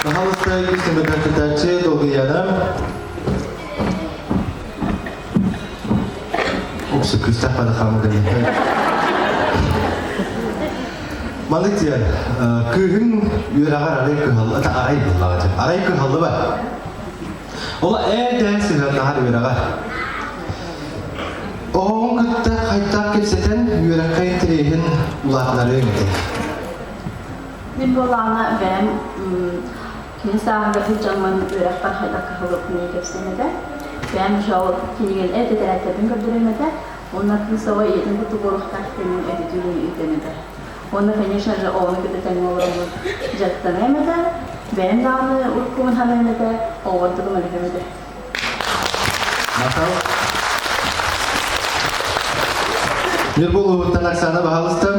Пожалуйста, Кристина Долгияна. Уксу күстэх падахамы Маннык диэн, кыыһыҥ үөрэҕэр арай кыһаллы, арай буллаҕа арай кыһаллыба. Ол ээр-дээн сыһыаннаһар үөрэҕэр. Оҕоҕун кытта хайдах кэпсэтэн үөрэххэ интэриэһин улаатынарыаҥ этэй? Мин буоллаҕына бэйэм кини сааһыгар сылдьаммын үөрэхпэр хайдах кыһаллыбыппын кэпсиэм этэ. Бэйэм ол кинигэни тэтэрээттэрбин көрдөрүөм этэ. Уонна кыыс оҕо ийэтин кытта буолуохтаах диэн этитиини ыытыам этэ. Уонна, конечно же, оҕону кытта тэҥҥэ олороммун дьарыктаныам этэ, бэйэм даҕаны уруккубун саныам этэ, оҕолордугум элэһэм этэ. Махтал. Ньурба улууһуттан Оксана баһаалыста.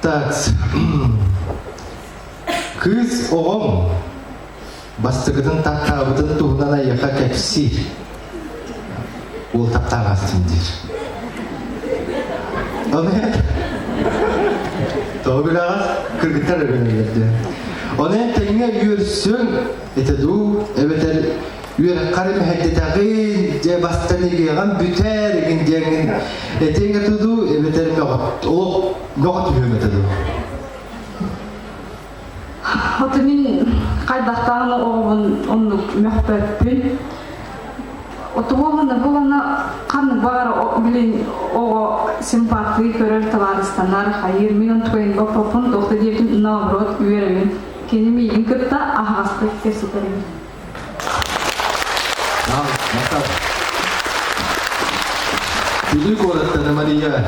Так, кыыс оҕом бастакытын таптаабытын туһунан айыаха кэпсиир. Уол таптаабастын диир. Оны тоҕо билэҕит? Кыргыттар өрөнөллөр диэн. Оны тэҥҥэ үөрсүҥ этэ дуу, эбэтэр үөрэххэр мэһэйдэтэҕин, дьэ бастан игиэҕин бүтэр игин диэҥҥин этиэҥ этэ дуу, эбэтэр мөҕө олох мөҕө түһүөҥ этэ дуу. Аты мин хайдахтаҕына оҕобун оннук мөхпөппүн. Отуолана булана ханнык баҕар билин оҕо симпатыы көрөр табаарыстанар хайыыр мин онтукайын боппоппун туох да диэбитим наоборот үөрэбин. Кини миигин кытта аһаҕастык кэпсэтэрим. Бүлүү куораттан Мария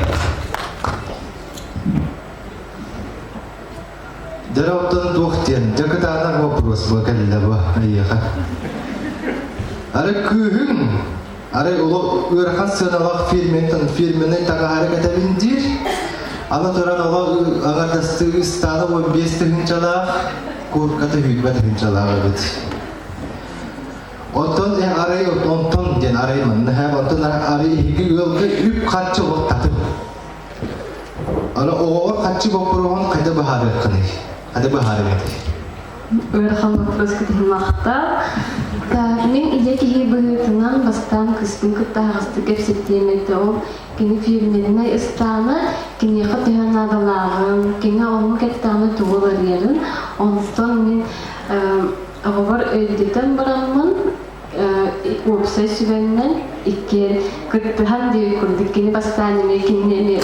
Дьэ оттон туох диэн, дьэ кытаанах вопрос бу кэллэ бу эйиэхэ. Арай кыыһыҥ, арай улу ыарахан сыаналаах фирментэн фирменный таҥаһары кэтэбин диир. Аны туран оҕо аҥардастыы ыстаана 15 тыһыынчалаах, курката 20 тыһыынчалаах эбит. Оттон арай онтон диэн арай манна онтон арай иһиги ыалга үп-харчы олох татым. Аны оҕоҕор харчы боппуруоһун хайда быһаарыаххыный? Хайда быһаарыаҥ этэй? Ыарахан боппуруос кытыһымахта. Так, мин ийэ киһи быһыытынан бастаан кыыспын кытта аһаҕастык кэпсэтиэм этэ. Ол кини фирменнэй ыстаана киниэхэ төһө наадалааҕын, кини оннук эттэҕинэ тугу уларыйарын, онтон мин оҕобор өйдөтөн бараммын уопсай сүбэннэн иккиэн кыттыһан диир курдук кини бастаан эмиэ кинини эмиэ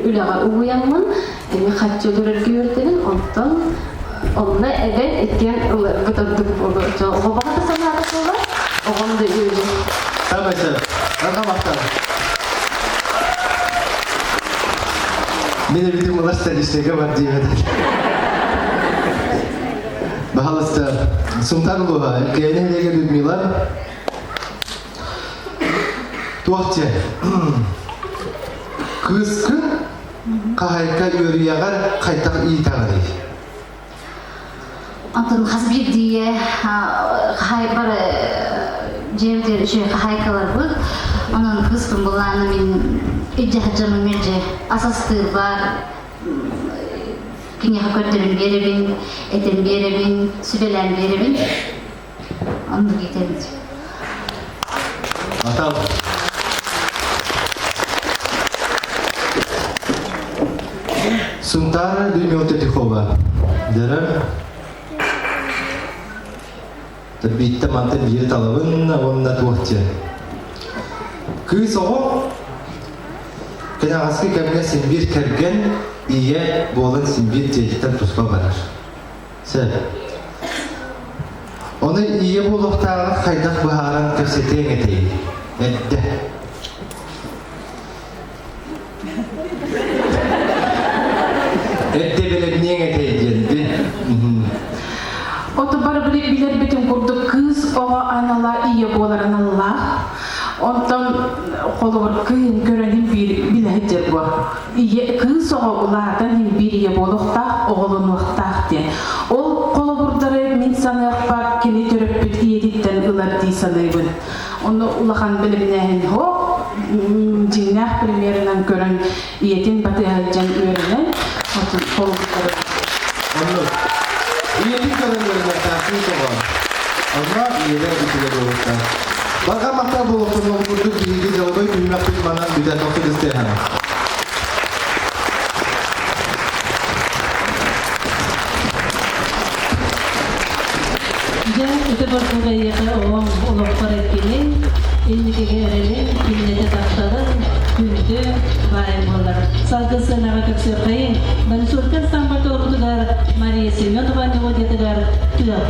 үлэҕэ угуйаммын эмиэ харчы өлөрөргө үөрдэбин онтон онно эбэн иккиэн ыларбыт ордук буолуо оҕо баҕата санаата буолар оҕом да үөрүө Самай сөп. Рахматтан. Мин эбитим ылар статистика бар диэбэтэр. Баһалыста, Сунтаар улууһа, Эркээни нэһилиэгэ Людмила. Туох диэн? Кыыскын хаһайка үөрүйэҕэр хайдах иитэҕиний? Онтон хас биирдиигэ хаһайбар дьиэбитигэр үчүгэй хаһаайкаларбыт. Онон кыыспын былаана мин илдьэ сылдьаммын мэлдьи ас астыырбар киниэхэ көрдөрөн биэрэбин, этэн биэрэбин, сүбэлээн биэрэбин. Оннук иитэбит. Атал. Сунтара Людмила Тетихова. Дәрі. Биитте мантан биири талабын уонна туох диэн. Кыыс оҕо кэнэҕэски кэмҥэ син биир кэргэн ийэ буолан син биир дьиэтиттэн туспа барар. Сөп. Ону ийэ буолуохтааҕын хайдах быһааран кэпсэтиэҥ этэй? Эрдэ. Эрдэ бэлэмниэҥ этэй диэн би. Ото бары билэрбитин курдук кыыс оҕо анала ийэ буолар аналлаах. Онтон холобур кыһын көрөн биир билэһит бу. Ийэ кыыс оҕо улаатан иһин биир ийэ буолуохтаах, оҕолонуохтаах диэн. Ол холобурдары мин саныахпар кини төрөппүт ийэтиттэн ылар дии саныыбын. Онно улахан бэлэмнээһин суох, дьиҥнээх примерынан көрөн ийэтин батыһа сылдьан үөрэнэн, отун холобурдары. Оннук. Ийэтин көрөн үөрэнэртээх кыыс оҕо. Онно ийэлэр үчүгэй буолуохтаах. Барҕа махтал буолуохтун ол курдук биһиги дьалабай түһүмэхпит манан бүтэн тохту истиэхэ. Дьэ, ити курдук эйиэхэ оҕоҥ олоххор эркинин, инникигэ эрэлин, күннэтэ тапталын, күндү баай буолар. Салгын сыанаҕа көрсүөххэйиҥ. Бонусурка ансамбль толорутугар Мария Семенова мелодиятыгар тыал.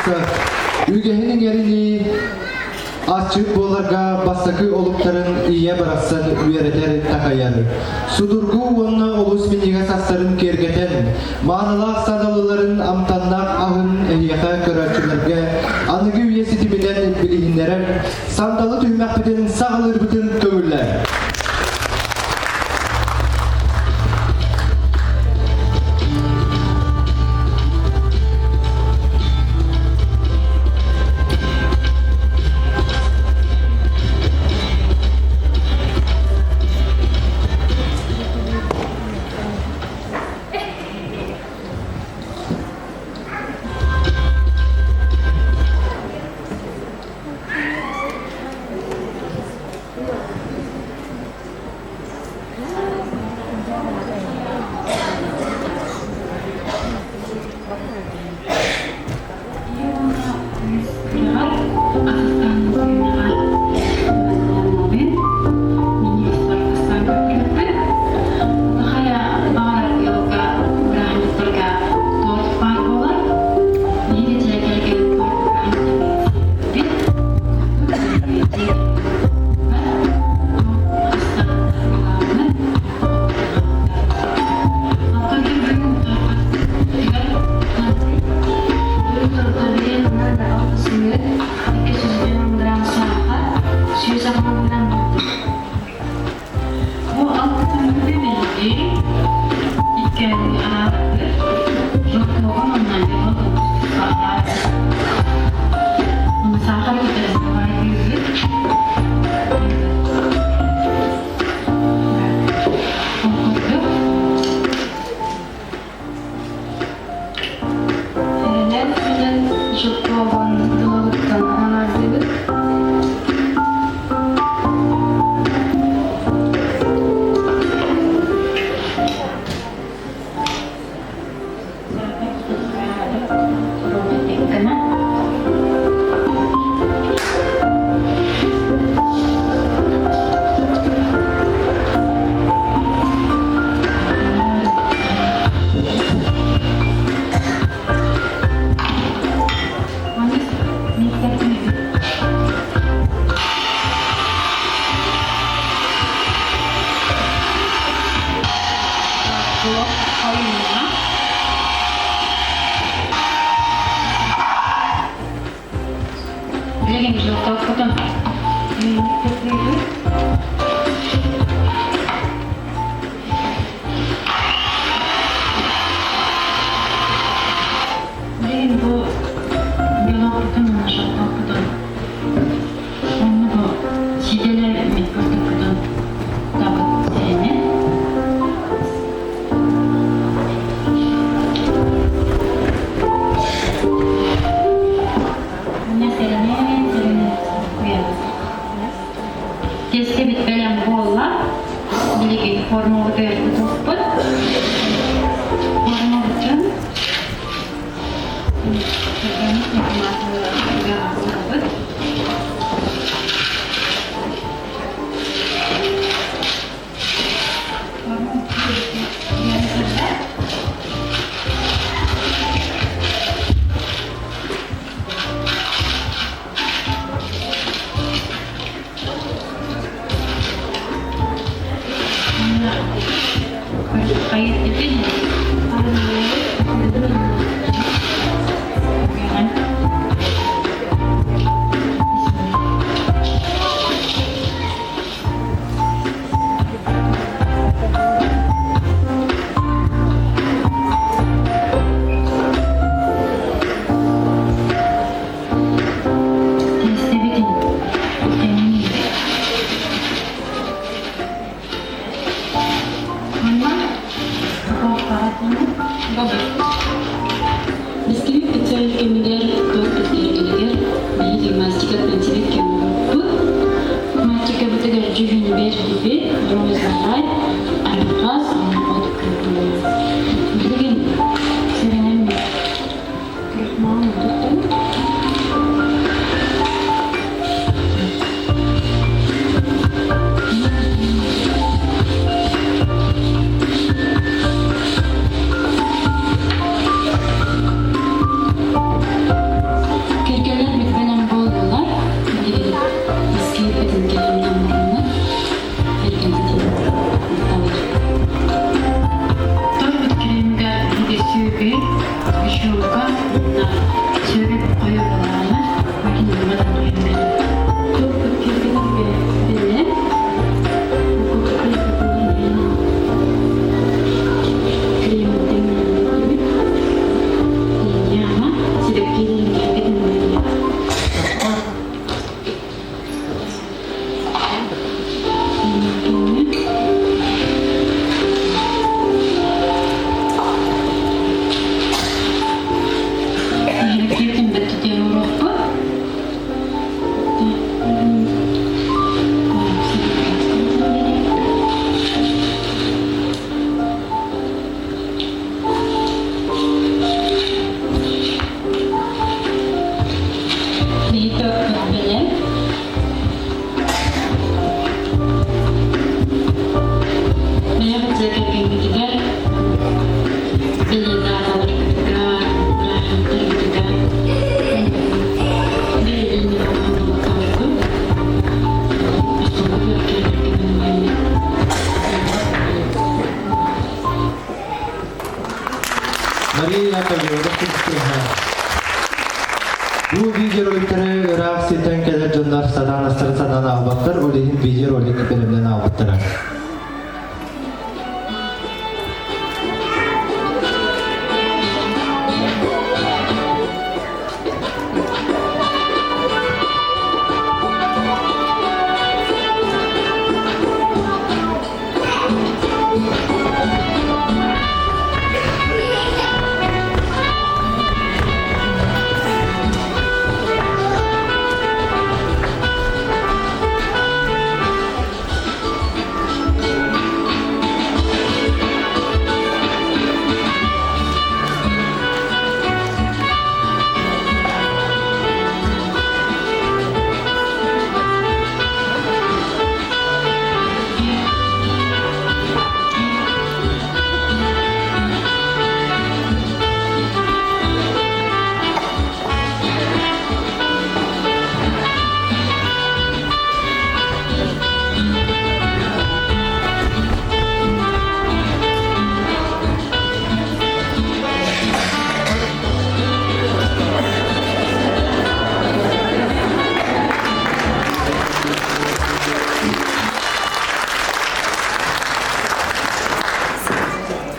кууруска үгэһин иҥэринии асчыт буоларга бастакы олуктарын ийэ барахсан үөрэтэр такайар. Судургу уонна олус минньигэс астарын киэргэтэн, маанылаах саадалыларын амтаннаах аһын эһиэхэ көрөөччүлэргэ аныгы үйэ ситиминэн билиһиннэрэр сандалы түһүмэхпитин саҕалыырбытын көҥүллэр. Бу алтытыҥҥы биһиги иккиэн араабыт Жоппуоҕун уонна Саахар Эрэнэн күнүн Жоппуоҕун тылыттан анаардыбыт. Билигин желтокпутун Билигин бу белокпутун уонна желтокпутун онно бу сиидэлэммит бурдукпутун табыт сэрэнэн Уонна сэрэнэн сэрэнэн куйабыт. Тиэстэбит бэлэм буолла. Билигин формабытыгар кутуохпут. Формабытын уурабыт. Бискибит пиццель кэмигэр, торт кэмигэр биһи гимнастика принципит кэмигэр Мальчикабытыгар дьүһүн биэрдибит, розовай, арҕас, от Билигин сэрэнэн крахмал туттан Яковлева кыттыһа. Бу видеороликтары ыраах сиртэн кэлэр дьоннор сатаан астарын санаан аалбаттар, ол иһин видеоролик бэлэмнэн аалбыттара.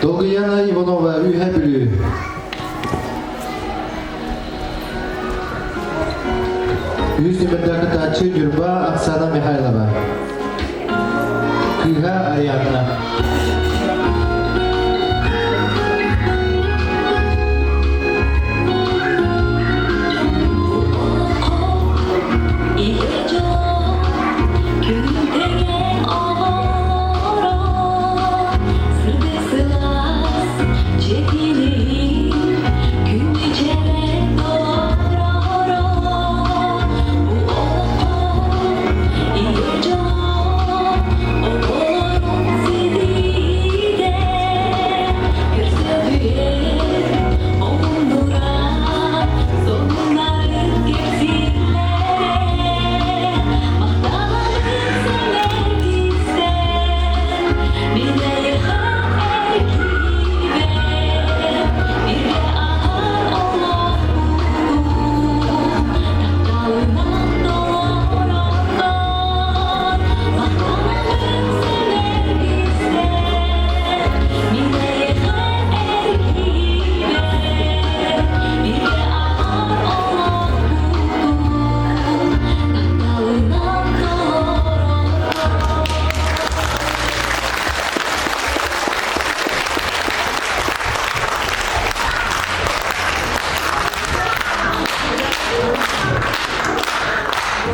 Долгуяна Иванова, Үһэ Бүлүү. Үс нүмердээх кытааччы Ньурба Оксана Михайлова. Кыыһа Ариадна.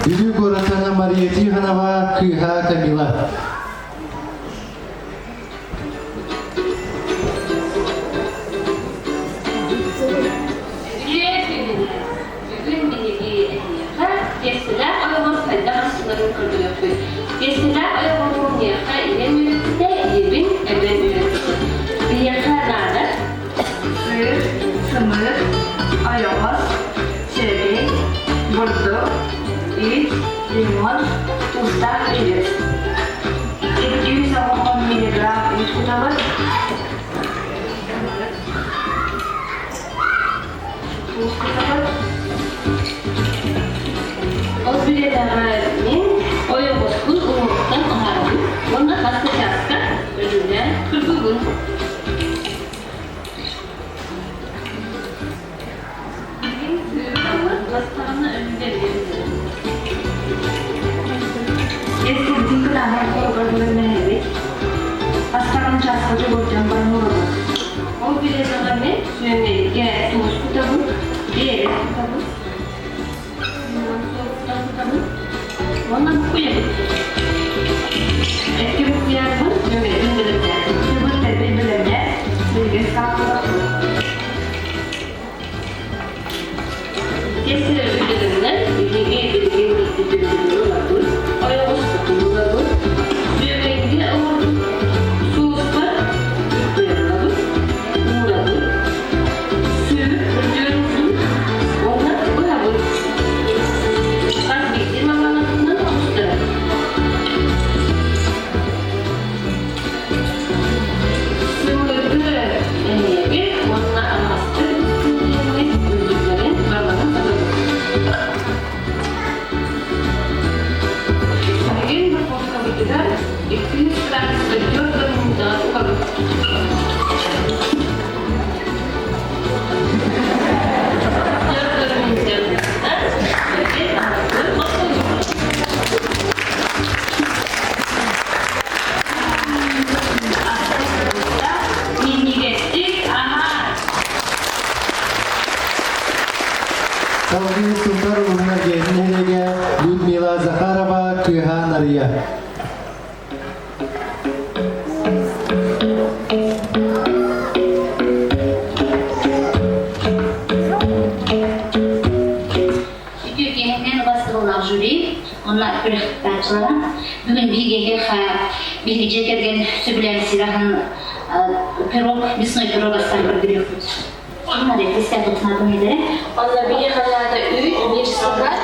Бүлүү куораттан Мария Тихонова, кыыһа Камила. Үтүө күнүнэн! Бүгүн биһиги эһиэхэ тиэстэлээх ойоҕос хайдах астынарын көрдөрүөхпүт. Тиэстэлээх ойоҕоһу миэхэ ийэм үөрэппитэ, ийэбин эбэм үөрэппитэ. Биһиэхэ наада Сыыр, сымыыт, ойоҕос, сүөгэй, бурдук, үүт, лимон, туустаах илис. 290 миллиграмм үүт кутабыт. Туус кутабыт. Ол бириэмэҕэ мин ойоҕоспун уҥуохтан аһарабын уонна хас да чааска өлүнэ кырбыыбын. Билигин сыыры ластаҕына өлүгэр Эс-сирдин кытаанах хоругар бөлмөһөбүт. Астарын чааска дьобурдьан баран уурабыт. Ол бириэмэҕэ мин сүөмэйгэ туус кутабын, биэрэс кутабын, суоттан кутабын уонна буккуйабын. Экки буккуйарбын, сүөмэйбин бэлэмнээтим. Сыбыт тэрбэй бэлэмнэ, билигин саахалар. Кесарь үлэлэринэн биһиги билигин бүтүннүү ылабыт, ойоҕоспутун ылабыт, сүөгэйгэ оҥорбут сууспар буккуйаллабыт, уурабыт, сүүр үрдүөрүн уонна быһабыт. Хас биирдии малланатынан оҕустарабыт. кыттааччылара, бүгүн биһиги биһиги дьиэ кэргэн сөбүлээн сираһын пирог, мясной пирог астан көрдөрүөхпүт. Онно биир ханаата үүт, биир стакан,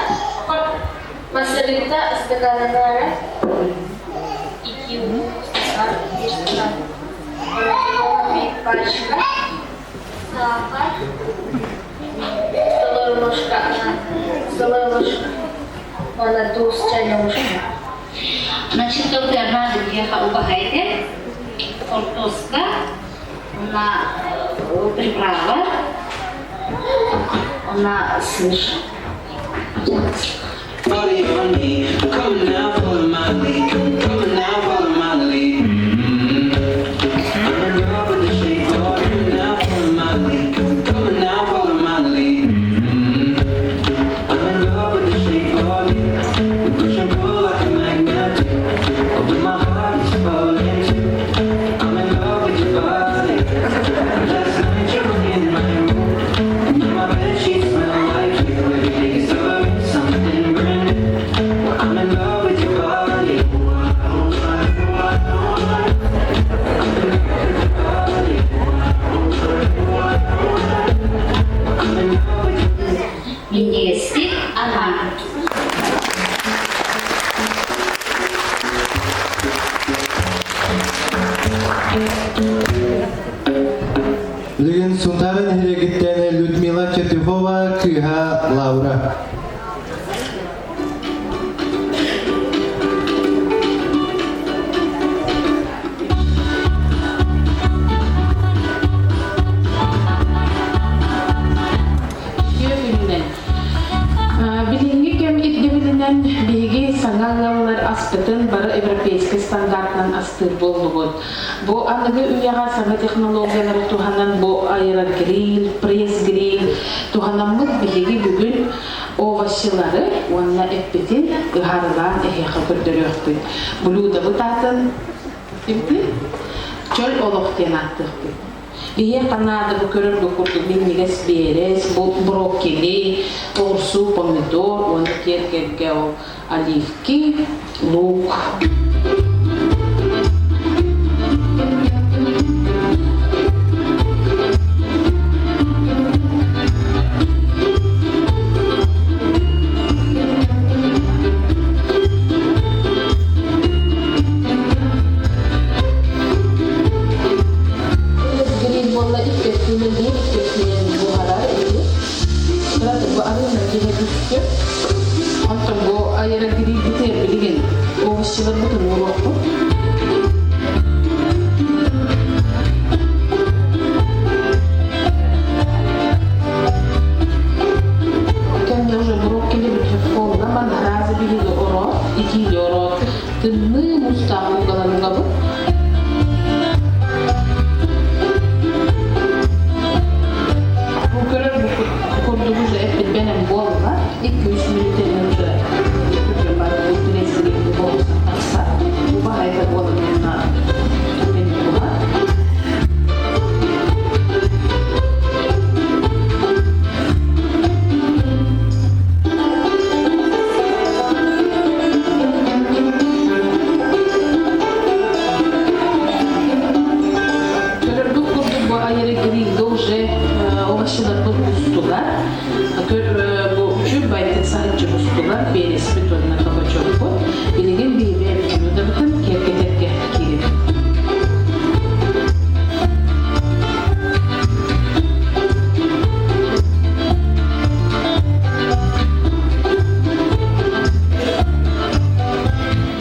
масленица ыстакааннаара, икки стакан, биир стакан, биир пачка, саахар, столовая ложка, столовая ложка, уонна туус чайная ложка. Значит, только биһиэхэ убаһа этэ, хортуоска, на приправа, на сыр. Body on me, come on now, follow my lead. Come on now, follow my lead. I'm in love with the shape of you. Now follow my lead. Come on now, follow my lead. I'm in love with the shape of you. We push and pull like a magnet do. Although my heart is falling too. I'm in love with your body. Last night you were in my room. And now my bed sheets smell like you. Every day discovering something brand new. Well, I'm in love with your body. I'm in love with your body. I'm in love with your Минньигэстик аһааҥ. Билигин Сунтаар нэһилиэгиттэн Людмила Четыхова кыыһа Лаура. Үтүө күнүнэн. Билиҥҥи кэм ирдэбилинэн биһиги саҥа ыаллар аспытын бары европейскай стандартынан астыыр буоллубут. Бу аныгы үйэҕэ саҥа технологиялары туһанан бу аэрогриль, пресс-гриль туһанаммыт биһиги бүгүн овощилары уонна эппитин ыһаарылаан эһиэхэ көрдөрүөхпүт. Блюдобыт аатын чөл олох диэн ааттыахпыт. Биһиэхэ наада бу көрөргө курдук минньигэс биэрэс, брокколи, оҕурсуу, помидор уонна киэргэлгэ ол оливки, лук. Гриль буолла икки өттүнэн биир икки өттүнэн буһарар ити. Кыра бу арыынан киһи түстү. Онтон бу аэрогрилбитигэр билигин овощиларбытын уруохпут. Кэннэ уже брокколи бүтүп буолла, манһаразы биһиги ороот, итиили ороот, тымныы муустаах уугалан угабыт. Бу көрөр курдук уже эппит бэлэм буолла. 2-3 мүнүүтэнэн уже түргэн бары бу пресс-гриль буолуса тахсар. Убаһайда буолан уонна түргэнник буһар. Көрөргүт курдук бу аэрогрильга уже овощиларбыт устулар. Бу үчүр байтын саһыччы устулар, переспит уонна кабачокпут. Билигин биһиги блюдобытын киэргэтэргэ киирэр.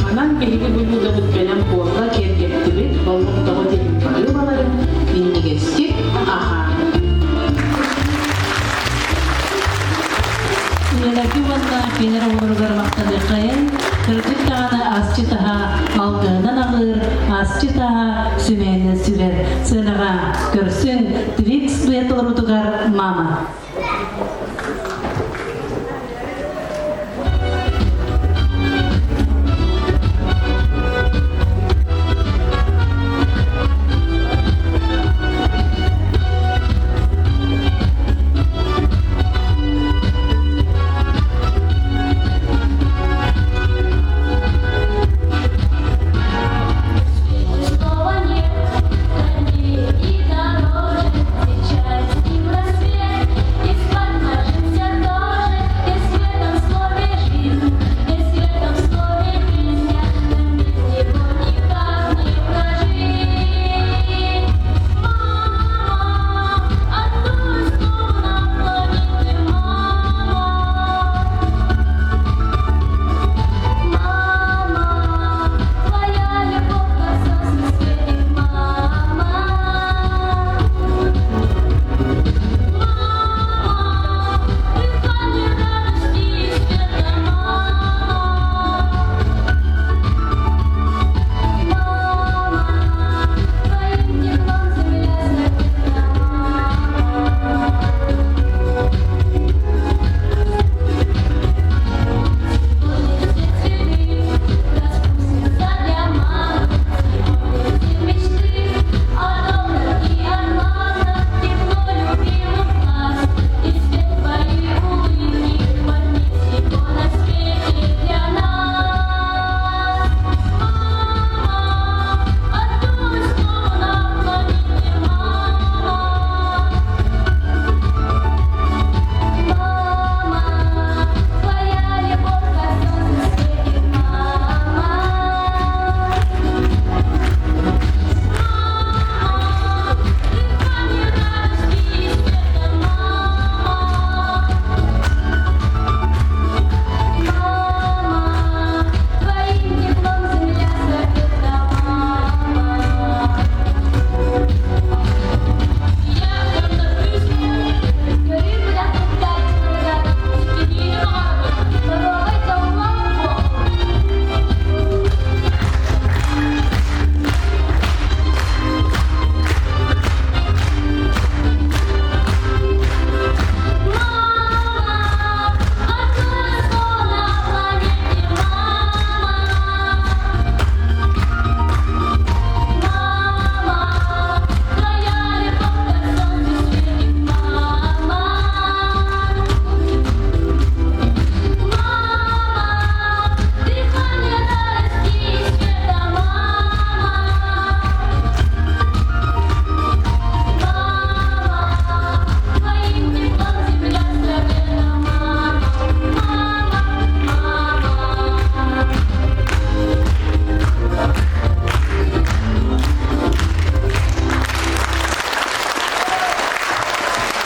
Манан биһиги блюдобыт бэлэм буолла, киэргэттибит, боллохтоҕо диэн барыыбаларын минньигэстик аһааҥ. Ийэлэргэ уонна кинилэр оҕолоругар махтаныаххайын, кырдьык даҕаны асчыт аһа алгыһынан аҕыыр, асчыт аһа сүмэһинэн сүлэр. Сыанаҕа көрсүҥ, Твикс дуэт толоруутугар «Мама».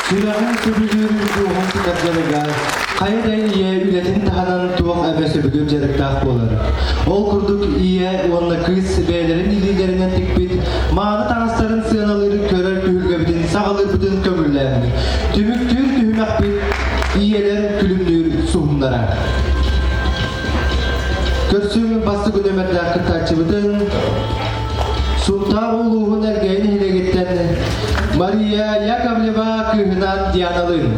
Сүрэҕин сөбүлүүр дууһаҥ сытар дьарыга хайа да ийэ үлэтин таһынан туох эмэ сөбүлүүр дьарыктаах буолар. Ол курдук ийэ уонна кыыс бэйэлэрин илиилэринэн тикпит мааны таҥастарын сыаналыыр көрөр түһүлгэбитин саҕалыырбытын көҥүллээн, түмүктүүр түһүмэхпит ийэлэр күлүмнүүр суһумнара. Көрсүҥ бастакы нүөмэрдээх кыттааччыбытын Сунтаар улууһун Элгээйи нэһилиэгиттэн Мария Яковлева кыыһынан Дианалыын.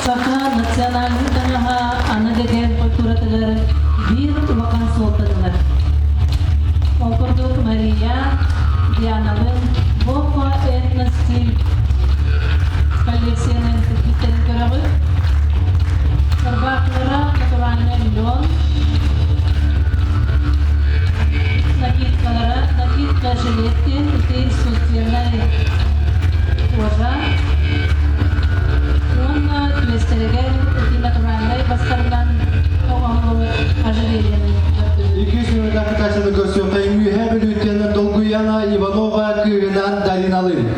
Саха национальнай таҥаһа аныгы кэм культуратыгар биир улахан суолтанылар. Ол курдук Мария Дианалыын Бохо этностиль коллекцияны тикпиттэрин көрөҕүт. Ырбаахылара натуральный лен, накидкалара накидка жилетки, ити искусственнай кожа уонна түөстэригэр ити натуральнай бастарынан оҥоһуллубут ожерельены көрдүбүт. Иккис нүөмэрдээх кытааччыны көрсүөххэ Үөһээ Бүлүүттэн Долгуяна Иванова кыыһынан Дариналыын.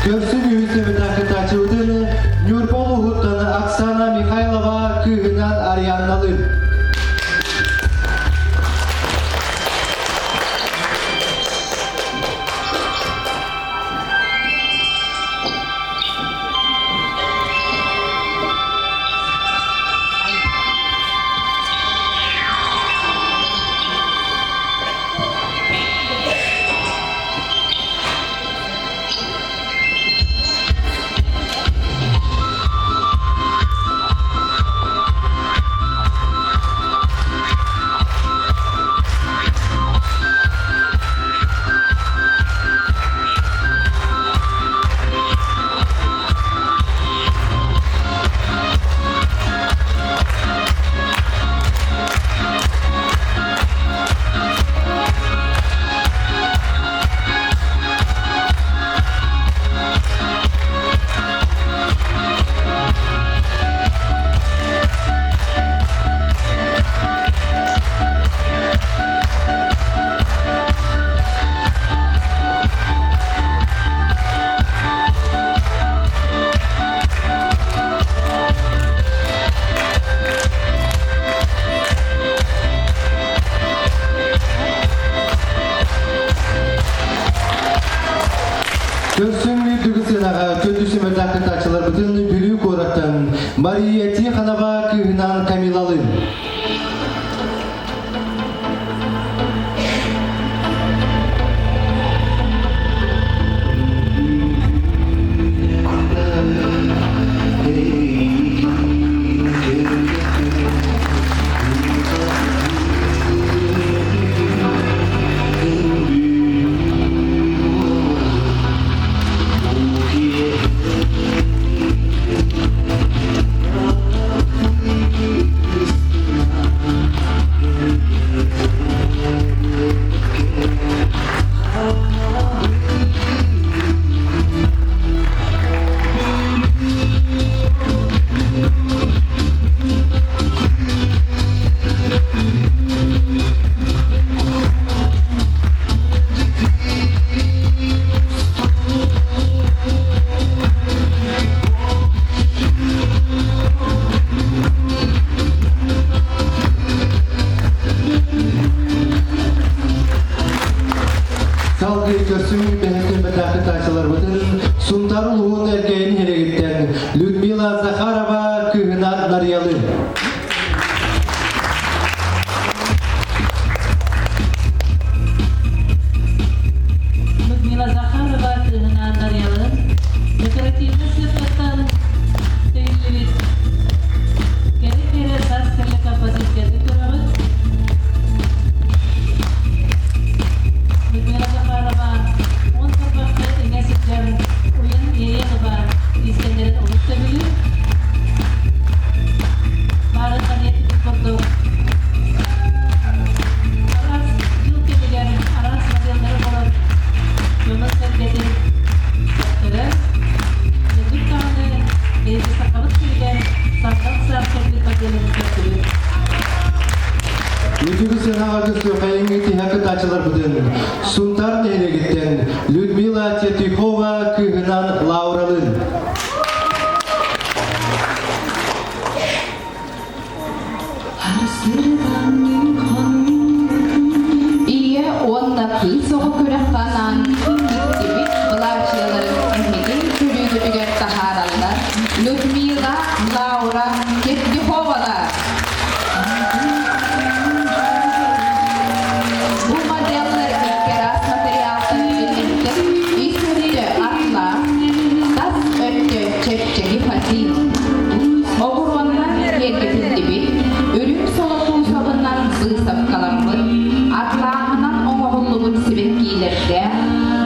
Көрсүн үһүс кытааччыбытын Ньурба улууһуттан Оксана Михайлова кыыһынан Арианналыын. Көрсүҥ үрдүгү сыанаҕа күндү сүмэрдээх кыттааччыларбытын Бүлүү куораттан Мария Тихонова кыыһынан Камилалыын. Салгыы көрсүҥ бэһис кытааччыларбытын Сунтаар улууһун Эркээйин нэһилиэгиттэн Людмила Захарова кыыһынан Нарыйалыын. Людмила Захарова кыыһынан Нарыйалыын. түһүмэҕэ көстүөххэйиҥҥи тиһэх кыттааччыларбытын Сунтаар нэһилиэгиттэн Людмила Тетюхова кыыһынан Лауралын. Ийэ уонна кыыс оҕо күрэххэ анаан тиктибит былаачыйаларын эһиги көрүүгүтүгэр таһаараллар Людмила, Лаура Кирдюховалар. Бу моделлар икки араас материалтан тигиллибиттэр. Ис өттө атлаах, тас өттө чэпчэки фатин. Оҕуруоннар киэргэтиллибит, үрүҥ солотуусабынан быысапкаламмыт, атлааһынан оҥоһуллубут сибэккиилэрдээх,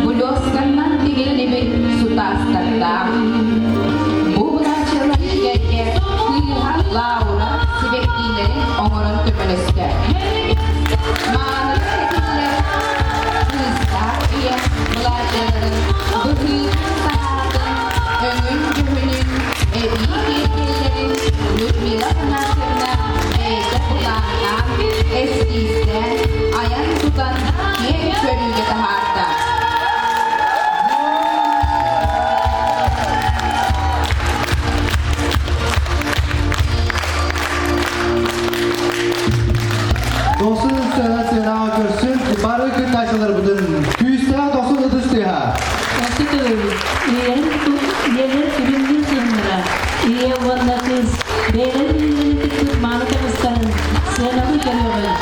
булёсканнан тигиллибит сутаастардаах. Бу былаачыалар тигэргэ кыыһа Лаура сибэккиилэрин оҥорон көмөлөстө. Маанылык кэтиллэр кыыстаах ийэ былаачыаларын быһыытын-таһаатын, өҥүн-дьүһүнүн, эбии киэргэллэрин Людмила Афанасьевна бэйэтэ былааннаан, эскиистээн, айан-тутан киэҥ көрүүгэ таһаарда. Дохсун сыана сыанаҕа көрсүн бары кыттааччыларбытын күүстээх дохсун ытыс тыаһа. Осы төгүл ийэлэр күлүмнүүр сыһыннара, ийэ уонна кыыс бэйэлэрин илиилэрин тикпит мааны таҥастарын сыаналыы көрүөҕүҥ.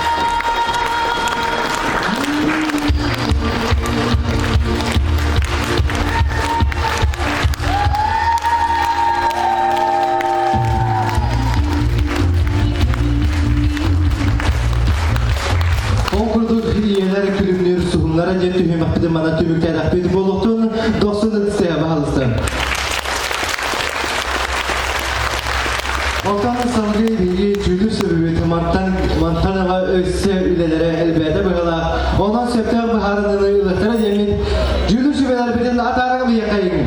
Ол курдук ийэлэр күлүмнүүр суһумнара диэн түһүмэхпитин мана түмүктээтэхпит буолуохтун дохсун ытыстыһа баһалыстан. Онтон салгыы биһиги дьүүлүр сөбүбүт мантан мантан ыла өссө үлэлэрэ элбээтэ быһыылаах. Онон сөптөөх быһаарыныыны ылыахтара диэммит дьүүлүр сүбэлэрбитин атааран ылыаххайыҥ.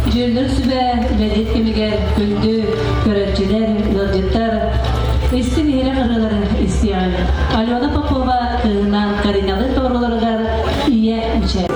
Дьүүллүр сүбэ үлэлиир кэмигэр күндү көрөөччүлэр, ыалдьыттар истиҥ иһирэх ырыаларын истиэҕиҥ. Алена Попова кыыһынаан Кариналыын толоруларыгар Ийэ мичээр.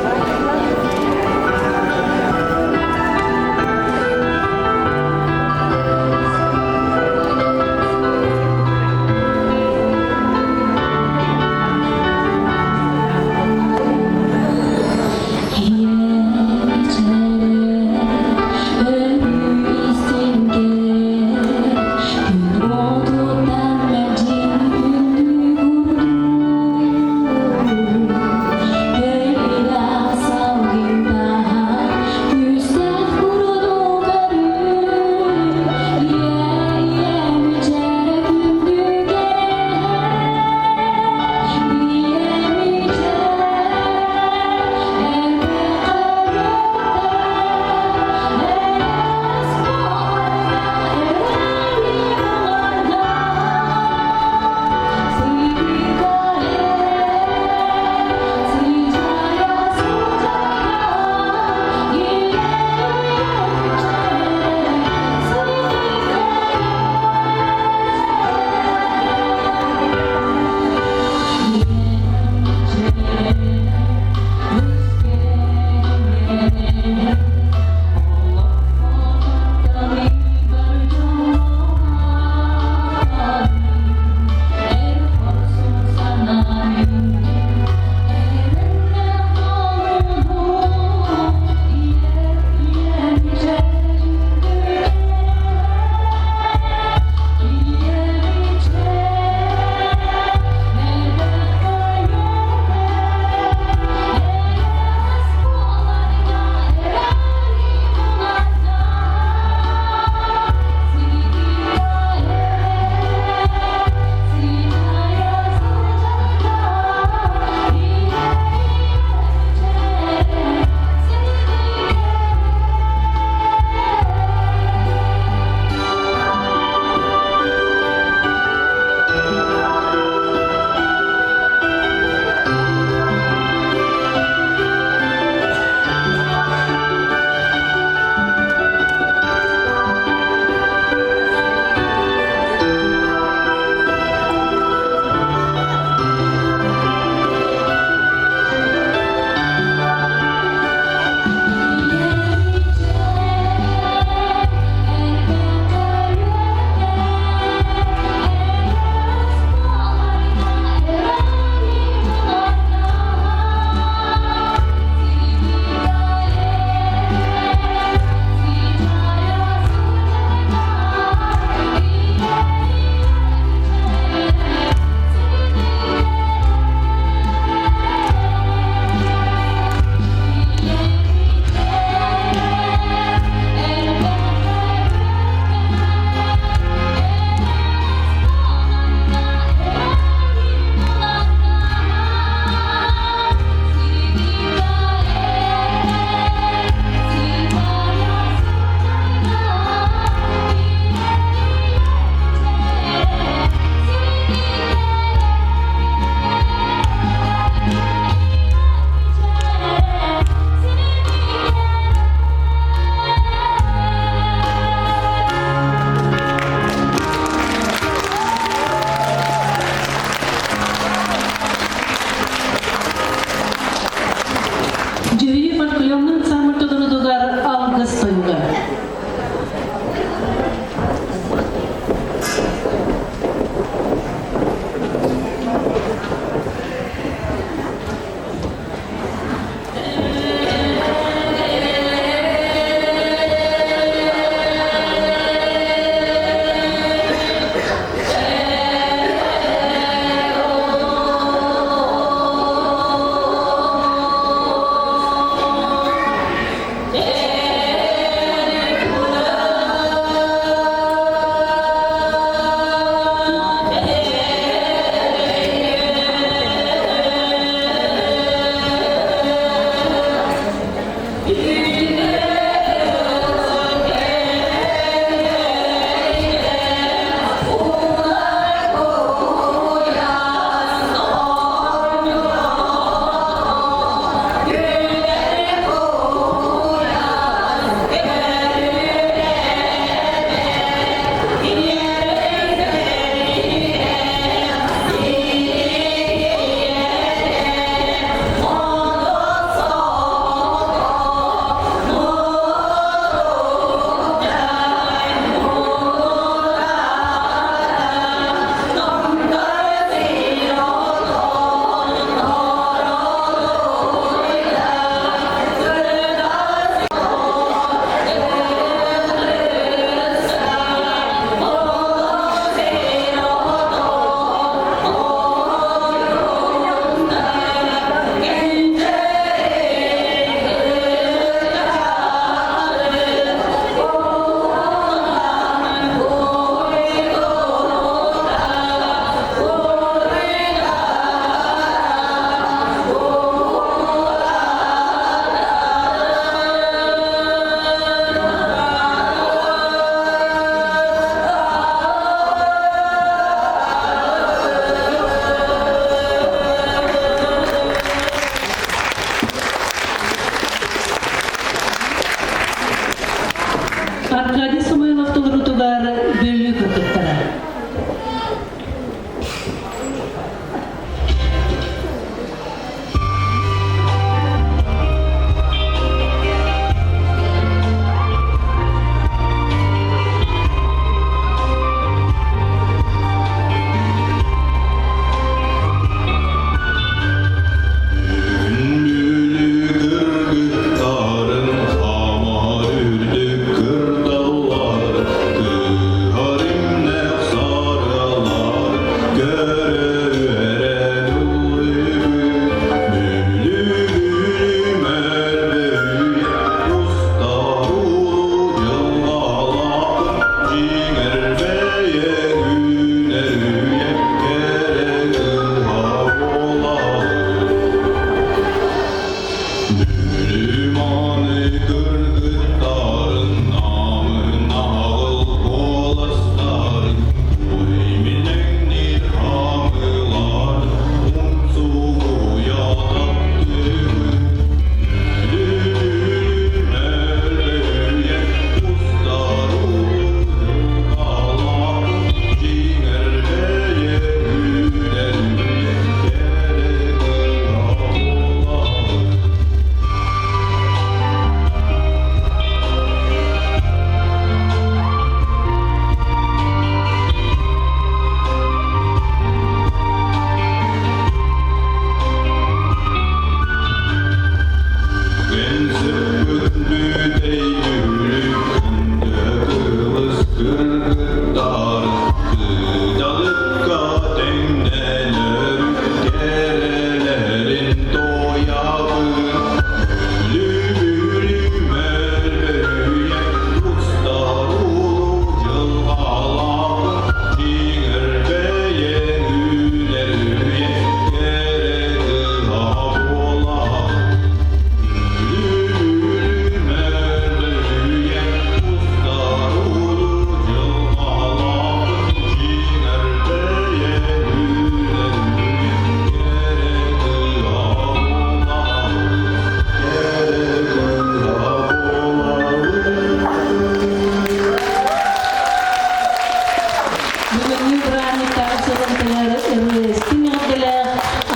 Бүгүҥҥү бырааһынньыктааҕы сылын кэлэр ырыа-истиҥ эҕэрдэлээх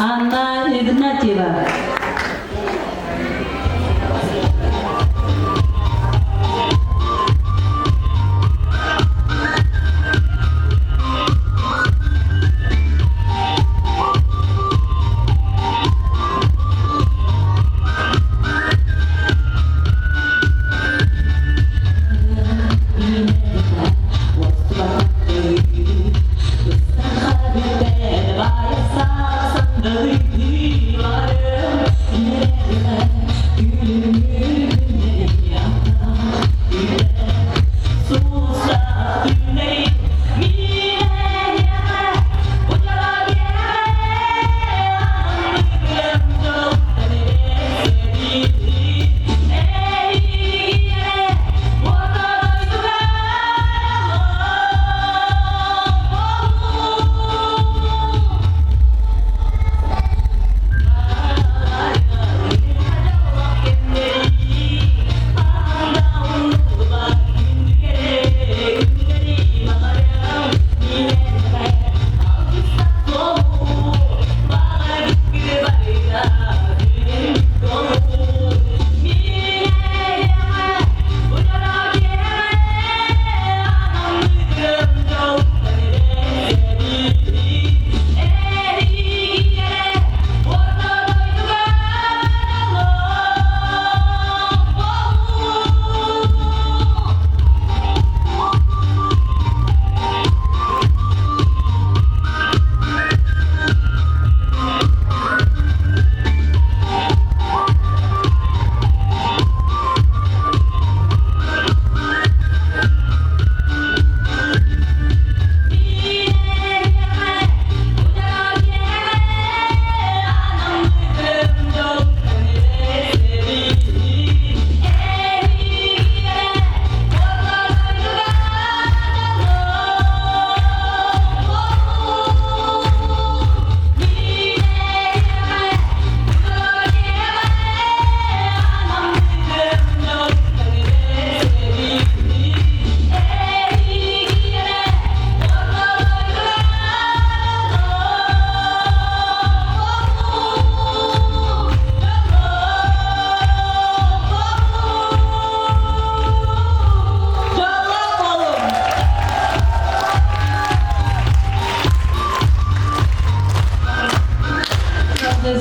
Анна Игнатьева.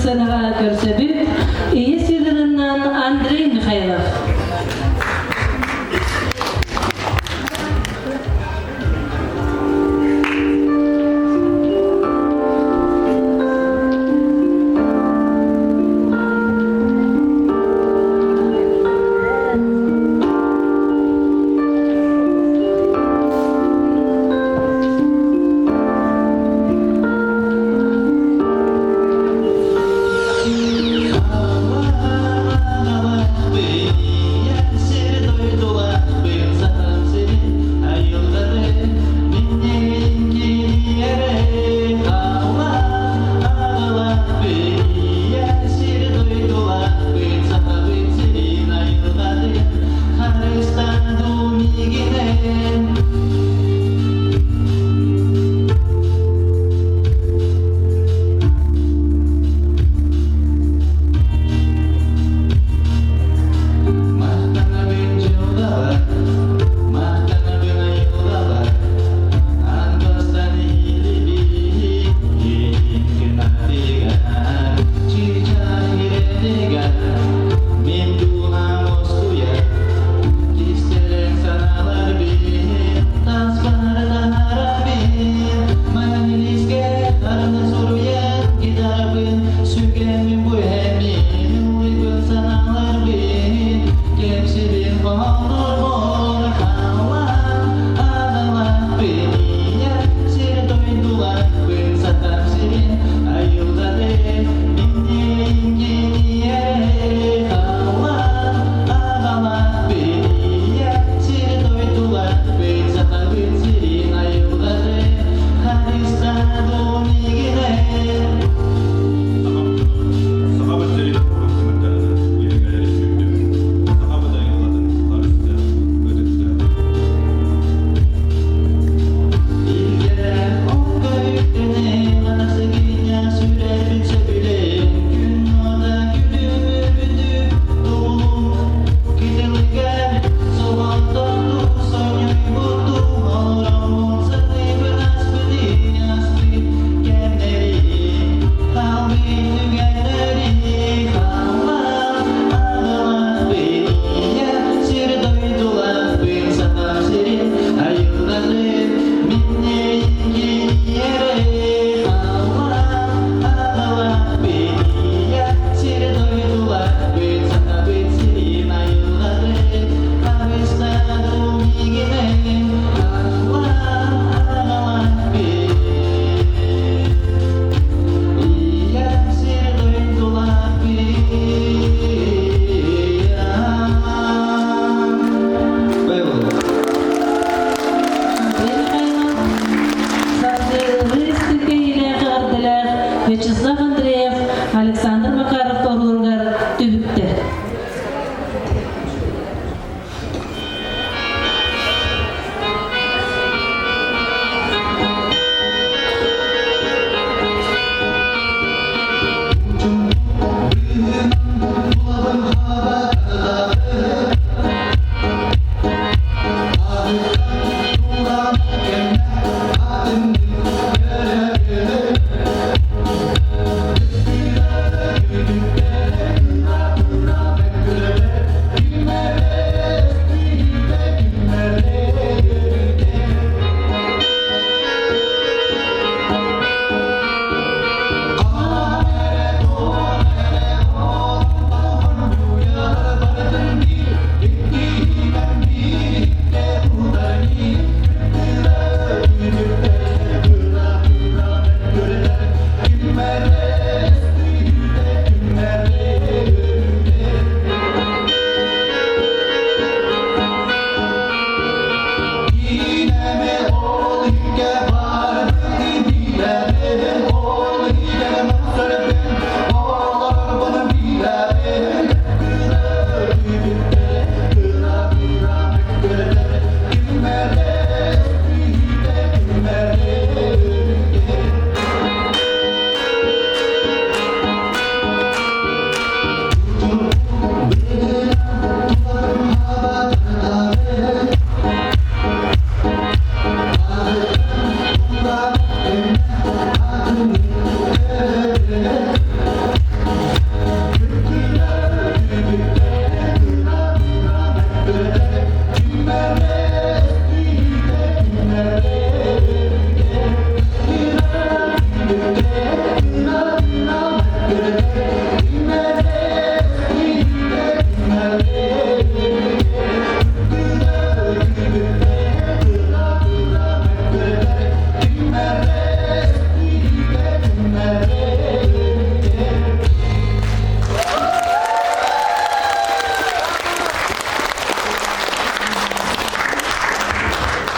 Сыанаҕа көрсөбүт Ийэ Сидоровнан Андрей Михайлов. Вячеслав Андреев, Александр Макаров оруолугар түбүктэр.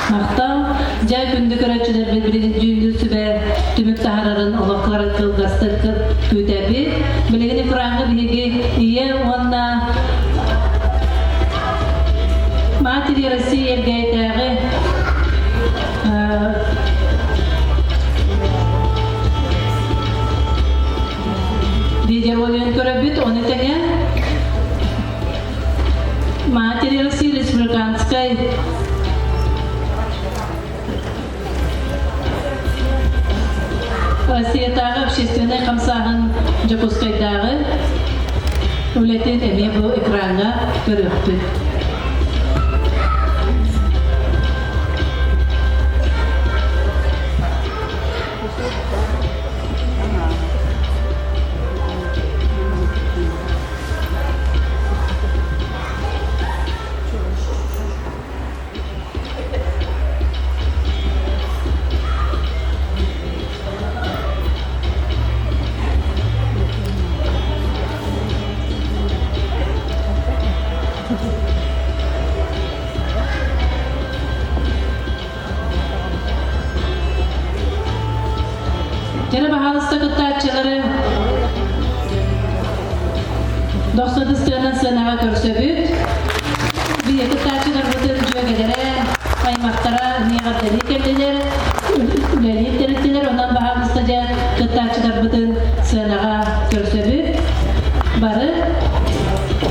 Махтал. Дьэ, күндү көрөөччүлэрбит билигин дьүүллүүр сүбэ түмүк таһаарарын олох кылгастык күүтэбит. Билигин экраҥҥа биһиги ийэ уонна Матери России Элгээйдээҕи видеоролигын көрөбүт. Ону тэҥэ Матери России Республиканскай Россиятааҕы общественнай хамсааһын Дьокуускайдааҕы үлэтин эмиэ бу экраҥҥа көрүөхпүт. Кэрэ баһаалыста кыттааччылары Дохсодус тыанан сыанаҕа көрсөбүт. Биһиги кыттааччыларбытын дьүөгэлэрэ, аймахтара эмиэ кэллилэр, үлэлиир тэрилтэлэр. Онон баһаалыста дьэ кыттааччыларбытын сыанаҕа көрсөбүт. Бары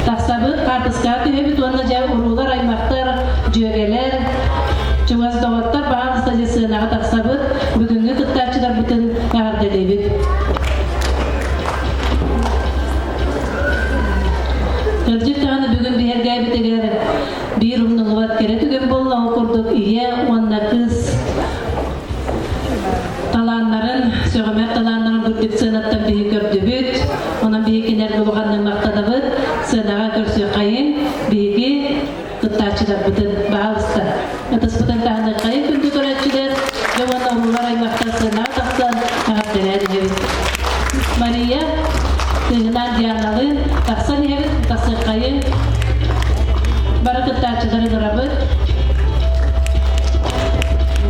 тахсабыт, хаартыскаҕа түһэбит уонна дьэ уруулар, аймахтар, дьүөгэлэр, чугас доҕоттор баһаалыста дьэ сыанаҕа тахсабыт. Бүгүҥҥү кыттааччыларбытын эҕэрдэлиибит. Кырдьык даҕаны бүгүн биһэргээбитигэр биир умнуллубат кэрэ түгэн буолла ол курдук ийэ уонна кыыс талааннарын, сөҕүмэр талааннарын бурдук сыанаттан биһи көрдүбүт. Онон биһи кинилэргэ улаханнык махтанабыт. Сыанаҕа көрсүөххэйин биһиги кыттааччыларбытын баһаалыста. Ытыспытын таһыныаххайын күндү көрөөччүлэр, дьэ уонна уруулар аймахтар сыанаҕа тахсан эҕэрдэлээн иһэбит. Мария кыыһынаан Дианалыын тахсан иһэбит, тахсыаххайын бары кыттааччылары ыларабыт.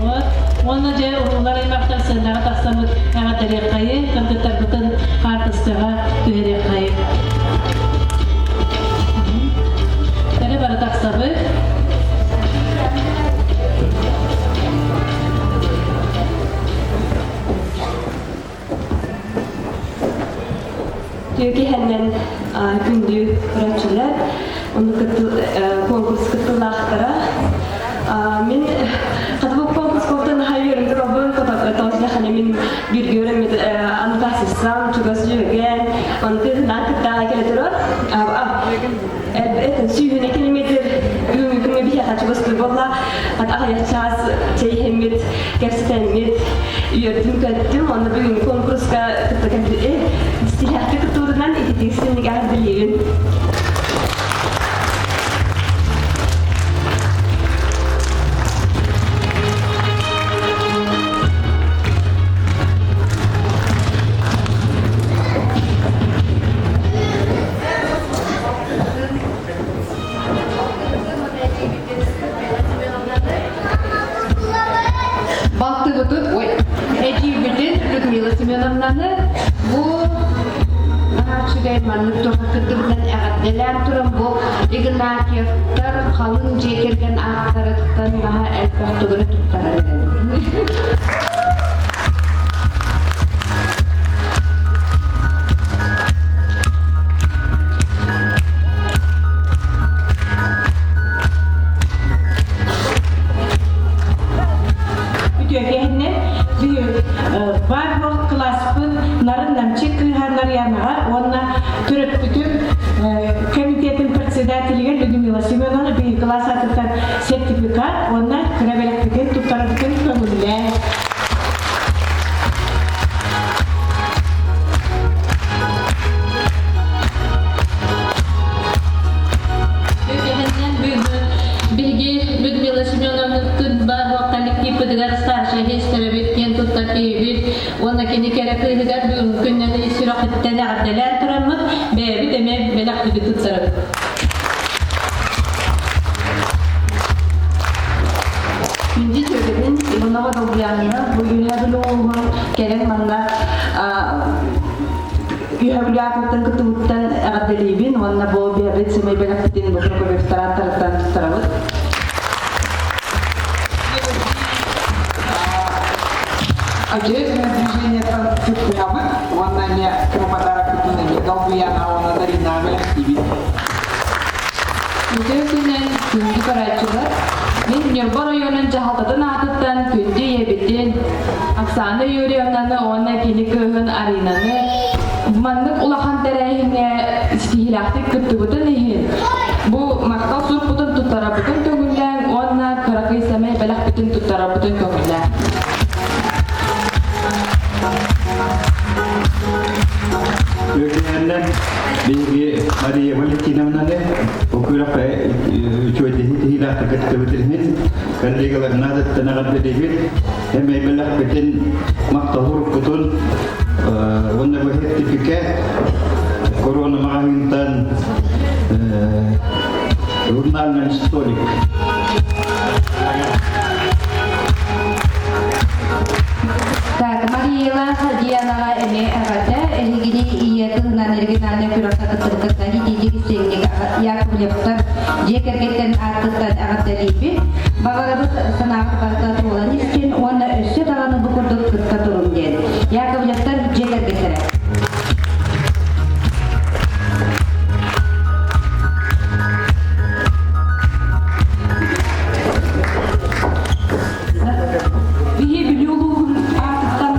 Вот. Уонна дьэ уруулар аймахтар сыанаҕа тахсаммыт эҕэрдэлээн эҕэрдэлиэххэйи, кыргыттарбытын хаартыскаҕа түһэриэххэйи. Кэлэ бары тахсабыт. Түөкэһэннэн күндү көрөөччүлэр, ону конкурс кыттыылаахтара. Мин хатыбык конкурс кофтан хайырын турабын, тоҕус мин бииргэ үөрэммит анатасыссам, чугас дьүөгэн, ону тыһынан кыттаҕа кэлэ турар. Сүүһүнэ километр бүгүҥҥү күҥҥэ биһиэхэ чугастыы буолла. Аҕыйах чаас чэйиһэммит, кэпсэтэммит, үөрдүм-көттүм. Онно бүгүҥҥү конкурска кытта истиһээхтик кыттыбытынан ититик синник эҕэрдэлиибин. Балтыбытын, ой, эдьиийбитин Людмила Семеновнаны бу наһаа маннык туохха кыттыбытынан эҕэрдэлээн туран бу Игнатьевтар халыҥ дьиэ кэргэн ааттарыттан наһаа элбэх тугуну туттарар Үтүөкэһинэ баар буох кылааспыт нарын намчы кыыһа Нарьянаҕа уонна төрөппүтүм комитетын председателигэр Людмила Семеновна биһиги кылаас аатыттан сертификат уонна кыра бэлэхпитин туттарарбытын көҥүллээ. Үгэһинэн бүгүн биһиги Людмила Семеновнаттын баар коллективпытыгар старшай истэрэбит, киэн туттар киһибит уонна кини кэрэ кыыһыгар бүгүҥҥү күннэн ис сүрэхпититтэн эҕэрдэлээн тураммыт, бэйэбит эмиэ бэлэхпитин туттарабыт. Күндү дьүөгэбин Иванова Долгуянна бу Үөһээ Бүлүү улууһун кэлэн манна Үөһээ Бүлүү аатыттан кыттыбыттан эҕэрдэлиибин уонна бу биһэбит сэмэй бэлэхпитин бу Прокопьевтар туттарабыт. Отечественное движениеттан кыттыһабыт уонна эмиэ кыра подарокпытын эмиэ Долгуяна уонна Дарина бэлэхтиибит. Үтүө күнүнэн күндү көрөөччүлэр! Мин Ньурба оройуонун дьаһалтатын аатыттан күндү ийэбитин Оксана Юрьевнаны уонна кини кыыһын Аринаны маннык улахан тэрээһиҥҥэ ситиһиилээхтик кыттыбытын иһин бу махтал сурукпутун туттарарбытын көҥүллээҥ уонна кыракый сэмэй бэлэхпитин туттарарбытын көҥүллээҥ. Үөкэһэннэн биһиги Мария Валентиновнаны бу күрэххэ үчүгэйдиһи тиһиилээхтик кыттыбытын коллегаларына даттан эҕэрдэлиибит эмэй бэлэхпитин махталуруккутун уонна бу сертификат корона маҕаһыынтан журнальный столик. Так, Мариела Дианаҕа эмиэ эҕэрдэ. Эһигини ийэ тылынан региональнай күрэххэ кыттыбыккыттан итиитик истиҥник Яковлевтар дьиэ кэргэттэн ааттыттан эҕэрдэлиибит. Баҕарабыт санааҕыт барыта туолан истин уонна өссө даҕаны бу курдук кытта туруҥ диэн. Яковлевтар дьиэ кэргэттэрэ. Биһи Бүлүү улууһун аатыттан,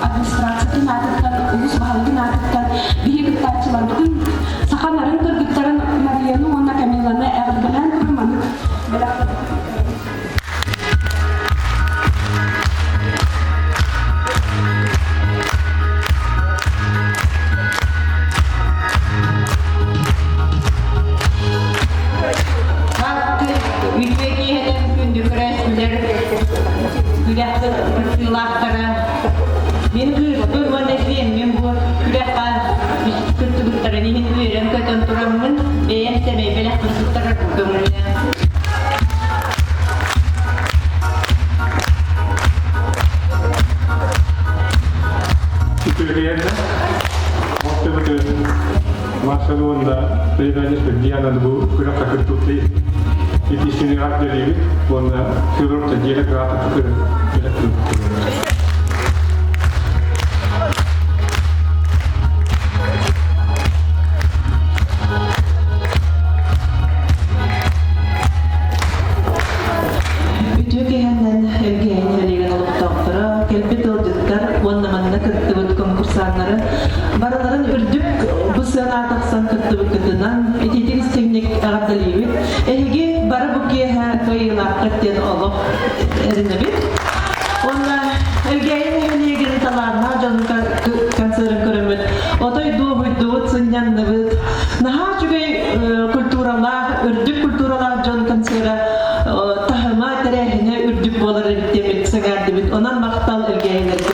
администрациятын аатыттан, улуус баһылыгын аатыттан биһи кыттааччыларбытын саха нарын кыргыттарын Марияны уонна Камиланы эҕэрдэлээн туран маннык бэлэх Үтүө киэһэнэн күндү көрөөччүлэр, күрэх кыттыылаахтара. Мин кыыспын уонна сиэммин бу күрэххэ кыттыбыттарын иһин үөрэн-көтөн тураммын, бэйэм сэмэй бэлэхпин туттарар көҥүллээх. Үтүөкэйэрдэ Мостыбыты Массаны уонна Леонид Диананы бу күрэххэ кыттыбыт итиисини ардэлиибит уонна Федоровта диэли кыраата көрөн Үтүө киэһэнэн Элгээйи нэһилиэгин олохтоохторо, кэлбит ыалдьыттар уонна манна кыттыбыт конкурсаннары барыларын үрдүк бу сыанаҕа тахсан кыттыбыккытынан итиитик истиҥник эҕэрдэлиибит. Эһиги бары бу киэһэ кыайыылааххыт диэн олох эрэнэбит. Уонна Элгээйи нэһилиэгин талааннаах дьонун концерын көрөммүт, отой дуоһуйдубут, сынньанныбыт. Наһаа үчүгэй культуралаах, үрдүк культуралаах дьон концера таһыма, тэрээһинэ үрдүк буолар эбит диэммит сэҥээрдибит. Онон махтал Элгээйилэргэ.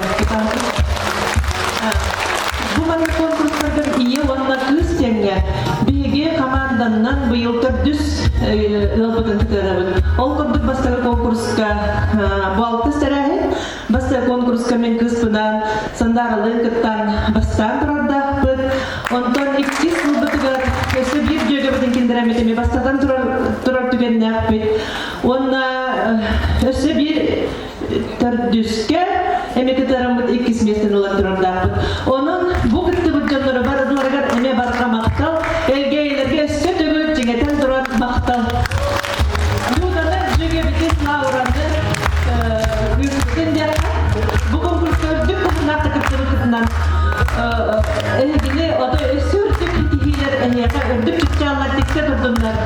Бу маннык конкурстарга ийэ уонна кыыс диэҥҥэ биһиги хамаанданнан быйыл төрдүс ыалбытын кытыарабыт. Ол курдук бастакы конкурска бу алтыс тэрээһин. Бастакы конкурска мин кыыспынаан Сандааралыын кыттан бастаан турардаахпыт. Онтон иккис сылбытыгар өссө биир дьүөгэбитин киллэрэммит эмиэ бастатан турар, турар түгэннээхпит. Уонна өссө биир төрдүскэ эмиэ кытыараммыт иккис миэстэни ылан турардаахпыт. Онон бу кыттыбыт дьоннору барыларыгар эмиэ барҕа махтал, элгээйилэргэ өссө төгүл чиҥэтэн туран махтал. Люданы дьүөгэбитин Лаураны кыыспытын диэххэ бу конкурска үрдүк таһымнаахтык кыттыбыккытынан эһигини отой өссө үрдүк ситиһиилэр эһиэхэ үрдүк чыпчааллар тиксэ турдуннар.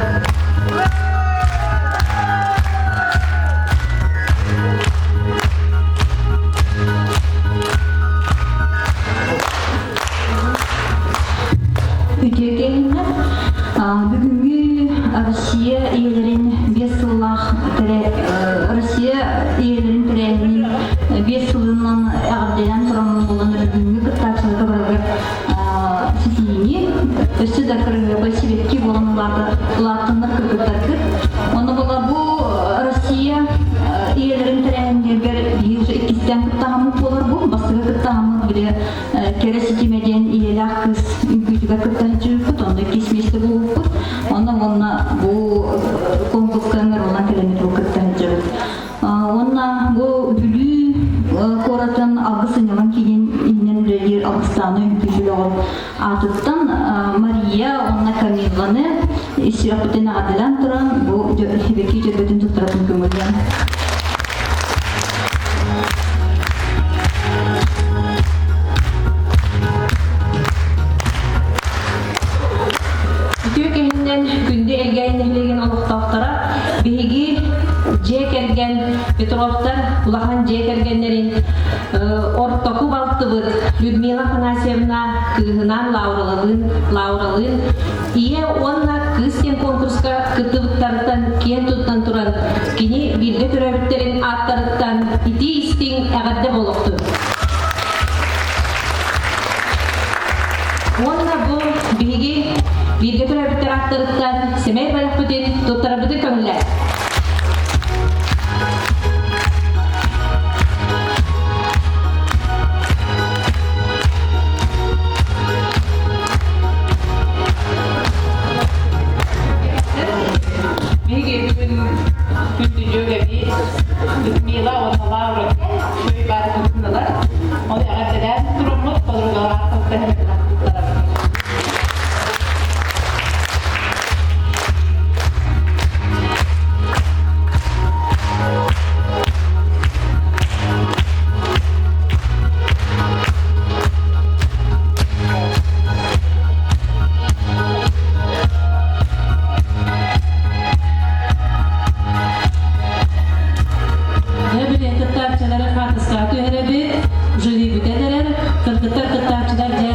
Үтүө киэһиннэр. Бүгүҥҥү Россия ийэлэрин биэс сыллаах Россия ийэлэрин тэрээһинин биэс сылынан эҕэрдэлээн тураммын буолан бүгүҥҥү кыттааччыларга барарга ситиһиини өссө да кырыһыабай сибэкки буолан улааттыннар кыргыттаргыт. Онно була бу Россия ийэлэрин тэрээһиннэригэр биһиги уже иккистээн кыттаһаммыт буолар бу. Бастакы кыттаһаммыт били кэрэ ситимэ диэн ийэлээх кыыс үҥкүүтүгэр кытта сылдьыбыппыт, онно иккис миэстэ буолбуппут. Онно уонна бу конкурска ыҥырыллан кэлэммит бу кытта сылдьабыт. Уонна бу Бүлүү куоратын Алгыс сынньалаҥ киинин иһинэн үлэлиир Алгыстаана үҥкүү бөлөҕүн аатыттан Мария уонна Камилланы ис сүрэхпитин эҕэрдэлээн туран бу сибэкки дьөрбөтүн туттаратын көҥүллээн. Үтүө киһиннэн күндү Элгээйи нэһилиэгин олохтоохторо биһиги дьиэ кэргэн Петровтар улахан дьиэ кэргэннэрин ортоку балтыбыт Людмила Афанасьевна кыыһынаан Лауралалыын Лауралыын Ийэ уонна кыыс диэн конкурска кыттыбыттарыттан киэн туттан туран кини бииргэ төрөөбүттэрин ааттарыттан итии-истиҥ эҕэрдэ буолуохтун. Уонна бу биһиги бииргэ төрөөбүттэр ааттарыттан сэмэй бэлэхпитин туттарарбытын көҥүллээ. Биһиги бүгүн күндү дьүөгэбит Людмила уонна Лаура үчүгэй баар кытыннылар. Оны эҕэрдэлээн туруммут подругалаах туттарабыт. Дьэ, билиэн кыттааччылары хаатыскаҕа түһэрэбит, жюри бүтэн эрэр. Кыргыттар кыттааччылар дьэ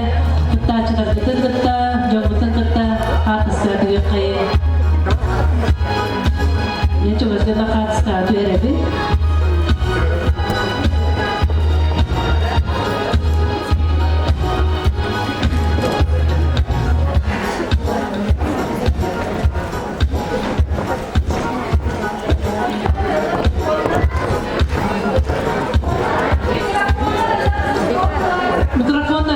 кыттааччыларгытын кытта, дьоммутун кытта хаатыскаҕа түһүөххэйин. Дьэ, чугасга да хаатыскаҕа түһэрэбит. Микрофон.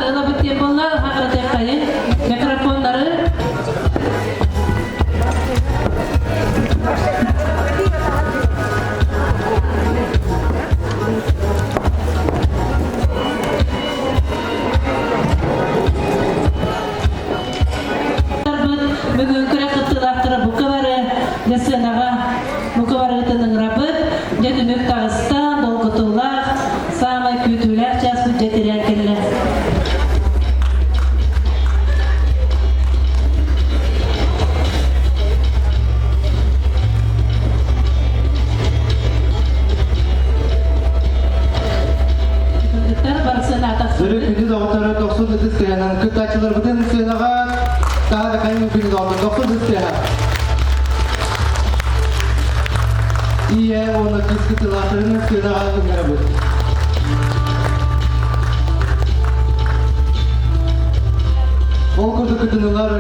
Күүтүүлээх чааспыт дьэ тирээн кэллэ. Кыргыттар барсан Өрө күндү доҕотторо дохсун ытыс тыаһынан кыттааччыларбытын сыанаҕа таһа хайын күндү доҕоттор дохсун ытыс тыаһа. Ийэ уонна кыыс кыттыылаахтарын сыанаҕа ыҥырабыт. Ол курдук кытынылар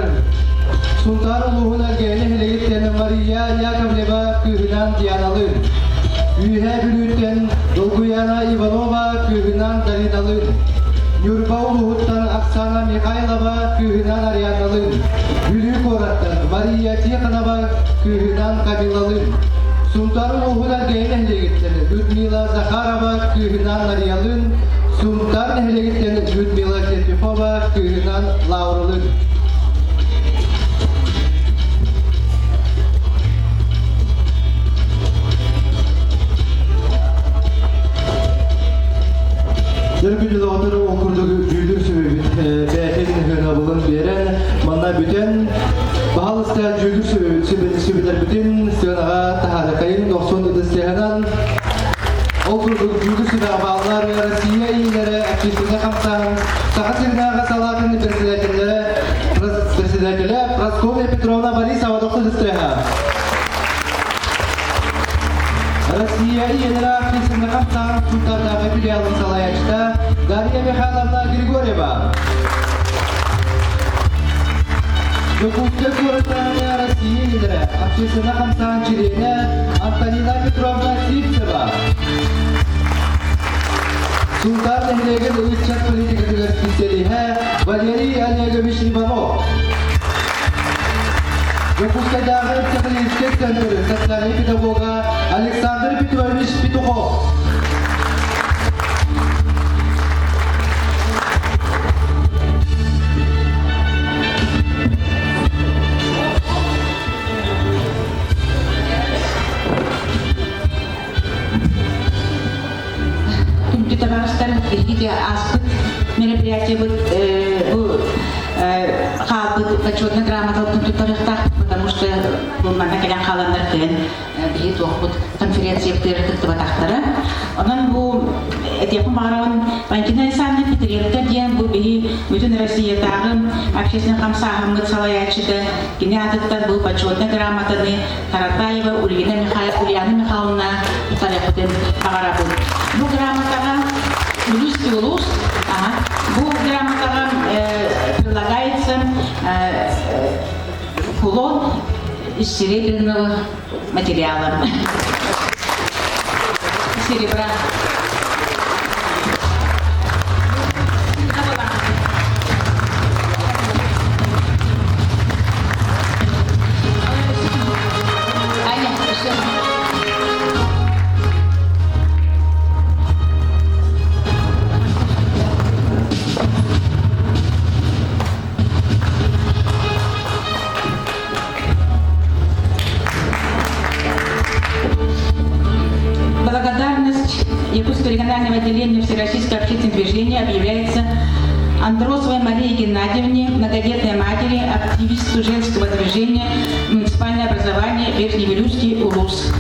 Сунтаар улууһун Элгээйи нэһилиэгиттэн Мария Яковлева кыыһынан Дианалыын, Үөһээ Бүлүүттэн Долгуяна Иванова кыыһынан Дариналыын, Ньурба улууһуттан Оксана Михайлова кыыһынан Арианалыын, Бүлүү куораттан Мария Тихонова кыыһынан Камилалыын, Сунтаар улууһун Элгээйи нэһилиэгиттэн Людмила Захарова кыыһынан Мариялыын, Сунтаар нэһилиэгиттэн Людмила Петухова кыыһынан Лауралыын. Дөргүдүл оҕотор ол курдук дьүүлүр сүбэбит бэйэтин ыһыабылын биэрэн, манна бүтэн, баһалыста дьүүлүр сүбэбит сүбэлэрбитин сыанаҕа таһаарыкайын дохсун ытыстыаһынан ол курдук дьүүлүр сүбэҕэ бааллар Россия иилэрэ общественнай хамсааһын Саха сиринээҕи салаатын председателлэрэ председателэ Прасковья Петровна Борисова дохсун ытыстыаһа. Россия ийэлэрэ общественнай хамсааһын сууттардааҕы филиалын салайааччыта Дарья Михайловна Григорьева. Дьокуускай куораттааҕы Россия ийэлэрэ общественнай хамсааһын чилиэнэ Антонина Петровна Сивцева. Сунтаар нэһилиэгин ыччат политикатыгар специалиһэ Валерий Олегович Иванов. Дьокуускайдааҕы психологическай центр социальнай педагога Александр Петрович Петухов. Күндү табаарыстар, биһиги ааспыт мероприятиебыт бу хаалбыт почетный грамоталарын туттарыахтаахпыт, потому что бу манна кэлэн хааланнар кыайан биһи туохпут конференциябытыгар кыттыбатахтара. Онон бу этиэхпин баҕарабын, Валентина Александровна Петренко диэн бу биһи бүтүн Россиятааҕы общественный хамсааһыммыт салайааччыта, кини аатыттан бу почетный грамотаны Каратаева Ульяна Ульяна Михайловна туттарыахпытын баҕарабын. Бу грамотаҕа Улус улус, ага, бу грамотаҕа прилагается кулон из серебряного материала. Серебра. Благодарность Якутского регионального отделения Всероссийского общественного движения объявляется Андросовой Марии Геннадьевне, многодетной матери, активисту женского движения муниципальное образование Верхневилюйский УЛУС.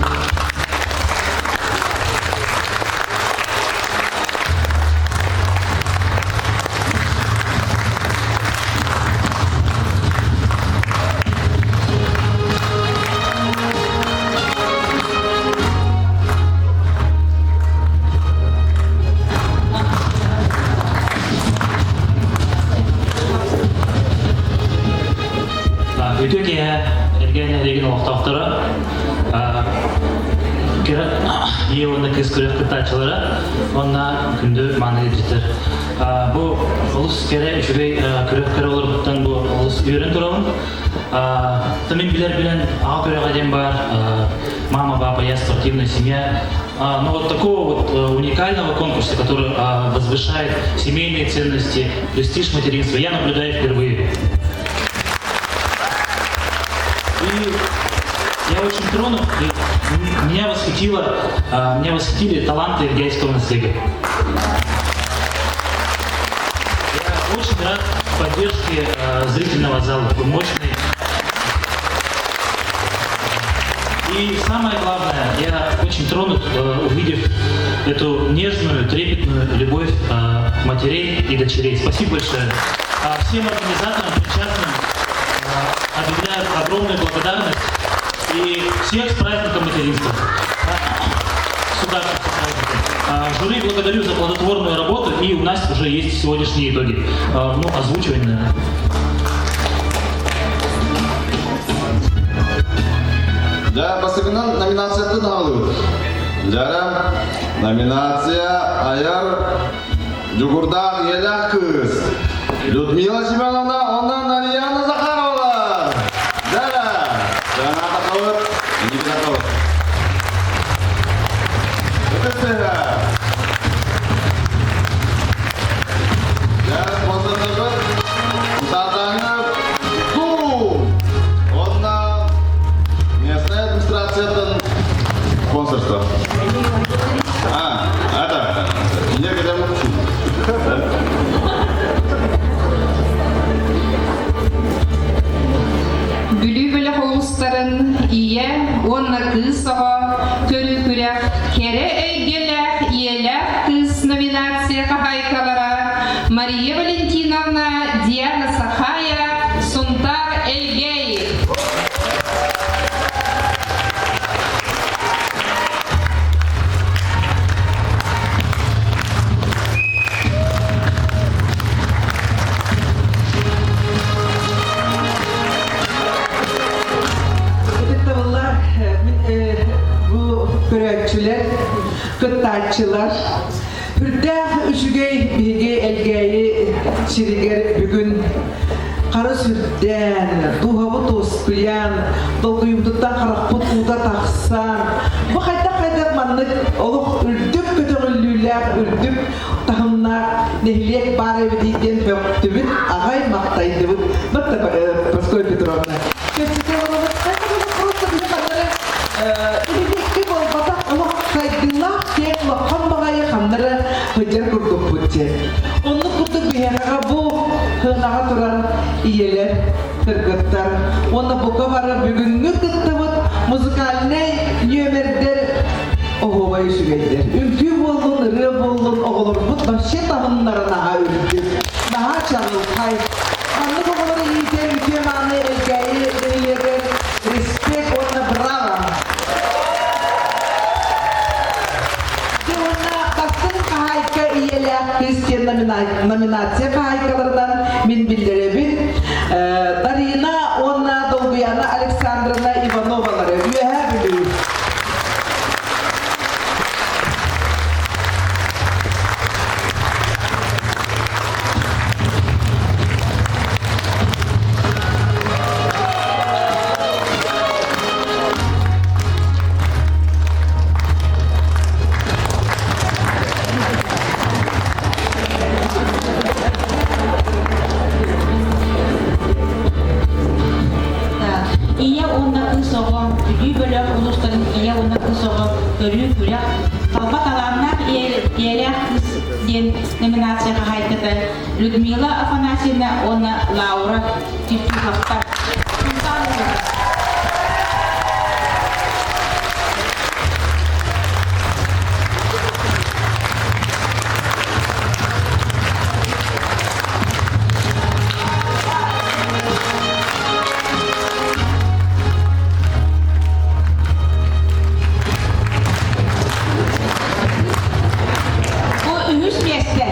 Үтүө киэһэ Элгээн нэһилиэгин олохтоохторо, кыра ийэ уонна кыыс күрэх кыттааччылара уонна күндү мааны илдьиттэр. Бу олус кэрэ үчүгэй күрэх көрө олорбуттан бу олус үөрэн турабын. Мин билэр-билэн аҕа күрэҕэ диэн баар мама, папа, я спортивная семья. Но вот такого вот уникального конкурса, который возвышает семейные ценности, престиж материнства, я наблюдаю впервые. И я очень тронут, и меня восхитило, меня восхитили таланты гейского наследия. поддержки зрительного зала, такой мощный. И самое главное, я очень тронут, увидев эту нежную, трепетную любовь матерей и дочерей. Спасибо большое. А всем организаторам, причастным объявляю огромную благодарность и всех с праздником материнства. С удавшимся праздником. Жюри благодарю за плодотворную работу, и у нас уже есть сегодняшние итоги. Ну, озвучивай, наверное. Да, бастакынан номинацияттан аҕалыбыт. Дьара, номинация айар дьоҕурдаах ийэлээх кыыс. Людмила Семеновна, онно Нарияна Захарова. Дара, Жаната Хабыт, Никита Хабыт. Ытыстыга. Дьэ, спонсордарбыт Сатаҥы Ту! Онно местная администрацияттан спонсорство. А, это, некогда молчу. Бүлүү бөлөх улуустарын ийэ уонна кыыс оҕо көрүү күрэх кэрэ эйгэлээх ийэлээх кыыс номинация хаһаайкалара Мария Валентиновна, Диана Сахая, Сунтаар Элгээйи. Ытыктабыллар бу көрөөччүлэр, кыттааччылар. Үрдээх үчүгэй биһиги Элгээйи сиригэр бүгүн хара сүрдээн, дууһабыт уоскуйан, долгуйбутуттан харахпыт уута тахсан, бу хайдах-хайдах маннык олох үрдүк көтөҕүллүүлээх, үрдүк таһымнаах нэһилиэк баар эбитий диэн бөхтүбүт, аҕай махтайдыбыт. Батта Прасковья Петровна. Кэпсэтэ олоробут. Просто биһи ханнары нэһилиэккэ буолбатах олох сайдыылаах киэҥ улахан баҕайы ханнары сылдьар курдукпут дьэ. Оннук курдук биһиэхэҕэ бу сыанаҕа турар ийэлэр, кыргыттар уонна бука бары бүгүҥҥү кыттыбыт музыкальнай нүөмэрдэр оһуобай үчүгэйдэр. Үҥкүү буоллун, ырыа буоллун, оҕолорбут вообще таһымнара наһаа үрдүк, наһаа чаҕылхай. Маннык оҕолору иитэр үтүө-мааны Элгээйи нэһилиэгэр респект уонна браво! Дьэ уонна бастыҥ хаһаайка ийэлээх кыыс диэн номинация хаһаайкаларынан мин биллэрэбин. Дарина уонна Долгуяна Александровна Ивановалары Үөһээ Бүлүү. Ийэ уонна кыыс оҕо, Бүлүү бөлөх улуустарын ийэ уонна кыыс оҕо көрүү күрэх талба талааннаах ийэлээх кыыс диэн номинация хаһаайката Людмила Афанасьевна уонна Лаура Тевтюховтар. Бу үһүс миэстэ.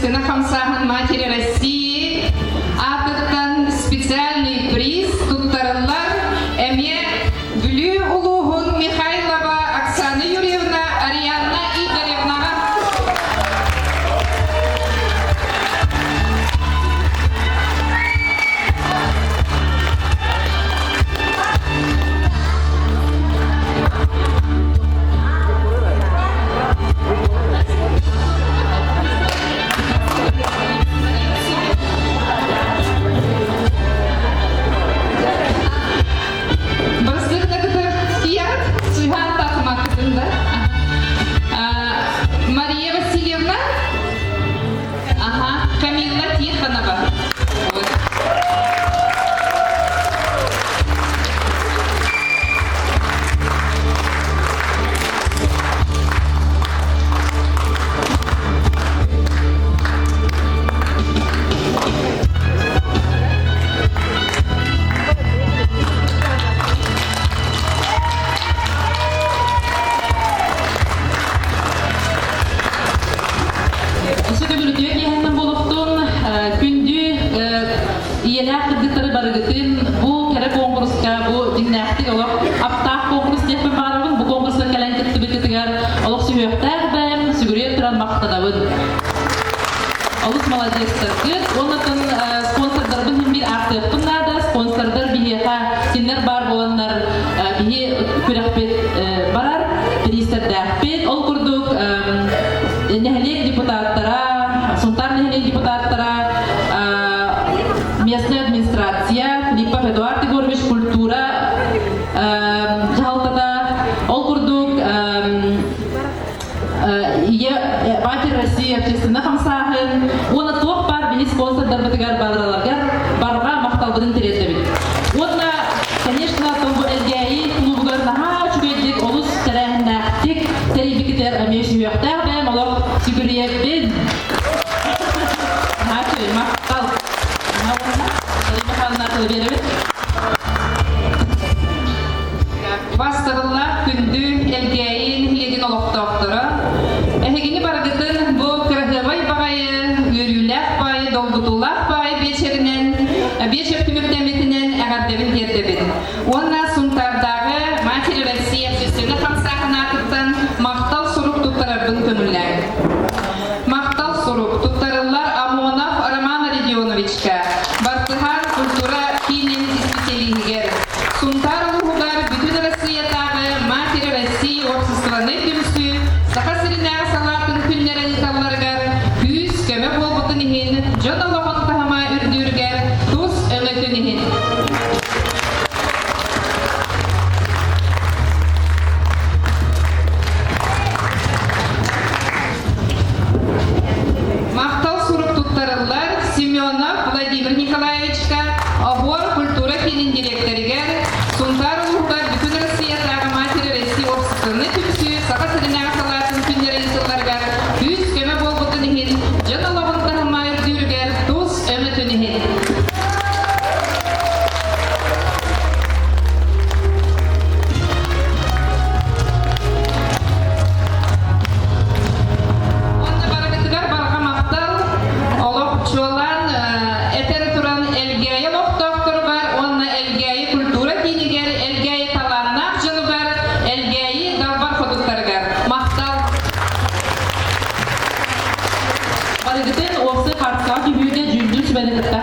общественнай хамсааһын Матери России аатыттан специальный приз туттарыллар эмиэ Бүлүү улууһун Михайлова Оксана Юрьевна Арианна Игоревнаҕа. Бырсыгнакытыр Суйхан Татымакытында. Мария Васильевна. Ага, Камилла Тихонова. Вот. Өссө төгүл үтүө киэһэннэн буолуохтун, күндү ийэлээх кыргыттары барыгытын бу кэрэ куонкуруска, бу дьиҥнээхтик олох аптаах куонкурус диэхпин баҕарабын. Бу куонкуруска кэлэн кыттыбыккытыгар олох сүһүөхтээх бэйэм сүгүрүйэн туран махтанабын. Олус маладьыастаргыт. Уонна спонсордарбын иһин биир ааттыахпын наада. Спонсордар биһиэхэ кинилэр баар буоланнар биһи күрэхпит барар, бириистэрдээхпит. Ол курдук нэһилиэк депутаттара, Сунтаар нэһилиэк депутаттара, местная администрация, Филиппов Эдуард Егорович культура дьаһалтата, ол курдук Ийэ Матерь России общественнай хамсааһын уонна туох баар биһи спонсордарбытыгар барыларыгар барҕа махталбытын тириэрдэбит. Уонна, конечно, бу Элгээйи клубугар наһаа үчүгэйдик, олус тэрээһиннээхтик тэрийбикитигэр эмиэ сүһүөхтээх бэйэм олох сүгүрүйэбин. Наһаа үчүгэй, махтал. Уонна Михайловна тылы биэрэбит. Бастарыллаах күндү Элгээйи нэһилиэгин олохтоохторо, эһигини барыгытын бу кыраһыабай баҕайы, үөрүүлээх баҕайы, долгутуулаах баҕайы биэчэринэн, биэчэр түмүктэммитинэн эҕэрдэбин тиэрдэбин. Уонна Сунтаардааҕы Матери России общественнай хамсааһын аатыттан махтал сурук туттарарбын көҥүллээҥ. Махтал сурук туттарыллар Амонов Роман Родионовичка, Бартыһаан культура киинин исписэлииһигэр, Сунтаар улууһугар Бүтүн Россиятааҕы Матери России уопсастыбаннай түмсүү Саха сиринээҕи салаатын күннэрин ыыталларыгар күүс-көмө буолбутун иһин, дьон олоҕун таһыма үрдүүрүгэр тус өҥөтүн иһин. Махтал сурук туттарыллар Семенов Владимир Николаевичка, Оһуор культура киинин дириэктэригэр, Сунтаар улууһугар Бүтүн Россиятааҕы Матери России уопсастыбаннай түмсүү Саха сиринээҕи салаатын күннэрин сылларыгар күүс-көмө буолбутун иһин, дьон олоҕун таһыма үрдүүрүгэр тус өҥөтүн иһин. Уонна барыгытыгар барҕа махтал, олох чуолаан этэн туран Элгээйи олохтоохторугар уонна Элгээйи культура киинигэр, Элгээйи талааннаах дьонугар, Элгээйи далбар хотуттарыгар махтал! Барыгытын уопсай хаарткаҕа түһүүгэ дьүүллүүр сүбэни кытта.